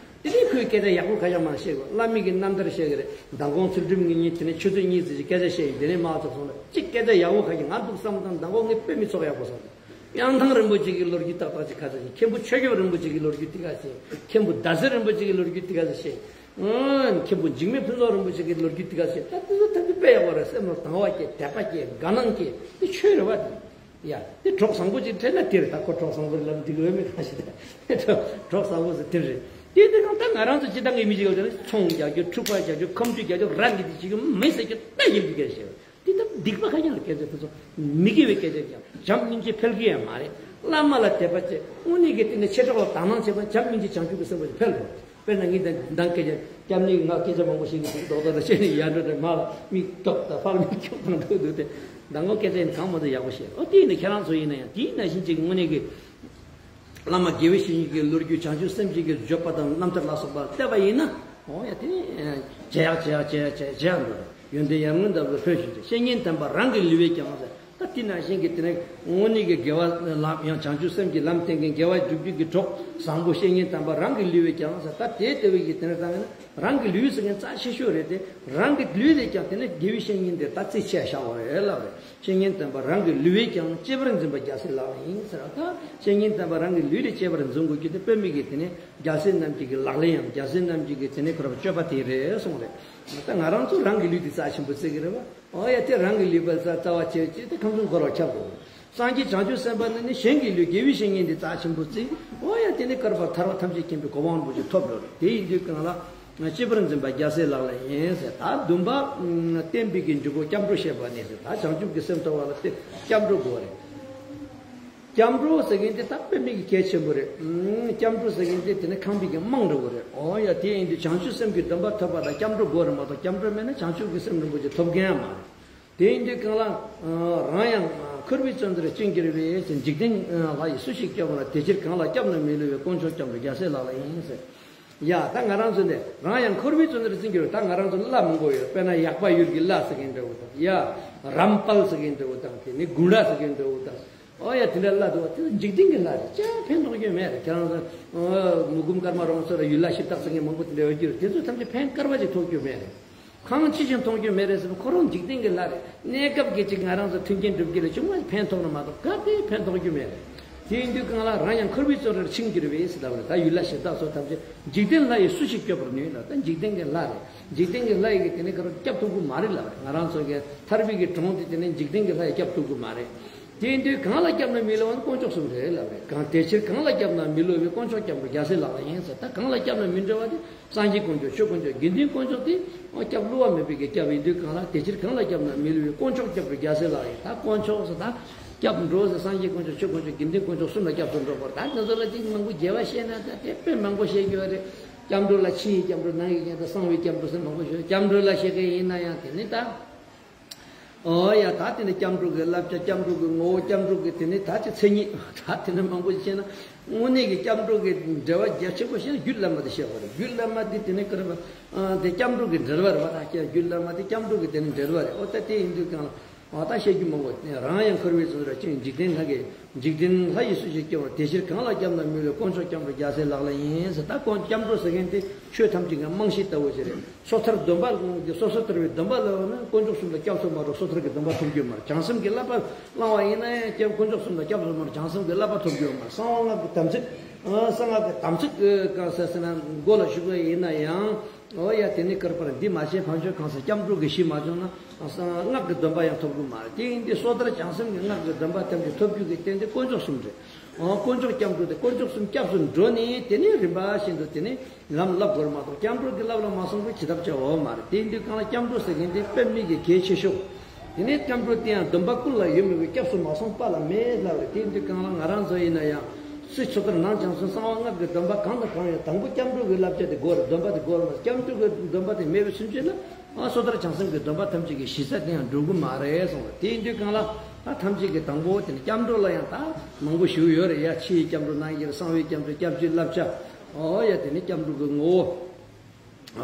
དེ་ནས་ཁོས་སྐད་ཆ་ཡག་པོ་ཁ་ཤས་མར་བཤད་དགོས། བླ་མའི་གི་རྣམ་ཐར་བཤད་གི་རེད། མདང་དགོང་ཚུལ་ཁྲིམས་ངེད་གཉིས་དེ་ནས་ཆུ་ཚོད་གཉིས་ཙམ་ཞིག་སྐད་ཆ་བཤད་ཡིན། དེ་ནས་མར་ཚོགས་སོང་ལ་གཅིག་སྐད་ཆ་ཡག་པོ་ཁ་ཤས། ང་འདུག་བསམ་བཏང་། མདང་དགོང་ངས་དཔེ་མི་ཚོགས་ཡག་པོ་སོང་། གཡང་ཐང་རིན་པོ་ཆེ་གི་ལོ་རྒྱུས་ཏག་ཏག་ཅིག་ཁ་ཤས་བཤད། མཁན་པོ་ཆོས་སྐྱོབ་རིན་པོ་ཆེ་གི་ལོ་རྒྱུས་དེ་ག་བཤད། མཁན་པོ་ཟླ་ཟེར་རིན་པོ་ཆེ་གི་ལོ་རྒྱུས་དེ་ག་བཤད། ཨང་། མཁན་པོ་འཇིགས་མེད་ཕུན་ཚོགས་རིན་པོ་ཆེ་གི་ལོ་རྒྱུས་དེ་ག་བཤད། ད་དེ་ཚོ་ཐམས་ཅད་དཔེ་ཡག་པོ་རེད། སེམས་ལ་དང་བ་སྐྱེ། དད་པ་སྐྱེ། དགའ་སྣང་སྐྱེ། དེ་ཆོས་རེད་བ་དེ། ཡ། དེ་གྲོགས་བཟང་པོ་ཅིག་འཕྲད་ན་དེ་རེད། ད་ཁོ་གྲོགས་བཟང་པོ་རེད་ལབ་འགྲིག་གི་ཡོད་མེད་གང་ཤེས། ད་གྲོགས་བཟང་པོ་ཟེར་དེ་རེད། དེ་དེ་གང་ལྟར་ང་རང་ཚོ་སྤྱིར་བཏང་གི་མི་ཞིག་ཡོད་དེ་ཚོང་རྒྱག་རྒྱུ། འཁྲུག་པ་རྒྱག་རྒྱུ། ཁ་མཆུ་རྒྱག་རྒྱུ། རང་གི་དེ་བྱེད་རྒྱུ་མི་ཟེར་རྒྱུ་ད་ཡིན་རྒྱུ་སྐད་ཆ་བཤད། དེ་ད་སྡིག་པ་ཁ་རྐྱང་ལ་སྐད་ཆ་དེ་ཚོ་མི་དགེ་བའི་སྐད་ཆ་རྐྱང་། བྱམས་སྙིང་རྗེ་འཕེལ་གི་ཡང་མ་རེད། བླ་མ་ལ་དད་པ་བྱེད། དངོས་གནས་ཀྱི་སྟེང་ནས་མཆེད་གྲོགས་ལ་དག་སྣང་བྱེད་པ། བྱམས་སྙིང་རྗེ་བྱང་ཆུབ་ཀྱི་སེམས་པ་ཞིག་འཕེལ་འགྲོ། དཔེར་ན་ངས་ད་མདང་སྐད་ཆ་སྐྱབས་གནས་ང་སྐད་ཆ་མང་པོ་བཤད་ཀྱི་འདུག་རྡོག་རྡོག་ད་བཤད་ནས་ཡར་འགྲོ་དེ་མར་ལ་མིག་ཏོག་ད་ཕར་མིག་ཁྱུག་བཏང་འདུག་འདུག་སྟེ། མདང་དགོང་སྐད་ཆ་ཡིན་གང་མ་གཏོགས་ཡག་པོ་བཤད། ཨོ་དེ་ཡིན་ན་ཁྱེད་རང་ཚོ་ཡིན་ན་ཡང་དེ་ནང་བཞིན་ཅིག་དངོས་གནས་ཀྱི་ བླ་མ་དགེ་བའི་བཤེས་གཉེན་གྱི་ལོ་རྒྱུས། བྱང་ཆུབ་སེམས་བསྐྱེད་ཀྱི་བརྗོད་པ་དང་རྣམ་ཐར་ལ་སོགས་པ་བལྟས་པ་ཡིན་ན། འོ་ཡ་དེ་ནི་ཇེ་ཡག་ཇེ་ཡག་ཇེ་ཡག་ཇེ་ཡག་ཇེ་ཡག་འགྲོ་རེད། ཡོན་ཏན་ཡར་ངོའི་འདབ་ལ་ལྷོད་བཞིན་དུ། བཤེས་གཉེན་དམ་པ་རང་གི་ལུས་པས་ཀྱང་ཟེར། ད་དེ་ནང་བཞིན་གྱི་དེ་ནས་དངོས་གནས་ཀྱི་དགེ་བ་ལམ་ཡང་བྱང་ཆུབ་སེམས་ཀྱི་ལམ་བསྟེན་མཁན་དགེ་བ་སྒྲུབ་རྒྱུ་གི་གྲོགས་བཟང་པོ་བཤེས་གཉེན་དམ་པ་རང་གི་ལུས་པས་ཀྱང་ཟེར། ད་དེ་ལྟ་བུའི་གི་དེ་ནས་ད་ནི་རང་གི་ལུས་ཟེར་མཁན་རྩ་ཆེ་ཤོས་རེད་དེ། རང་གི་ལུས་ལས་ཀྱང་དེ་ནས་དགེ་བའི་བཤེས་གཉེན་དེ་ད་རྩིས་ཆེ་བཞག་པ་རེད་ལབ་རེད། བཤེས་གཉེན་དམ་པ་རང་གི་ལུས་པས་ཀྱང་གཅེས་པར་འཛིན་པ་རྒྱལ་སྲས་ལག་ལེན་ཡིན་ཟེར་བ་དང་། བཤེས་གཉེན་དམ་པ་རང་གི་ལུས་ལས་གཅེས་པར་འཛིན་དགོས་རྒྱུ་དེ་དཔེ་མེད་ཀྱི་དེ་ནས་རྒྱལ་སྲས་རྣམས་ཀྱི་གི་ལག་ལེན་ཡང་རྒྱལ་སྲས་རྣམས་ཀྱི་གི་དེ་ནས་ཁོ་རང་སྤྱོད་པ་དེ་རེད་གསུངས་རེད། ད་ང་རང་ཚོ་རང་གི་ལུས་དེ་རྩ་ཆེན་པོ་བརྩི་གི་རེད་བ། ཨོ་ཡ་དེ་རང་གི་ལུས་པ་རྩ་རྩ་བ་ཆེ་ཆེ་དེ་ཁམས་གསུམ་འཁོར་བ་ཁྱབ་དགོས། སངས་རྒྱས་བྱང་ཆུབ་སེམས་དཔའ་ནི་ནི་གཞན་གྱི་ལུས་དགེ་བའི་བཤེས་གཉེན་དེ་རྩ་ཆེན་པོ་བརྩི། ཨོ་ཡ་དེ་ནི་བསྐལ་པ་ཐར་པ་ཐམས་ཅད་མཁྱེན་པའི་གོ་འཕང་རིན་པོ་ཆེ་ཐོབ་འགྲོ་རེད། དེ་ཡིན་དུས་གང་ལ་གཅེས་པར་འཛིན་པ་རྒྱལ་སྲས་ལག་ལེན་ཡིན་ཟེར། ད་བདུན་པ་བསྟན་པའི་གི་འཇུག་སྒོ་སྐྱབས་འགྲོ་བཤད་པ་ནི་ཟེར། ད་བྱང་ཆུབ་ཀྱི་སེམས་ཐོབ་པ་ལ་དེ་སྐྱབས་འགྲོ་དགོས་རེད། སྐྱབས་འགྲོ་ཟེར་མཁན་དེ་ད་དཔེ་མེད་ཀྱི་གལ་ཆེན་པོ་རེད། ཨུམ། སྐྱབས་འགྲོ་ཟེར་མཁན་དེ་དེ་ནི་ཁང་པའི་གི་རྨང་འདྲ་བོ་རེད། འོ་ཡ་དེ་ཡིན་དུས་བྱང་ཆུབ་སེམས་ཀྱི་སྡོམ་པ་ཐོབ་པ་ལ་སྐྱབས་འགྲོ་དགོས་རེད་མ་གཏོགས། སྐྱབས་འགྲོ་མེད་ན་བྱང་ཆུབ་ཀྱི་སེམས་རིན་པོ་ཆེ་ཐོབ་མཁན་ཡང་མ་རེད། དེ་ཡིན་དུས་གང་ལ། རང་ཡང་འཁོར་བའི་བཙོན་དུ་ཅིས་གྱུར་པའི་ཟེར། འཇིག་རྟེན་ལྷ་ཡིས་སུ་ཞིག་སྐྱོབ་པ་ལ། དེ་ཕྱིར་གང་ལ་སྐྱབས་ན་མི་བསླུ་བའི། དཀོན་མཆོག་སྐྱབས་འགྲོ་རྒྱལ་སྲས་ལག་ལེན་ཡིན་ཟེར། ཡ་ད་ང་རང་ཚོ་འདི་རང་ཡང་འཁོར་བའི་བཙོན་དུ་ཅིས་གྱུར་པའི། ད་ང་རང་ཚོ་ལ་མང་པོ་ཡོད། དཔེར་ན་ཡག་པ་ཡུལ་གྱི་ལ་ཟེར་མཁན་འདྲ་བོ་དང་། ཡ་རམ་དཔལ་ཟེར་མཁན་འདྲ་བོ་དང་། དེ་ནི་དགུང་ལ་ཟེར་མཁན་འདྲ་བོ་དང་། ཨོ་ཡ་དེ་འདྲ་ལ་འདུག་བ། དེ་འཇིག་རྟེན་གྱི་ལྷ་རེད། ཅི་ཕན་ཐོགས་རྒྱུ་མེད་རེད། ཁྱེད་རང་ཚོ་མུ་གུམ་ཀརྨ་རོང་ཚོ་ལ་ཡུལ་ལྷ་གཞི་བདག་ཟེར་མཁན་མང་པོ་དེ་འདྲ་ཡོད་རྒྱུ་རེད། དེ་ཚོ་ཐམས་ཅད་ཕན་སྐར་མ་ཅིག་ཐོགས་རྒྱུ་མེད་རེད། གང་ཅི་ཞིག་མཐོང་རྒྱུ་མེད་རེད་ཟེར་བ། ཁོ་རང་འཇིག་རྟེན་གྱི་ལྷ་རེད། གནས་སྐབས་ཀྱི་ཅིག་ང་རང་ཚོ་མཐུན་རྐྱེན་སྒྲུབ་རྒྱུ་ལ་ཅུང་མ་ཕན་ཐོགས་ན་མ་གཏོགས་ག་དེ་ཕན་ཐོགས་རྒྱུ་མེད་རེད། དེ་ཡིན་དུས་གང་ལ་རང་ཡང་འཁོར་བའི་བཙོན་རར་ཅིས་གྱུར་པའི་ཟེར་ལབ་རེད། ད་ཡུལ་ལྷ་གཞི་བདག་ཚོ་ཐམས་ཅད་འཇིག་རྟེན་ལྷ་ཡིས་སུ་ཞིག་སྐྱོབ་པར་ནུས་ལ། ད་འཇིག་རྟེན་གྱི་ལྷ་རེད། འཇིག་རྟེན་གྱི་ལྷ་ཡིས་དེ་ནི་ག་རེ་སྐྱོབ་ཐུབ་ཀྱི་མ་རེད་ལབ་རེད། ང་རང་ཚོ་གི་ཐར་པའི་གི་གྲོང་དེ་དེ་ནི་འཇིག་རྟེན་གྱི་ལྷ་ཡིས་སྐྱོབ་ཐུབ་ཀྱི་མ་རེད། དེ་ཡིན་དུས་གང་ལ་སྐྱབས་ན་མི་བསླུ་བ་ནི་དཀོན་མཆོག་གསུམ་རེད་ལབ་རེད། གང་དེ་ཕྱིར་གང་ལ་སྐྱབས་ན་མི་བསླུ་བའི། དཀོན་མཆོག་སྐྱབས་འགྲོ་རྒྱལ་སྲས་ལག་ལེན་ཡིན་ཟེར། ད་གང་ལ་སྐྱབས་ན་མི་འབྲལ་བ་དེ་སངས་རྒྱས་དཀོན་མཆོག་ཆོས་དཀོན་མཆོག་དགེ་འདུན་དཀོན་མཆོག་དེ་སྐྱབས་བསླུ་བ་མེད་པའི་གི་སྐྱབས་ཡིན་དུས་གང་ལ། དེ་ཕྱིར་གང་ལ་སྐྱབས་ན་མི་བསླུ་བའི། དཀོན་མཆོག་སྐྱབས་འགྲོ་རྒྱལ་སྲས་ལག་ལེན། ད་དཀོན་མཆོག་ཟེར། ད་སྐྱབས་འགྲོ་ཟེར། སངས་རྒྱས་དཀོན་མཆོག་ཆོས་དཀོན་མཆོག་དགེ་འདུན་དཀོན་མཆོག་གསུམ་ལ་སྐྱབས་སུ་འགྲོ་དགོས། ད་ང་ཚོ་ལ་ཅིག་མང་པོ་རྒྱས་པ་བཤད་ན་ད་དེ་དཔེ་མང་པོ་བཤད་རྒྱུ་རེད། སྐྱབས་འགྲོ་ལ་ཕྱི་ཡི་སྐྱབས་འགྲོ། ནང་གི་སྐྱབས་འགྲོ། གསང་བའི་སྐྱབས་འགྲོ་ཟེར་མང་པོ་ཞིག་སྐྱབས་འགྲོ་ལ་བཤད་མཁན་ཡིན་ན་ཡང་དེ་ནི་ད། ཨོ་ཡ་ད་དེ་ནི་སྐྱབས་འགྲོ་གི་བསླབ་བྱ། སྐྱབས་འགྲོ་གི་ངོ་བོ། སྐྱབས་འགྲོ་གི་དེ་ནི་ད་ཅི་མཚན་ཉིད། ད་དེ་ནི་མང་པོ་ཞིག་བཤད་ན་དངོས་གནས་ཀྱི་སྐྱབས་འགྲོ་གི་འབྲེལ་བ་རྒྱ་ཆེན་པོ་བཤད་ན་རྒྱུད་བླ་མ་དེ་བཤད་པ་རེད། རྒྱུད་བླ་མ་དེ་དེ་ནི་ཀ་ར་བ་དེ་སྐྱབས་འགྲོ་གི་འབྲེལ་བ་རེད་བ། ད་རྒྱུད་བླ་མ་དེ་སྐྱབས་འགྲོ་གི་དེ་ནི་འབྲེལ་བ་རེད། ཨོ་ད་དེ་ཡིན་དུས་གང་ལ། ཨ་ད་བཤད་རྒྱུ་མང་པོ། རང་ཡང་འཁོར་བའི་བཙོན་རར་ཅིས། འཇིག་རྟེན་ལྷ་གིས། འཇིག་རྟེན་ལྷ་ཡིས་སུ་ཞིག་སྐྱོབ་པར། དེ་ཕྱིར་གང་ལ་སྐྱབས་ན་མི་བསླུ། དཀོན་མཆོག་སྐྱབས་འགྲོ་རྒྱལ་སྲས་ལག་ལེན་ཡིན་ཟེར། ད་དཀོན་སྐྱབས་འགྲོ་ཟེར་མཁན་དེ་ཆོས་ཐམས་ཅད་ཀྱི་རྨང་གཞི་ལྟ་བུ་ཞིག་རེད། སོ་ཐར་སྡོམ་པ་གི་སོ་སོ་ཐར་པའི་སྡོམ་པ་བླངས་ན་དཀོན་མཆོག་གསུམ་ལ་སྐྱབས་སུ་མ་འགྲོ་སོ་ཐར་གྱི་སྡོམ་པ་ཐོབ་རྒྱུ་མ་རེད། བྱང་སེམས་ཀྱི་བསླབ་པ་བླང་བ་ཡིན་ན་ཡང་སྐྱབས། དཀོན་མཆོག་གསུམ་ལ་སྐྱབས་སུ་མ་འགྲོ་བྱང་སེམས་ཀྱི་བསླབ་པ་ཐོབ་རྒྱུ་མ་རེད། གསང་བ་སྔགས་ཀྱི་དམ་ཚིག་ཨ་གསང་སྔགས་ཀྱི་དམ་ཚིག་གང་ཟེར་ཟེར་ན་མགོ་ལ་ཞུགས་པ་ཡིན་ན་ཡང་། ཨོ་ཡ་དེ་ནི་བསྐལ་པར་འདི་མ་བྱས་ཕན་ཆོད་གང་ཟེར། སྐྱབས་འགྲོ་གི་གཞི་མ་བྱུང་ན་སྔགས་ཀྱི་སྡོམ་པ་ཡང་ཐོབ་ཀྱི་མ་རེད། དེ་ཡིན་དུས་སོ་ཐར་བྱང་སེམས་ཀྱི་སྔགས་ཀྱི་སྡོམ་པ་ཐམས་ཅད་ཐོབ་རྒྱུ་གི་རྟེན་དེ་དཀོན་མཆོག་གསུམ་རེད། ཨོ་དཀོན་མཆོག་སྐྱབས་འགྲོ་དེ་དཀོན་མཆོག་གསུམ་སྐྱབས་སུ་འགྲོ་ནས་དེ་ནས་རིམ་པ་བཞིན་དུ་དེ་ནས་ལམ་བསླབ་དགོས་རེད་མ་གཏོགས། སྐྱབས་འགྲོ་གི་བསླབ་ལ་མ་སོང་བར་བྱེད་ཐབས་བྱ་བ་མ་རེད། དེ་ཡིན་དུས་གང་ལ་སྐྱབས་འགྲོ་ཟེར་མཁན་དེ་དཔེ་མེད་ཀྱི་གལ་ཆེ་ཤོས། དེ་ནས་སྐྱབས་འགྲོ་དེ་ཡང་སྡོམ་པ་ཀུན་ལ་ཡོད་མོད་ཀྱི་སྐྱབས་སུ་མ་སོང་པ་ལ་མེད་ལབ་རེད། དེ་ཡིན་དུས་གང་ལ་ང་རང་ཚོ་ཡིན་ན་ཡང་སྲིད་ཕྱི་དར་ནང་བྱང་སེམས་གསང་བ་སྔགས་ཀྱི་སྡོམ་པ་གང་དང་གང་ཡོད། དང་པོ་སྐྱབས་འགྲོ་གི་བསླབ་བྱ་དེ་དགོས་རེད། སྡོམ་པ་དེ་དགོས་རེད་མ། སྐྱབས་འགྲོ་གི་སྡོམ་པ་དེ་མེད་པའི་ཚུན་ཆད་ལ་ཨ་སོ་ཐར་བྱང་སེམས་ཀྱི་སྡོམ་པ་ཐམས་ཅད་ཀྱི་གཞི་རྩ་དེ་ཡང་འགྲུབ་ཀྱི་མ་རེད་གསུངས་རེད། དེ་ཡིན་དུས་གང་ལ་ད་ཐམས་ཅད་ཀྱི་དང་པོ་དེ་ནི་སྐྱབས་འགྲོ་ལ་ཡང་ད་མང་པོ་ཞིག་ཡོད་རེད་ཡ། ཕྱི་ཡི་སྐྱབས་འགྲོ། ནང་གི་གསང་བའི་སྐྱབས་འགྲོ། སྐྱབས་ཀྱི་བསླབ་བྱ། ཨོ་ཡ་དེ་ནི་སྐྱབས་འགྲོ་གི་ངོ་བོ།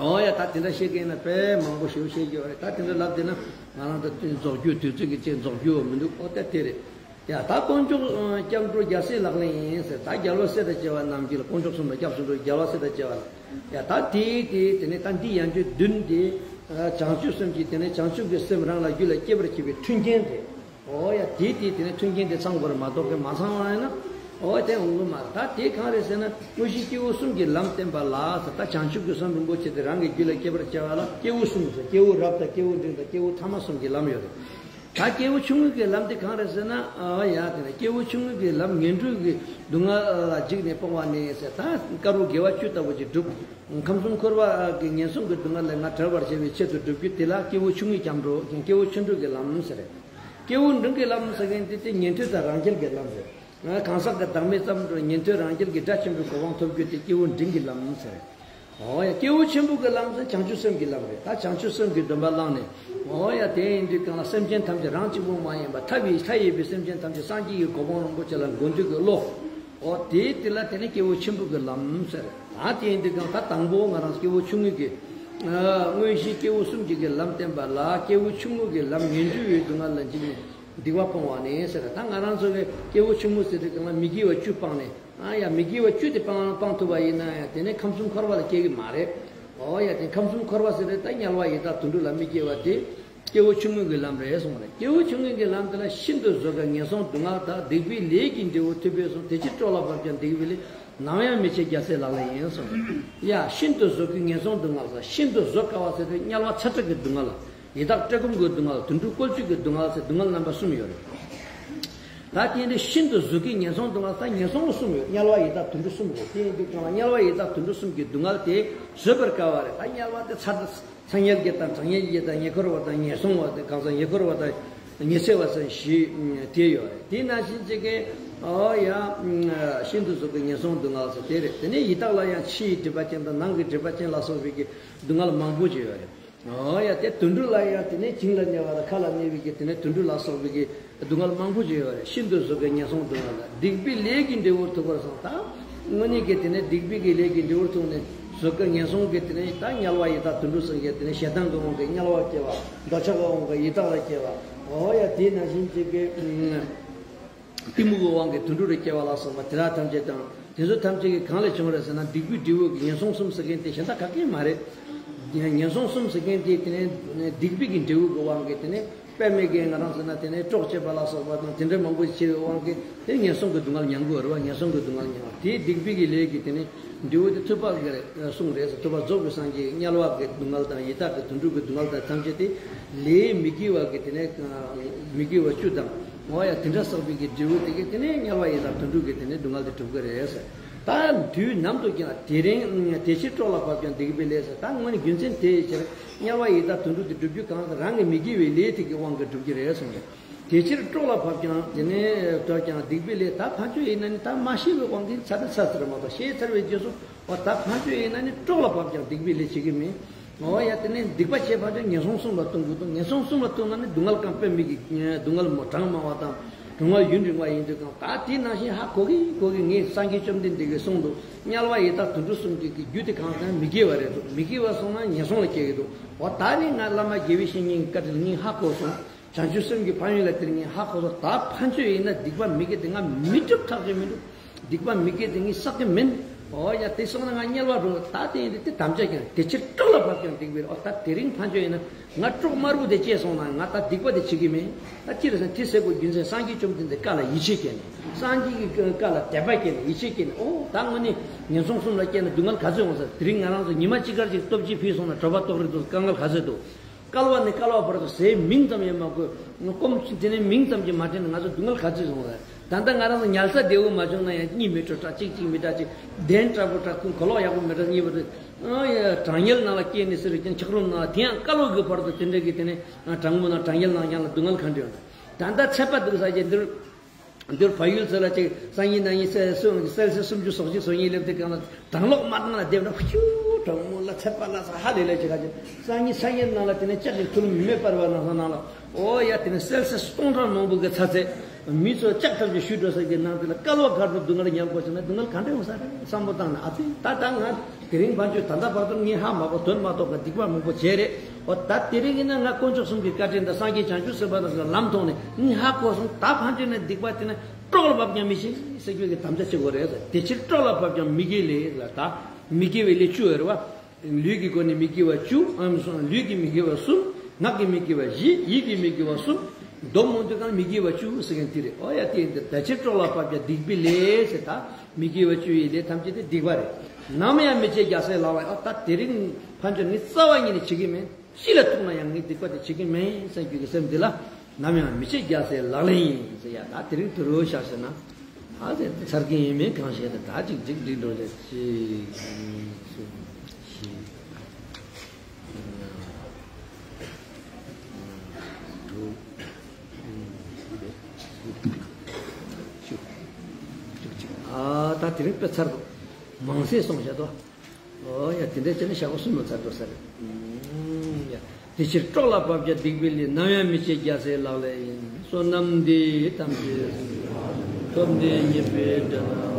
ཨོ་ཡ་ད་དེ་འདྲ་བཤད་མཁན་ན་དཔེ་མང་པོ་ཞིག་བཤད་ཀྱི་ཡོད་རེད། ད་དེ་འདྲ་ལབ་བསྡད་ན་ང་རང་ད་རྫོགས་རྒྱུ་དུས་ཚོད་ཀྱི་ཅིག་རྫོགས་རྒྱུ་མི་འདུག་ཨོ་ད་དེ་རེད། ཡ་ད་དཀོན་མཆོག་སྐྱབས་འགྲོ་རྒྱལ་སྲས་ལག་ལེན་ཡིན་ཟེར། ད་རྒྱལ་བ་སྲས་དང་བཅས་པ་རྣམས་ཀྱིས་ལ། དཀོན་མཆོག་གསུམ་ལ་སྐྱབས་སུ་འགྲོ། རྒྱལ་བ་སྲས་དང་བཅས་པ་ལ། ཡ་ད་དེ་དེ་དེ་ནས་ད་འདི་ཡན་ཆོད་བདུན་དེ་བྱང་ཆུབ་སེམས་ཀྱི་དེ་ནས་བྱང་ཆུབ་ཀྱི་སེམས་རང་ལ་རྒྱུད་ལ་སྐྱེ་བར་བྱེད་པའི་མཐུན་རྐྱེན་རེད། ཨོ་ཡ་དེ་དེ་དེ་ནས་མཐུན་རྐྱེན་དེ་ཚང་དགོས་རེད་མ་གཏོགས་མ་ཚང་བ་ཡིན་ན་ཨོ་དེ་འོང་གི་མ་རེད། ད་དེ་གང་རེད་ཟེར་ན་དངོས་གཞི་སྐྱེས་བུ་གསུམ་གྱི་ལམ་བསྟན་པ་ལ་ཟེར། ད་བྱང་ཆུབ་ཀྱི་སེམས་རིན་པོ་ཆེ་དེ་རང་གི་རྒྱུད་ལ་སྐྱེ་བར་བྱ་བ་ལ་སྐྱེས་བུ་གསུམ་ཟེར། སྐྱེས་བུ་རབ་དང་སྐྱེས་བུ་འབྲིང་དང་སྐྱེས་བུ་ཐ་མ་གསུམ་གྱི་ལམ་ཡོད་རེད། ད་སྐྱེས་བུ་ཆུང་ངུ་གི་ལམ་དེ་གང་རེད་ཟེར་ན། ཨ་ཡ་དེ་ནས་སྐྱེས་བུ་ཆུང་ངུ་གི་ལམ་ངན་འགྲོའི་གི་སྡུག་བསྔལ་ལ་འཇིགས་ནས་སྤོང་བ་ནི་ཟེར། ད་དཀར་པོ་དགེ་བ་བཅུ་ལྟ་བུ་ཅིག་བསྒྲུབ། ཁམས་གསུམ་འཁོར་བ་གི་ངན་སོང་གི་སྡུག་བསྔལ་ལས་ང་བྲལ་བར་བྱ་བའི་ཆེད་དུ་བསྒྲུབ་རྒྱུ་དེ་ལ་སྐྱེས་བུ་ཆུང་ངུའི་སྐྱབས་འགྲོ། སྐྱེས་བུ་ཆུང་འགྲོ་གི་ལམ་ཟེར་རེད། སྐྱེས་བུ་འབྲིང་གི་ལམ་ཟེར་མཁན་དེ་དེ་ཉན་ཐོས་དང་རང་རྒྱལ་གྱི་ལམ་རེད། གང་ཟག་གི་བདག་མེད་ཙམ་དུ་ཉན་ཐོས་རང་རྒྱལ་གྱི་སྒྲ་ཆེན་པོའི་གོ་འཕང་ཐོབ་རྒྱུ་དེ་སྐྱེས་བུ་འབྲིང་གི་ལམ་ཟེར། ཨོ་ཡ་སྐྱེས་བུ་ཆེན་པོ་གི་ལམ་ཟེར་བྱང་ཆུབ་སེམས་ཀྱི་ལམ་རེད། ད་བྱང་ཆུབ་སེམས་ཀྱི་སྡོམ་པ་བླངས་ནས། ཨོ་ཡ་དེ་ཡིན་དུས་གང་ལ་སེམས་ཅན་ཐམས་ཅད་རང་གཅིག་པུ་མ་ཡིན་པར་མཐའ་ཡས་མཐའ་ཡས་པའི་སེམས་ཅན་ཐམས་ཅད་སངས་རྒྱས་ཀྱི་གོ་འཕང་རིན་པོ་ཆེ་ལ་འགོད་འདོད་ཀྱི་བློ། འོ་དེའི་དེ་ལ་དེ་ནི་སྐྱེས་བུ་ཆེན་པོ་གི་ལམ་ཟེར། ད་དེ་ཡིན་དུས་ཀྱང་ད་དང་པོ་ང་རང་སྐྱེས་བུ་ཆུང་ངུ་གི་ཨ་དངོས་གཞི་སྐྱེས་བུ་གསུམ་གྱི་གི་ལམ་བསྟན་པ་ལ་སྐྱེས་བུ་ཆུང་ངུ་གི་ལམ་ངེས་འབྱུང་བའི་སྡུག་བསྔལ་ལ་འཇིགས་ནས་སྡིག་པ་སྤོང་བ་ནི་ཟེར། ད་ང་རང་ཚོ་གི་སྐྱེས་བུ་ཆུང་ངུ་ཟེར་དུས་ཀྱང་ལ་མི་དགེ་བ་བཅུ་སྤངས་ནས། ཨ་ཡ་མི་དགེ་བ་བཅུ་དེ་སྤང་སྤང་ཐུབ་པ་ཡིན་ན་ཡང་དེ་ནས་ཁམས་གསུམ་འཁོར་བ་ལ་སྐྱེ་གི་མ་རེད། འོ་ཡ་དེ་ཁམས་གསུམ་འཁོར་བ་ཟེར་རེད། ད་དམྱལ་བ་ཡི་དྭགས་དུད་འགྲོ་ལ་མི་སྐྱེ་བ་དེ་སྐྱེས་བུ་ཆུང་ངུ་གི་ལམ་རེད་གསུངས་རེད། སྐྱེས་བུ་ཆུང་ངུ་གི་ལམ་དེ་ལ་ཤིན་ཏུ་བཟོད་དཀའི་ངན་སོང་སྡུག་བསྔལ་དག་སྡིག་པའི་ལས་ཀྱི་འབྲས་བུ་ཐོབ་པས་སོ། དེ་ཕྱིར་སྲོག་ལ་བབ་ཀྱང་སྡིག་པའི་ལས་ནམ་ཡང་མི་བྱེད་རྒྱལ་སྲས་ལག་ལེན་ཡིན་གསུངས་རེད། ཡ་ཤིན་ཏུ་བཟོད་དཀའི་ངན་སོང་སྡུག་བསྔལ་ཟེར། ཤིན་ཏུ་བཟོད་དཀའ་བ་ཟེར་དུས་དམྱལ་བ་ཚ་དྲག་གི་སྡུག་བསྔལ། ཡི་དྭགས་བཀྲེས་སྐོམ་གྱི་སྡུག་བསྔལ། དུད་འགྲོ་བཀོལ་སྤྱོད་ཀྱི་སྡུག་བསྔལ་ཟེར་སྡུག་བསྔལ་རྣམ་པ་གསུམ་ཡོད་རེད། ད་དེ་འདྲ་ཤིན་ཏུ་བཟོད་དཀའི་ངན་སོང་སྡུག་བསྔལ། ད་ངན་སོང་གསུམ་ཡོད། དམྱལ་བ་ཡི་དྭགས་དུད་འགྲོ་གསུམ་རེད། དེ་ཡིན་དུས་ཀྱང་དམྱལ་བ་ཡི་དྭགས་དུད་འགྲོ་གསུམ་གྱི་སྡུག་བསྔལ་དེ་བཟོད་པར་དཀའ་བ་རེད། ད་དམྱལ་བ་དེ་ཚ་ཚ་དམྱལ་བརྒྱད་དང་གྲང་དམྱལ་བརྒྱད་དང་ཉེ་འཁོར་བ་དང་ངན་སོང་བ་དང་གང་ཟག་ཉེ་འཁོར་བ་དང་ཉི་ཚེ་བ་ཟེར་བཞི་དེ་ཡོད་རེད། དེ་ནང་བཞིན་གཅིག་གི་ཨོ་ཡ་ཤིན་ཏུ་བཟོད་དཀའི་ངན་སོང་སྡུག་བསྔལ་ཟེར་དེ་རེད། དེ་ནས་ཡི་དྭགས་ལ་ཡང་ཕྱི་ཡི་སྒྲིབ་པ་ཅན་དང་ནང་གི་སྒྲིབ་པ་ཅན་ལ་སོགས་པའི་གི་སྡུག་བསྔལ་མང་པོ་ཅིག་ཡོད་རེད། ཨོ་ཡ་དེ་དུད་འགྲོ་ལ་ཡང་དེ་ནས་བྱིང་ལ་གནས་པ་དང་ཁ་ལ་གནས་པའི་གི་དེ་ནས་དུད་འགྲོ་ལ་སོགས་པའི་གི་སྡུག་བསྔལ་མང་པོ་ཅིག་ཡོད་རེད། ཤིན་ཏུ་བཟོད་དཀའི་ངན་སོང་སྡུག་བསྔལ་ལ་སྡིག་པའི་ལས་ཀྱི་འབྲས་བུ་ཐོབ་པར་སོང་། ད་དངོས་གནས་ཀྱི་དེ་ནས་སྡིག་པའི་གི་ལས་ཀྱི་འབྲས་བུ་ཐོབ་ནས་བཟོད་དཀའི་ངན་སོང་གི་དེ་ནས་ད་དམྱལ་བ་ཡི་དྭགས་དུད་འགྲོ་ཟེར་མཁན་དེ་ནས་ཞེ་སྡང་གི་དབང་གིས་དམྱལ་བར་སྐྱེ་བ། འདོད་ཆགས་ཀྱི་དབང་གིས་ཡི་དྭགས་ལ་སྐྱེ་བ། ཨོ་ཡ་དེ་ནང་བཞིན་གཅིག་གི་གཏི་མུག་གི་དབང་གིས་དུད་འགྲོ་རུ་སྐྱེ་བ་ལ་སོགས་པ་དེ་དག་ཐམས་ཅད་དང་། དེ་ཚོ་ཐམས་ཅད་ཀྱིས་གང་ལས་བྱུང་བ་རེད་ཟེར་ན། སྡིག་པའི་འབྲས་བུ་གི་ངན་སོང་གསུམ་ཟེར་མཁན་དེ་གཞན་དག་ག་གེ་མ་རེད། ངན་སོང་གསུམ་ཟེར་མཁན་དེ་དེ་ནས་སྡིག་པའི་གི་འབྲས་བུ་གི་དབང་གིས་དེ་ནས་དཔེ་མེད་ཀྱི་ང་རང་ཟེར་ན་དེ་ནས་གྲོགས་བྱེད་པ་ལ་སོགས་པ་དང་དེ་འདྲ་མང་པོ་ཞིག་བྱེད་པའི་དབང་གིས་དེ་ངན་སོང་གི་སྡུག་བསྔལ་མྱང་དགོས་རེད་བ། ངན་སོང་གི་སྡུག་བསྔལ་མྱང་བ་དེའི་སྡིག་པའི་གི་ལས་ཀྱི་དེ་ནས་འབྲས་བུ་དེ་ཐོབ་པ་གི་རེད་གསུངས་རེད་ཟེར། ཐོབ་པ་རྫོགས་པའི་སངས་རྒྱས་དམྱལ་བ་གི་སྡུག་བསྔལ་དང་ཡི་དྭགས་ཀྱི་དུད་འགྲོ་གི་སྡུག་བསྔལ་དང་ཐམས་ཅད་དེ་ལས་མི་དགེ་བ་གི་དེ་ནས་མི་དགེ་བ་བཅུ་དང་། འོ་ཡ་དེ་འདྲ་བསགས་པའི་གི་འབྲས་བུ་དེ་གིས་དེ་ནས་དམྱལ་བ་ཡི་དྭགས་དུད་འགྲོ་གི་དེ་ནས་སྡུག་བསྔལ་དེ་འགྲུབ་ཀྱི་རེད་ཟེར། ད་དུས་ནམ་དུ་ཀྱང་དེ་རིང་དེ་ཕྱིར་སྲོག་ལ་བབ་ཀྱང་སྡིག་པའི་ལས་ཟེར། ད་དངོས་གནས་རྒྱུ་མཚན་དེའི་ཕྱིར་དམྱལ་བ་ཡི་དྭགས་དུད་འགྲོ་དེ་སྒྲུབ་རྒྱུ་གང་ཟེར། རང་གི་མི་དགེ་བའི་ལས་དེ་གི་དབང་གིས་སྒྲུབ་ཀྱི་རེད་གསུངས་ཡོད། དེ་ཕྱིར་སྲོག་ལ་བབ་ཀྱང་དེ་ནས་བབ་ཀྱང་སྡིག་པའི་ལས། ད་ཕན་ཆོད་ཡིན་ན་ནི་ད་མ་ཤེས་པའི་དབང་གིས་ཚར་དང་ཚར་ཟེར་མ་གཏོགས་ཤེས་ཚར་བའི་རྗེས་སུ་འོ་ད་ཕན་ཆོད་ཡིན་ན་ནི་སྲོག་ལ་བབ་ཀྱང་སྡིག་པའི་ལས་བྱེད་ཀྱི་མིན། འོ་ཡ་དེ་ནས་སྡིག་པ་བྱས་ཕན་ཆོད་ངན་སོང་གསུམ་ལ་ལྟུང་དགོས་འདུག་ངན་སོང་གསུམ་ལ་ལྟུང་ན་ནི་སྡུག་བསྔལ་གང་དཔེ་མེད་ཀྱི་སྡུག་བསྔལ་མོ་གྲངས་མང་བ་དང་གྲོང་བ་ཡུན་རིང་བ་ཡིན་དུས་ཀྱང་ད་དེ་ནང་བཞིན་ཧ་གོ་གི་གོ་གི། ངས་སངས་རྒྱས་བཅོམ་ལྡན་འདས་ཀྱིས་གསུངས་འདུག་དམྱལ་བ་ཡི་དྭགས་དུད་འགྲོ་གསུམ་གྱི་རྒྱུ་དེ་གང་ཟེར་ན་མི་དགེ་བ་རེད་འདུག་མི་དགེ་བ་སོང་ན་ངན་སོང་ལ་སྐྱེ་གི་འདུག་འོ་ད་ནི་ང་བླ་མ་དགེ་བའི་བཤེས་གཉེན་གྱི་བཀའ་དྲིན་ངས་ཧ་གོ་སོང་། བྱང་ཆུབ་སེམས་ཀྱི་ཕན་ཡོན་ལ་དེ་རིང་ངས་ཧ་གོ་སོང་། ད་ཕན་ཆོད་ཡིན་ན་སྡིག་པ་མི་དགེ་དེ་ང་མི་སྒྲུབ་ཐབས་ཤེས་མི་འདུག་སྡིག་པ་མི་དགེ་དེ་ངས་བསགས་ཀྱི་མིན། འོ་ཡ་དེ་སོང་ན་ང་དམྱལ་བ་འགྲོ། ད་དེ་ཡིན་དུས་དེ་དམ་བཅའ་བྱས་ནས་དེ་ཕྱིར་སྲོག་ལ་བབ་ཀྱང་སྡིག་པའི་ལས། འོ་ད་དེ་རིང་ཕན་ཆོད་ཡིན་ན་ང་སྲོག་དམར་པོ་དེ་བཅད་སོང་ན་ང་ད་སྡིག་པ་དེ་བྱེད་ཀྱི་མིན། ད་ཅི་རེད་ཟེར་ན་དེ་ཟེར་དགོས་རྒྱུ་མཚན་སངས་རྒྱས་བཅོམ་ལྡན་འདས་བཀའ་ལ་ཡིད་ཆེས་བསྐྱེད་ནས་སངས་རྒྱས་ཀྱི་བཀའ་ལ་དད་པ་བསྐྱེད་ནས་ཡིད་ཆེས་བསྐྱེད་ནས། འོ་ད་དངོས་གནས་ངན་སོང་གསུམ་ལ་སྐྱེས་ན་སྡུག་བསྔལ་ག་ཚོད་འོང་ཟེར། དེ་རིང་ང་རང་ཚོ་ཉི་མ་གཅིག་ཁར་ཅིག་ལྟོ་ཆས་ཕུད་སོང་ན་དྲོ་པ་ལྟོགས་རིགས་དུས་དཀའ་ངལ་ག་ཚོད་འདུག་བསྐལ་བ་ནས་བསྐལ་བ་བར་དུ་ཟས་མིང་ཙམ་ཡང་མ་གོ། སྐོམ་དེ་ནས་མིང་ཙམ་གྱིས་མ་དྲན་ན་ང་ཚོ་སྡུག་བསྔལ་ག་ཚོད་སོང་བ། ད་ལྟ་ང་རང་ཚོ་ཉལ་ས་བདེ་བོ་མ་བྱུང་ན་ཡང་གཉིད་མི་ཁུག་དྲག་གཅིག་གཅིག་མི་དྲག་གཅིག་གདན་དྲག་པོ་དྲག་ཁུང་གོ་ལོག་ཡག་པོ་མི་དྲག་གཉིད་པ་དེ། གྲང་ཉལ་ནང་ལ་སྐྱེས་ནས་ཟེར་ཀྱང་འཁྱག་རོམ་ནང་ལ་དེ་ཡང་བསྐལ་བ་གི་བར་དུ་དེ་འདྲ་གི་དེ་ནས་གྲང་མོ་ནང་གྲང་ཉལ་ནང་ཡང་ལ་སྡུག་བསྔལ་ག་འདྲ་ཡོང་། ད་ལྟ་ཚད་པ་འདུག་ས་ཀྱི་འདིར། འདིར་བལ་ཡུལ་ཚོ་ལ་ཅིག་སང་ཉིན་གནངས་ཉིན་སེལ་སེལ་སེལ་སི་སུམ་ཅུ་སོ་གཅིག་སོ་གཉིས་སླེབས་དུས་གང་ལ་གྲང་ལོག་མ་གཏོང་ལ་བསྡད་ན་ཕྱུག་གྲང་མོ་ལ་ཚད་པ་ལ་ས་ཧ་ལས་ལས་ཅིག་ག་ཅིག་སང་ཉིན་ས་ཉིན་ནང་ལ་དེ་ནས་ལྕགས་ཀྱི་ཐུ་ལུམ་མེ་སྤར་བ་ནང་ས་ནང་ལ་ཨོ་ཡ་དེ་ནས་སེལ་སི་སྟོང་ཕྲག་མང་པོ་གི་ཚ་ཚད་མི་ཚོ་ལྕགས་ཐབ་ཀྱི་ཤུལ་འགྲོ་ས་གི་ནང་དེ་ལ་བསྐལ་བ་གར་དུ་སྡུག་བསྔལ་མྱང་དགོས་བྱུང་ན་སྡུག་བསྔལ་ག་འདྲ་ཡོང་ས་རེད་བསམ་བློ་བཏང་ན། ཨ་ཙི་ད་ལྟ་ང་དེ་རིང་ཕན་ཆོད་ད་ལྟ་བར་དུ་ངས་ཧ་མ་གོ་དོན་མ་རྟོགས་པ་སྡིག་པ་མང་པོ་བྱས་རེད། འོ་ད་དེ་རིང་ཡིན་ན་ང་དཀོན་མཆོག་གསུམ་གྱི་བཀའ་དྲིན་དང་སངས་རྒྱས་བྱང་ཆུབ་སེམས་དཔའ་རྣམས་ཀྱི་ལམ་མཐོང་ནས་ངས་ཧ་གོ་སོང་། ད་ཕན་ཆོད་ནས་སྡིག་པ་དེ་ནི་སྲོག་ལ་བབ་ཀྱང་མི་ཤེས་ཟེར་རྒྱུ་གི་དམ་བཅའ་བྱེད་དགོས་རེད། དེ་ཕྱིར་སྲོག་ལ་བབ་ཀྱང་མི་དགེ་ལས་ལ་ད་མི་དགེ་བའི་ལས་བཅུ་ཡོད་རེད་བ། ལུས་ཀྱི་སྒོ་ནས་མི་དགེ་བ་བཅུ། ཨམ་སོང་ལུས་ཀྱི་མི་དགེ་བ་གསུམ། ངག་གི་མི་དགེ་བ་བཞི། ཡིད་ཀྱི་མི་དགེ་བ་གསུམ། སྡོམ་མང་དུ་གང་མི་དགེ་བ་བཅུ་ཟེར་མཁན་དེ་རེད། ཨོ་ཡ་དེ་ཡིན་ཏེ་ད་ཕྱིར་སྲོག་ལ་བབ་ཀྱང་སྡིག་པའི་ལས་ཟེར་ད་མི་དགེ་བ་བཅུ་ཡི་ལས་ཐམས་ཅད་དེ་སྡིག་པ་རེད། ནམ་ཡང་མི་བྱེད་རྒྱལ་སྲས་ལག་ལེན། ཨ་ད་དེ་རིང་ཕན་ཆོད་ངས་རྩ་བ་ཉིད་ནས་བྱེད་ཀྱི་མེད། ཅི་ལ་ཐུག་ན་ཡང་ངས་སྡིག་པ་དེ་བྱེད་ཀྱི་མེད་ཟེར་རྒྱུ་གི་སེམས་འདི་ལ་ནམ་ཡང་མི་བྱེད་རྒྱལ་སྲས་ལག་ལེན་ཡིན་ཟེར་ཡ། ད་དེ་རིང་དུ་རུ་བཞག་ཟེར་ན་ཨ་ཟེར་ཚར་གྱི་ཡིན་མིན་གང་ཤེས། ད་ད་ཅིག་ཅིག་འགྲིག་འགྲོ་ཟེར། གཅིག་གཉིས་གསུམ་བཞི་ལྔ་དྲུག་བཅུ་བཅུ་གཅིག་ཨ་ད་དེ་རིང་དཔེ་ཚར་འདུག་མང་སེ་སོང་བཞག་དོ། ཨོ་ཡ་དེ་འདྲ་བྱས་ནས་ཞག་པོ་གསུམ་ལ་ཚར་འགྲོ་ས་རེད། ཨུམ། ཡ། དེ་ཕྱིར་སྲོག་ལ་བབ་ཀྱང་སྡིག་པའི་ལས། ནམ་ཡང་མི་བྱེད་རྒྱལ་སྲས་ལག་ལེན་ཡིན། བསོད་ནམས་འདི་ཡིས་ཐམས་ཅད་གཟིགས། ཐོབ་ནས་ཉེས་པའི་དགྲ་རྣམས་